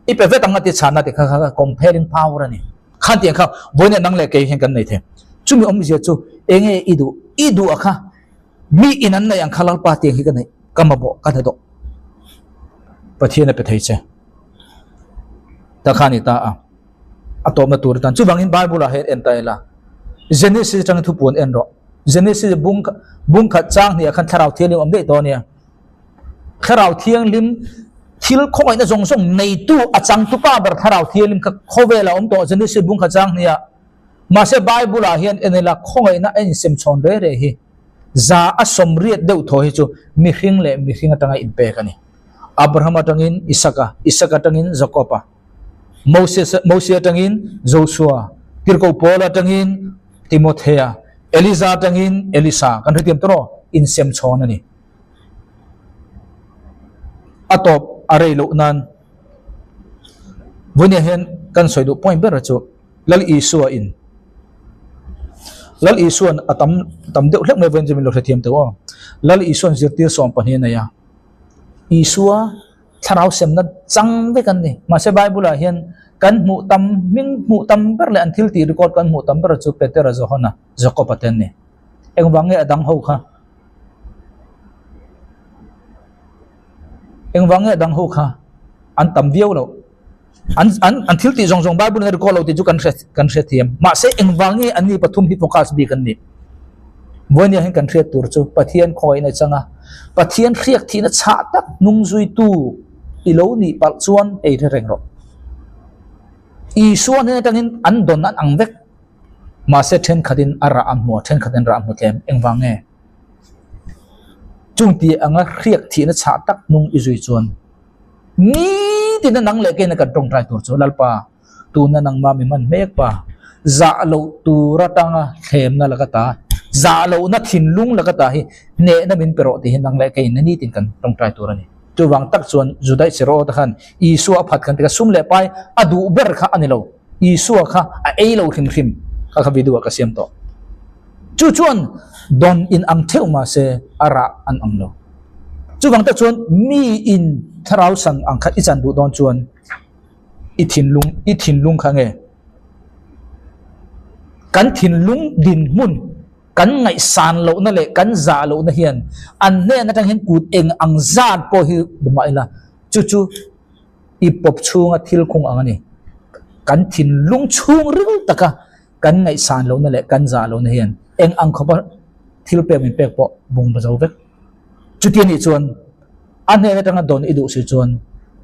i pe vet ang a ti chhan a ti kha kha comparing power a ni. Khan tiang kha vawiin ah nang leh kei hian kan nei thei. Chumi awmzia chu enge i duh i duh a kha mi in an neih ang kha Lalpa tiang hi ka neih ka mamawh ka hna dawh Pathian a pe thei che. Ta kha ni ta a. a tawpna tur atan chuvangin Bible ah hian en ta ila Genesis atangin thupuan en rawh Genesis bung bung khat chang hnih ah khan thlarau thianghlim awm daih tawh ania thlarau thianghlim thil khawngaihna zawng zawng neitu a changtu pa ber thlarau thianghlim kha khawvel a awm tawh Genesis bung khat chang hnih ah mahse Bible ah hian en ila khawngaihna a insem chhawn re re hi za a 80 deuh thaw hi chu mihring leh mihring atanga inpek a ni Abraham atangin Isaka Isaka atangin Jacob a Moses Mosia atangin Joshua, Tirhkoh Paul atangin Timothea, Eliza atangin Elisa kan hrethiam tawh rawh insem chhawn a ni. A tawp a rei loh nan vawinia hian kan sawi duh point ber chu Lal Isua in Lal Isuan a tam tam deuh hlek mai vawiin chu min lo hrethiam tawh aw. Lal Isuan zirtir 12 a nei a. Isua Thlarau semna chang vek an ni. Mahse Bible ah hian kan hmuh tam hming hmuh tam ber leh an thil tih record kan hmuh tam ber chu Petera, Johana, Jacob-a te an ni. Engvang nge a dang ho kha? Engvang nge dang ho kha an tam viau loh? An an an thil tih zawng zawng Bible in a record lo tih chu kan hre kan hrethiam. Mahse engvang nge anni pathum hi focus bik an nih? Vawinia hian kan hriat tur chu Pathian khawngaihna changa Pathian hriak thihna chhah tak hnung zuitu i lo nih palh chuan ei hre reng rawh. Isua hnen atangin an dawn an ang vek. Mahse thenkhatin a rah a hmu a, thenkhatin rah a hmu tlem. Engvang nge? Chung tih anga hriak thihna chhah tak hnung i zui chuan nitin a nang leh keina kan tawngtai tur chu Lalpa tuna nangma mi hman hmek pa zah loh tur atanga thlemna laka ta zah lohna thinlung laka ta hi hnehna min pe rawh tih hi nang leh keina nitin kan tawngtai tur a ni. Chuvang tak chuan Judaih Sirawh te khan Isua a phat khan tikha sum leh pai a duh ber kha a ni lo. Isua kha a ei lo hrim hrim kha kha video ah ka siam tawh. Chu chuan dawn in ang theuh mah se a rah an ang lo. Chuvang tak chuan mi in thlarau san ang kha i chan duh dawn chuan i thinlung i thinlung kha nge kan thinlung dinhmun kan ngaihsan lohna leh kan zah lohna hian an hnen atang hian kut eng ang zat pawh hi mah ila chu chu i pawp chhunga thil khung ang a ni. Kan thinlung chhung ril taka kan ngaihsan lohna leh kan zah lohna hian eng ang khawpa thil pek min pek pawh bung ba zo vek. Chuti anih chuan a hnen atanga dawn i duh si chuan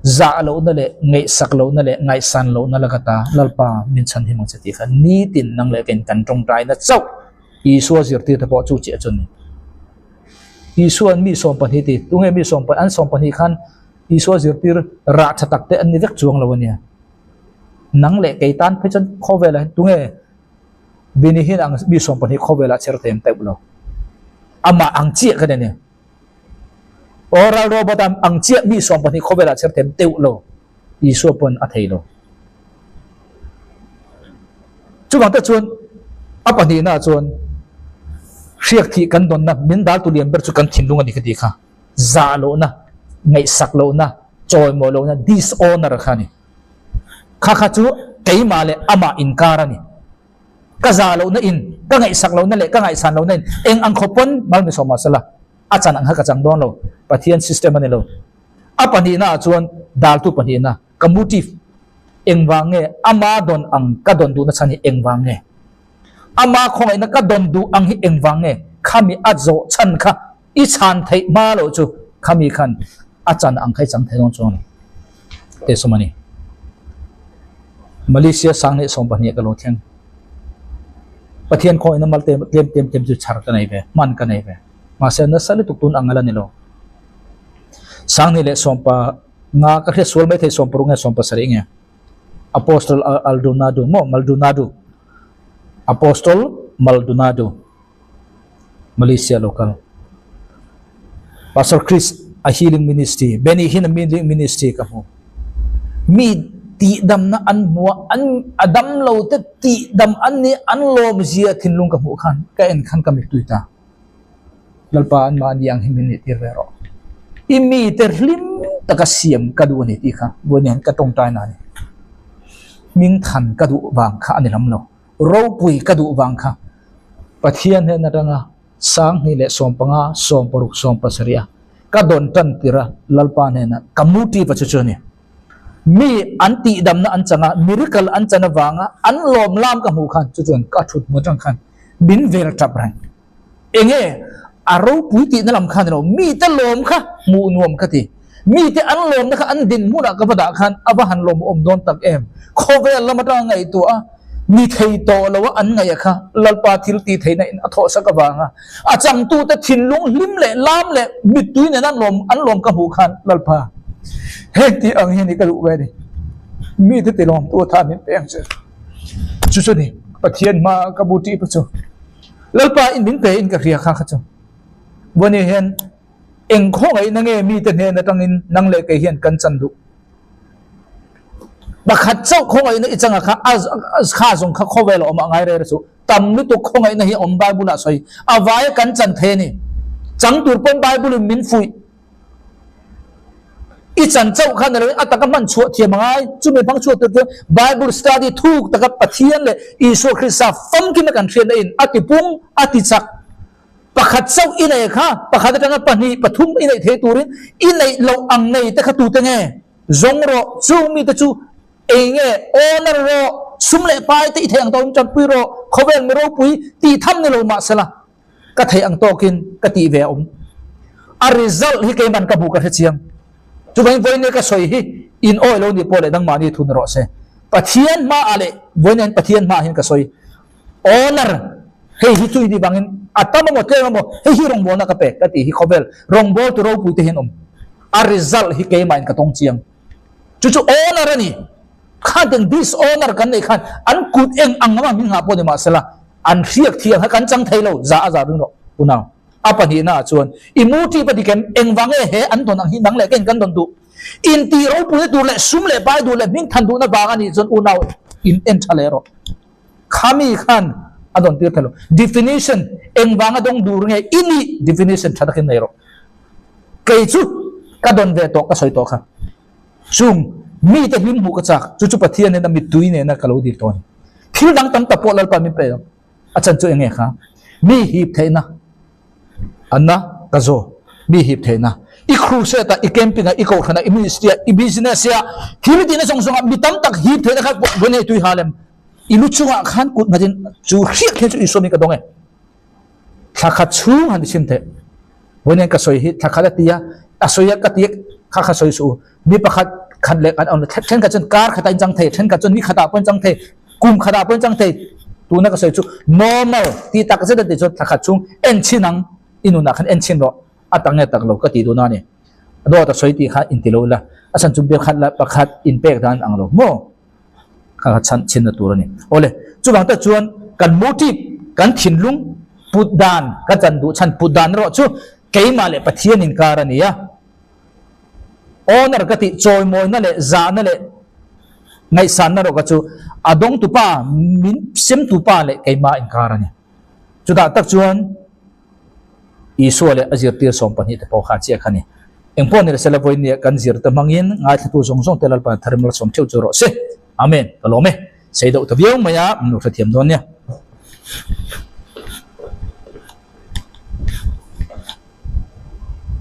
zah lohna leh ngaihsak lohna leh ngaihsan lohna laka ta Lalpa min chhan him ang che tih kha nitin nang leh kein kan tawngtaina chauh Isua zirtirte pawh chu chiah chu a ni. Isua'n mi 12 ti, tunge mi 12 an 12 khan Isua zirtir rah tha tak te an ni vek chuang lo a nia. Nang leh kei tan phei chuan khawvelah hian tunge Bini hian ang mi 12 khawvelah chher them teuh lo. Amah ang chiah kha ni a nia. Oral Robert a ang chiah mi 12 khawvelah chher them teuh lo. Isua pawn a thei lo. Chuvang te chuan a pahnihna chuan hriak thih kan dawnna min dal tu lian ber chu kan thinlung a ni ka ti kha. Zah lohna, ngaihsak lohna, chawimawh lohna, dishonor kha a ni. Kha kha chu keimah leh amah inkar a ni. Ka zah lohna in, ka ngaihsak lohna leh ka ngaihsan lohna in eng ang khawp pawn malmisawm mah sela a chan ang kha ka chang dawn lo. Pathian system a ni lo. A pahnihna ah chuan daltu pahnihna, ka motive engvang nge ama dawn ang ka dawn duhna chhan hi engvang nge? Ama khawngaihna ka dawn duh ang hi engvang nge? Khami a zawh chhan kha I chhan theih hma loh chu khami khan a chan ang kha i chang thei dawn chuang a ni. Te sawm a ni. Malaysia sanghnih 12 ka lo thleng. Pathian khawina mal tlem tlem tlem tlem chu chhar ka nei ve, hman ka nei ve. Mahse nasa lutuk tun ang ala ni lo. Sanghnih leh sawmpa nga ka hriat sual mai thei 60 nge 70 nge. Apostle Aldonado maw Maldonado. Apostle Maldonado. Malaysia local Pastor Chris a healing ministry Benny Hinn a healing ministry ka hmu mi tihdamna an hmu a an a dam lo te tihdam an ni an lawm zia thinlung ka hmuh khan ka en khan ka mittui ta Lalpa an mahni ang hi min nih tir ve rawh i mi te hlim taka siam ka duh a ni tih kha vawiin hian ka tawngtai na a ni hming than ka duh vang kha a ni lam lo. Ropui ka duh vang kha Pathian hnen atanga 2015, 16, 17 a ka dawn tan tir a Lalpa hnenah ka motive a chu chu a ni. Mi an tihdamna an chang a, miracle an chan avanga an lawm lam ka hmuh khan chu chuan ka thut hmu atang khan min vel tap reng. Enge a ropui tihna lam khan ilo mite lawm kha hmuh nuam ka ti. Mite an lawmna kha an dinhmunah ka va dah khan a va han lawmawm dawn tak em. Khawvel lam atanga ngaihtuah a mi thei tawh lo a an ngaih kha Lalpa thil tih theihna in a thawh sak avanga a changtute thinlung hlim leh lam leh mittui nen an lawm an lawm ka hmuh khan Lalpa heng tih ang hi ni ka duh ve a ni. Mite ti lawmtu atha min pe ang che. Chu chu ni Pathian hma ka bu tih pawh chu. Lalpa in min pe in ka hria kha kha chu. Vawni hian eng khawngaihna nge mite hnen atangin nang leh kei hian kan chan duh. Pakhat chauh khawngaihna i changa kha a kha zawng kha khawvel a awm a ngai rere chu. Tam lutuk khawngaihna hi a awm Bible ah sawi. A vaia kan chan thei a ni. Chang tur pawn Bible in min fuih. I chan chauh khan alo a taka hman chhuah thiam a ngai. Chumi hmang chhuah tur chuan Bible study thuk taka Pathian leh Isua Krista famkima kan hriatna in a tipung, a tichak. Pakhat chauh i nei kha, pakhat atanga pahnih, pathum i neih thei turin i neih loh ang nei te kha tute nge? Zawng rawh, chung mite chu ei nge? Owner rawh, sum leh pai te i theih ang tawkin tanpui rawh, khawvel mi ropui tih tham ni lo mahsela ka theih ang tawkin ka tih ve a awm. A result hi keiman ka hmuh ka hre chiang. Chuvangin vawiin ka sawi hi in awi lo nih pawh leh nangmahni thu ni rawh se. Pathian hmaah leh vawiin hian Pathian hmaah hian ka sawi. Owner, hei hi chu i nih vangin a tam emaw tlem emaw hei hi rawngbawlna ka pe ka tih hi khawvel rawngbawltu ropui te hian awm. A result hi keimahin ka tawng chiang. Chu chu owner a ni. Khan teng dishonor kan neih khan an kut eng ang anga hming nghah pawh ni mahsela an hriak thiang kha kan chang thei lo za a za ring rawh unau. A pahnihna ah chuan i mu tip a dikem engvang nge he an dawn ang hi nang leh keiin kan dawn duh. Intih ropuina tur leh sum leh pai duh leh hming than duhna vang a nih chuan unau in en tha leh rawh. Khami khan a dawn tir thei lo. Definition engvanga dawng dur nge i nih definition tha takin nei rawh. Kei chu ka dawn ve tawh ka sawi tawh kha. Chung mite hlim hmuh ka chak chu chu Pathian nena mittui nena ka lo dil tawh a ni. Thil dang tam tak pawh Lalpa min pe lo. A chan chu enge kha? Mi hip theihna anna ka zaw. Mi hip theihna. I crusade a, i camping a, i kohhran a, i ministry a, i business a, thil tihna zawng zawng ah mi tam tak hip theihna kha vawi nei tui hal em? I lu chungah khan kut nghatin chu hriat hian chu Isua min ka dawng e. Thla khat chhung han ti chim teh. Vawiin ka sawi hi thla khat a ti a, a sawi a ka ti kha kha sawi suh u. Mi pakhat khat leh kan awm thenkhat chuan kar khatah in chang thei, thenkhat chuan ni khatah pawh in chang thei, kum khatah pawh in chang thei. Tuna ka sawi chu normal ti tak zet a ti chuan thla khat chhung en chhin ang i nunah khan en chhin rawh a tak nge tak lo ka ti duhna a ni. Dawt a sawi tih kha in ti lo ila, a chhan chu biakhat la pakhat in pek dan ang lo maw? Kha kha chhan chhinna tur a ni. Awle, chuvang tak chuan kan motive, kan thinlung put dan, ka chan duh chhan put dan erawh chu keimah leh Pathian inkar a ni a. Honor ka tih chawimawina leh zahna leh ngaihsanna erawh ka chu a dawngtupa, min semtupa leh keimah inkar a ni. Chutah tak chuan Isua leh a zirtir 12 te pawh kha chiah kha a ni. Engpawh ni la vawiin nia kan zirte hmangin ngaithlatu zawng zawng te Lalpa tharim lalsawm theuh chu rawh se. Amen. Ka lawm e. Sei deuh ta viau mai a, min lo hrethiam dawn nia.